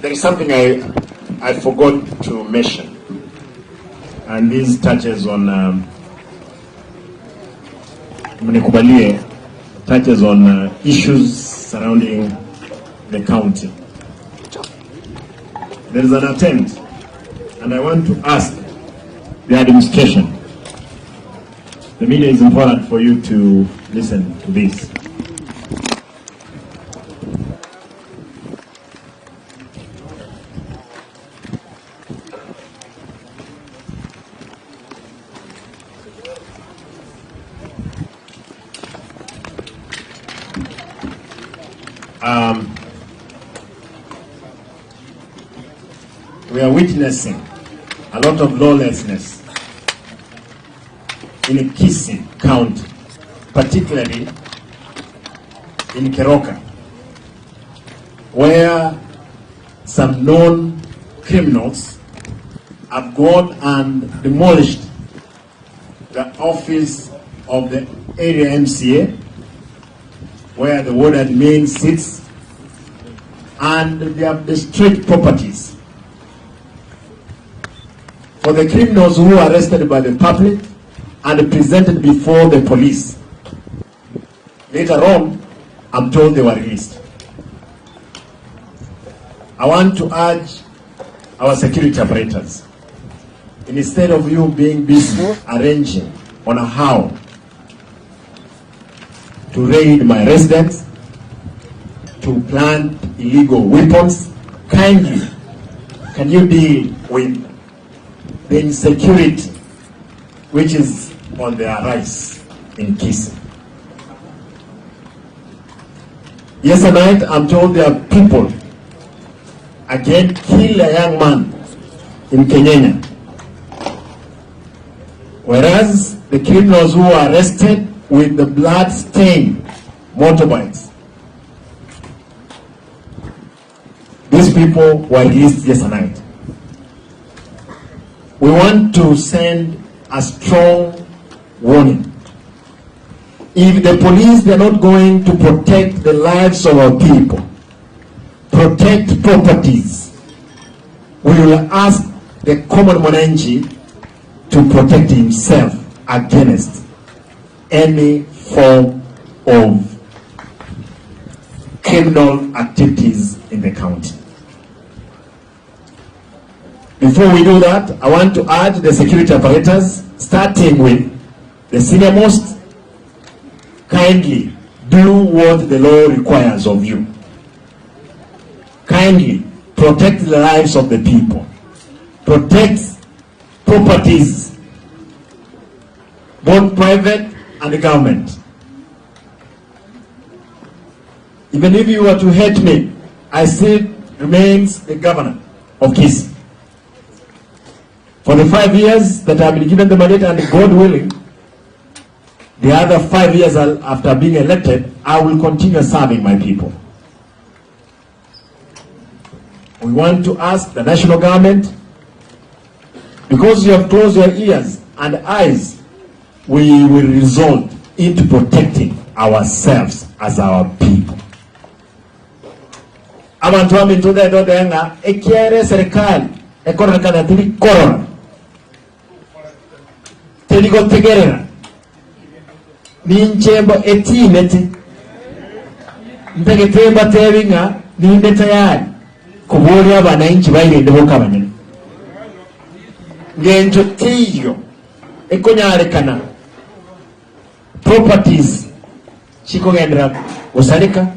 A: There is something I, I forgot to mention, and this touches on um, mnikubalie touches on uh, issues surrounding the county. There is an attempt, and I want to ask the administration. The media is important for you to listen to this. Um, we are witnessing a lot of lawlessness in Kisii County, particularly in Keroka, where some known criminals have gone and demolished the office of the area MCA, where the ward admin sits, and they have destroyed properties. For the criminals who were arrested by the public and presented before the police, later on, I'm told they were released. I want to urge our security operators, instead of you being busy arranging on how to raid my residence, to plant illegal weapons, kindly, can you deal with the insecurity which is on the rise in Kisii? Yesterday night, I'm told there are people again kill a young man in Kenyenya. Whereas the criminals who were arrested with the blood-stained motorbikes, these people were released yesterday night. We want to send a strong warning. If the police they are not going to protect the lives of our people, protect properties, we will ask the common mwananchi to protect himself against any form of criminal activities in the county. Before we do that, I want to urge the security apparatus, starting with the senior most, kindly do what the law requires of you. Kindly protect the lives of the people. Protect properties, both private and the government. Even if you were to hate me, I still remains the governor of Kisii. For the 5 years that I've been given the mandate and God willing, the other 5 years after being elected, I will continue serving my people. We want to ask the national government, because you have closed your ears and eyes, we will resort into protecting ourselves as our people. Abanto baminto ndetotebe ng'a ekiagera eserekari ekororekana teri korora, teri gotegerera, ninche mbo etiinete, ntagete mbatebi ng'a ninde tayari koboria abanainchi bairende boka abanyene. Ngencho teiyo ekonyarekana properties chikogenderera gosareka,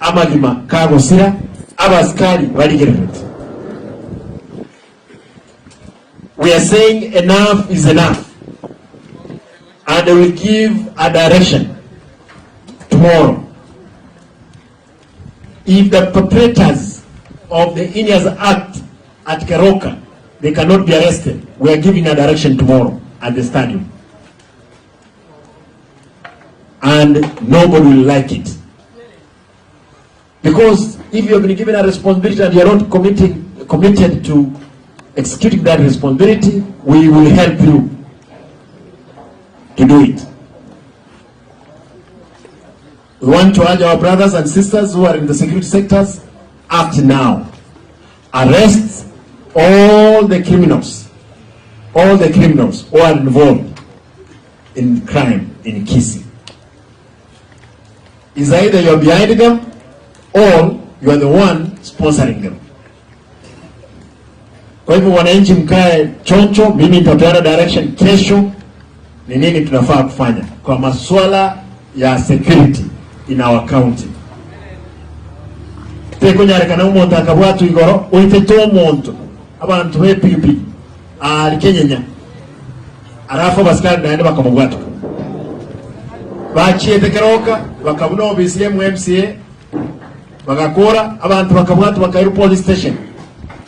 A: amagima kagosira, abasikari barigererete. We are saying enough is enough and we give a direction tomorrow. If the perpetrators of the heinous Act at Keroka, they cannot be arrested, we are giving a direction tomorrow at the stadium. And nobody will like it. Because if you have been given a responsibility and you are not committed to executing that responsibility, we will help you to do it. We want to urge our brothers and sisters who are in the security sectors, Act now. Arrest all the criminals, all the criminals who are involved in crime in Kisii. Is either you are behind them or you are the one sponsoring them. Kwa hivyo wananchi, mkae choncho, mimi nitapeana direction kesho ni nini tunafaa kufanya kwa masuala ya security in our county. Tekonyarekana omonto akabwatwa igoro oitete omonto abanto b'epigipigi aari kenyenya alafu abasikari naende bakamobwatuka bachiete keroka bakabuna ofisi ya MCA bagakora abanto bakabwatwa bakairwa police station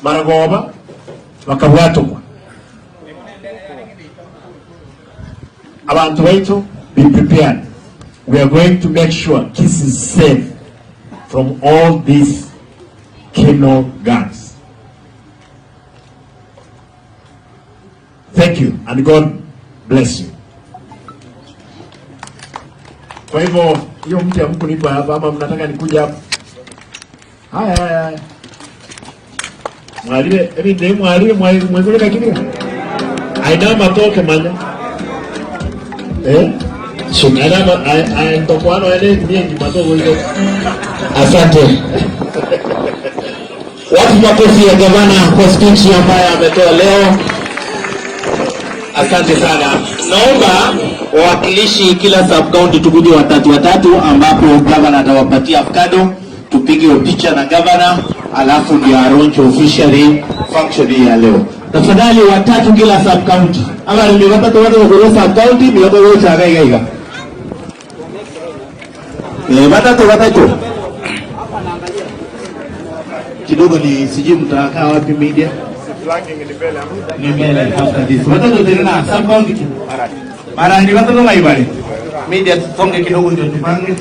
A: maragoba bakabwatokwa Abantu baitu be prepared we are going to make sure Kisii is safe from all these criminal gangs. Thank you and God bless you. Kwa hivyo hiyo mti hamkunipa hapa ama mnataka nikuja hapa? Haya haya haya. Mwalire ebinto ebi mwalire mwegoreka kibira. Aina amatoke manya. Eh? Aina ama ntokwano ene mingi matogo iko.
G: Asante. Wapi makofi ya gavana kwa speech ambayo ametoa leo? Asante sana. Naomba wawakilishi kila sub county tukuje watatu watatu, ambapo gavana atawapatia avocado, tupige picha na gavana, alafu ndio alaunch officially function hii ya leo. Tafadhali watatu kila sub county. Ama ni watatu watatu kwa sub county, ni watatu wote iga. Eh, watatu watatu. Kidogo ni sijui mtakaa wapi media.
B: Ni mbele after this. Watatu tena sub county. Marani watatu maibale. Media tusonge kidogo ndio tupange.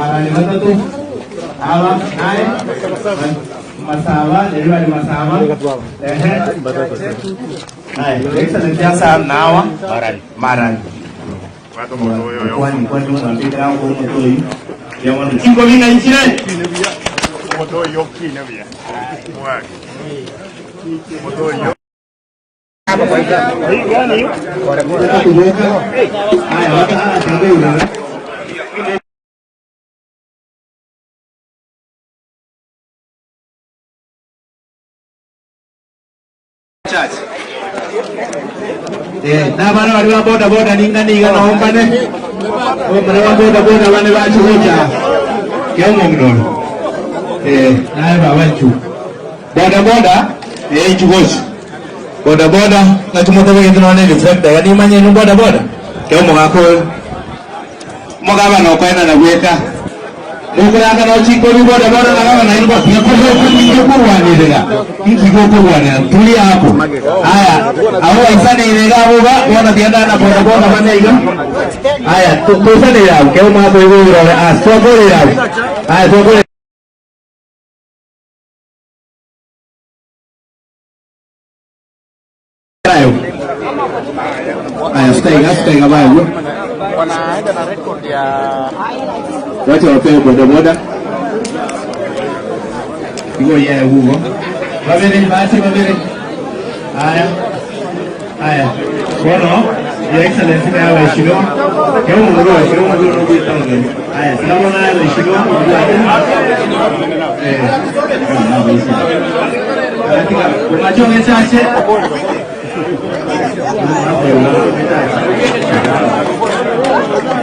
B: Marani watatu. Hawa naye. Masaba, everybody Masaba. Ehe. Haya, Excellency sasa nawa. Marani. Marani. Kwani kwani mwambie yangu mtoi. Ya mwana. Kingo mina inchire.
D: Motoi yokine bia. Mwaki. Motoi yo.
B: Haya, wata tembea. Eh, na bana bali ba boda boda ninga ninga naombane. Bana ba boda boda bane bachigocha. Kemo mdolo. Eh, naye baba nchu. Boda boda eh nchugochi. Boda boda na tumoto bwe none reflector yani manye no boda boda. Kemo gako. Mugaba no kwenda na gweka. Mukuranga no chikori boda boda na gaba na ingo kurwanirira. Nkigo kurwanira tulia hapo. Haya, aho isane ile gabo ba wana tienda na boda boda bane igo. Haya, tusane yao keo ma ko igo ro ah twakore yao. Haya twakore. Haya, stay stay baya.
C: Wanaenda na record ya
B: Wacha wapewe boda boda. Igo yeye huo. Babere basi babere. Haya. Haya. Bono, Your Excellency na waheshimiwa. Keo mungu waheshimiwa mungu ndugu yetu. Haya, salamu na waheshimiwa. Eh. Katika kumachonge chache.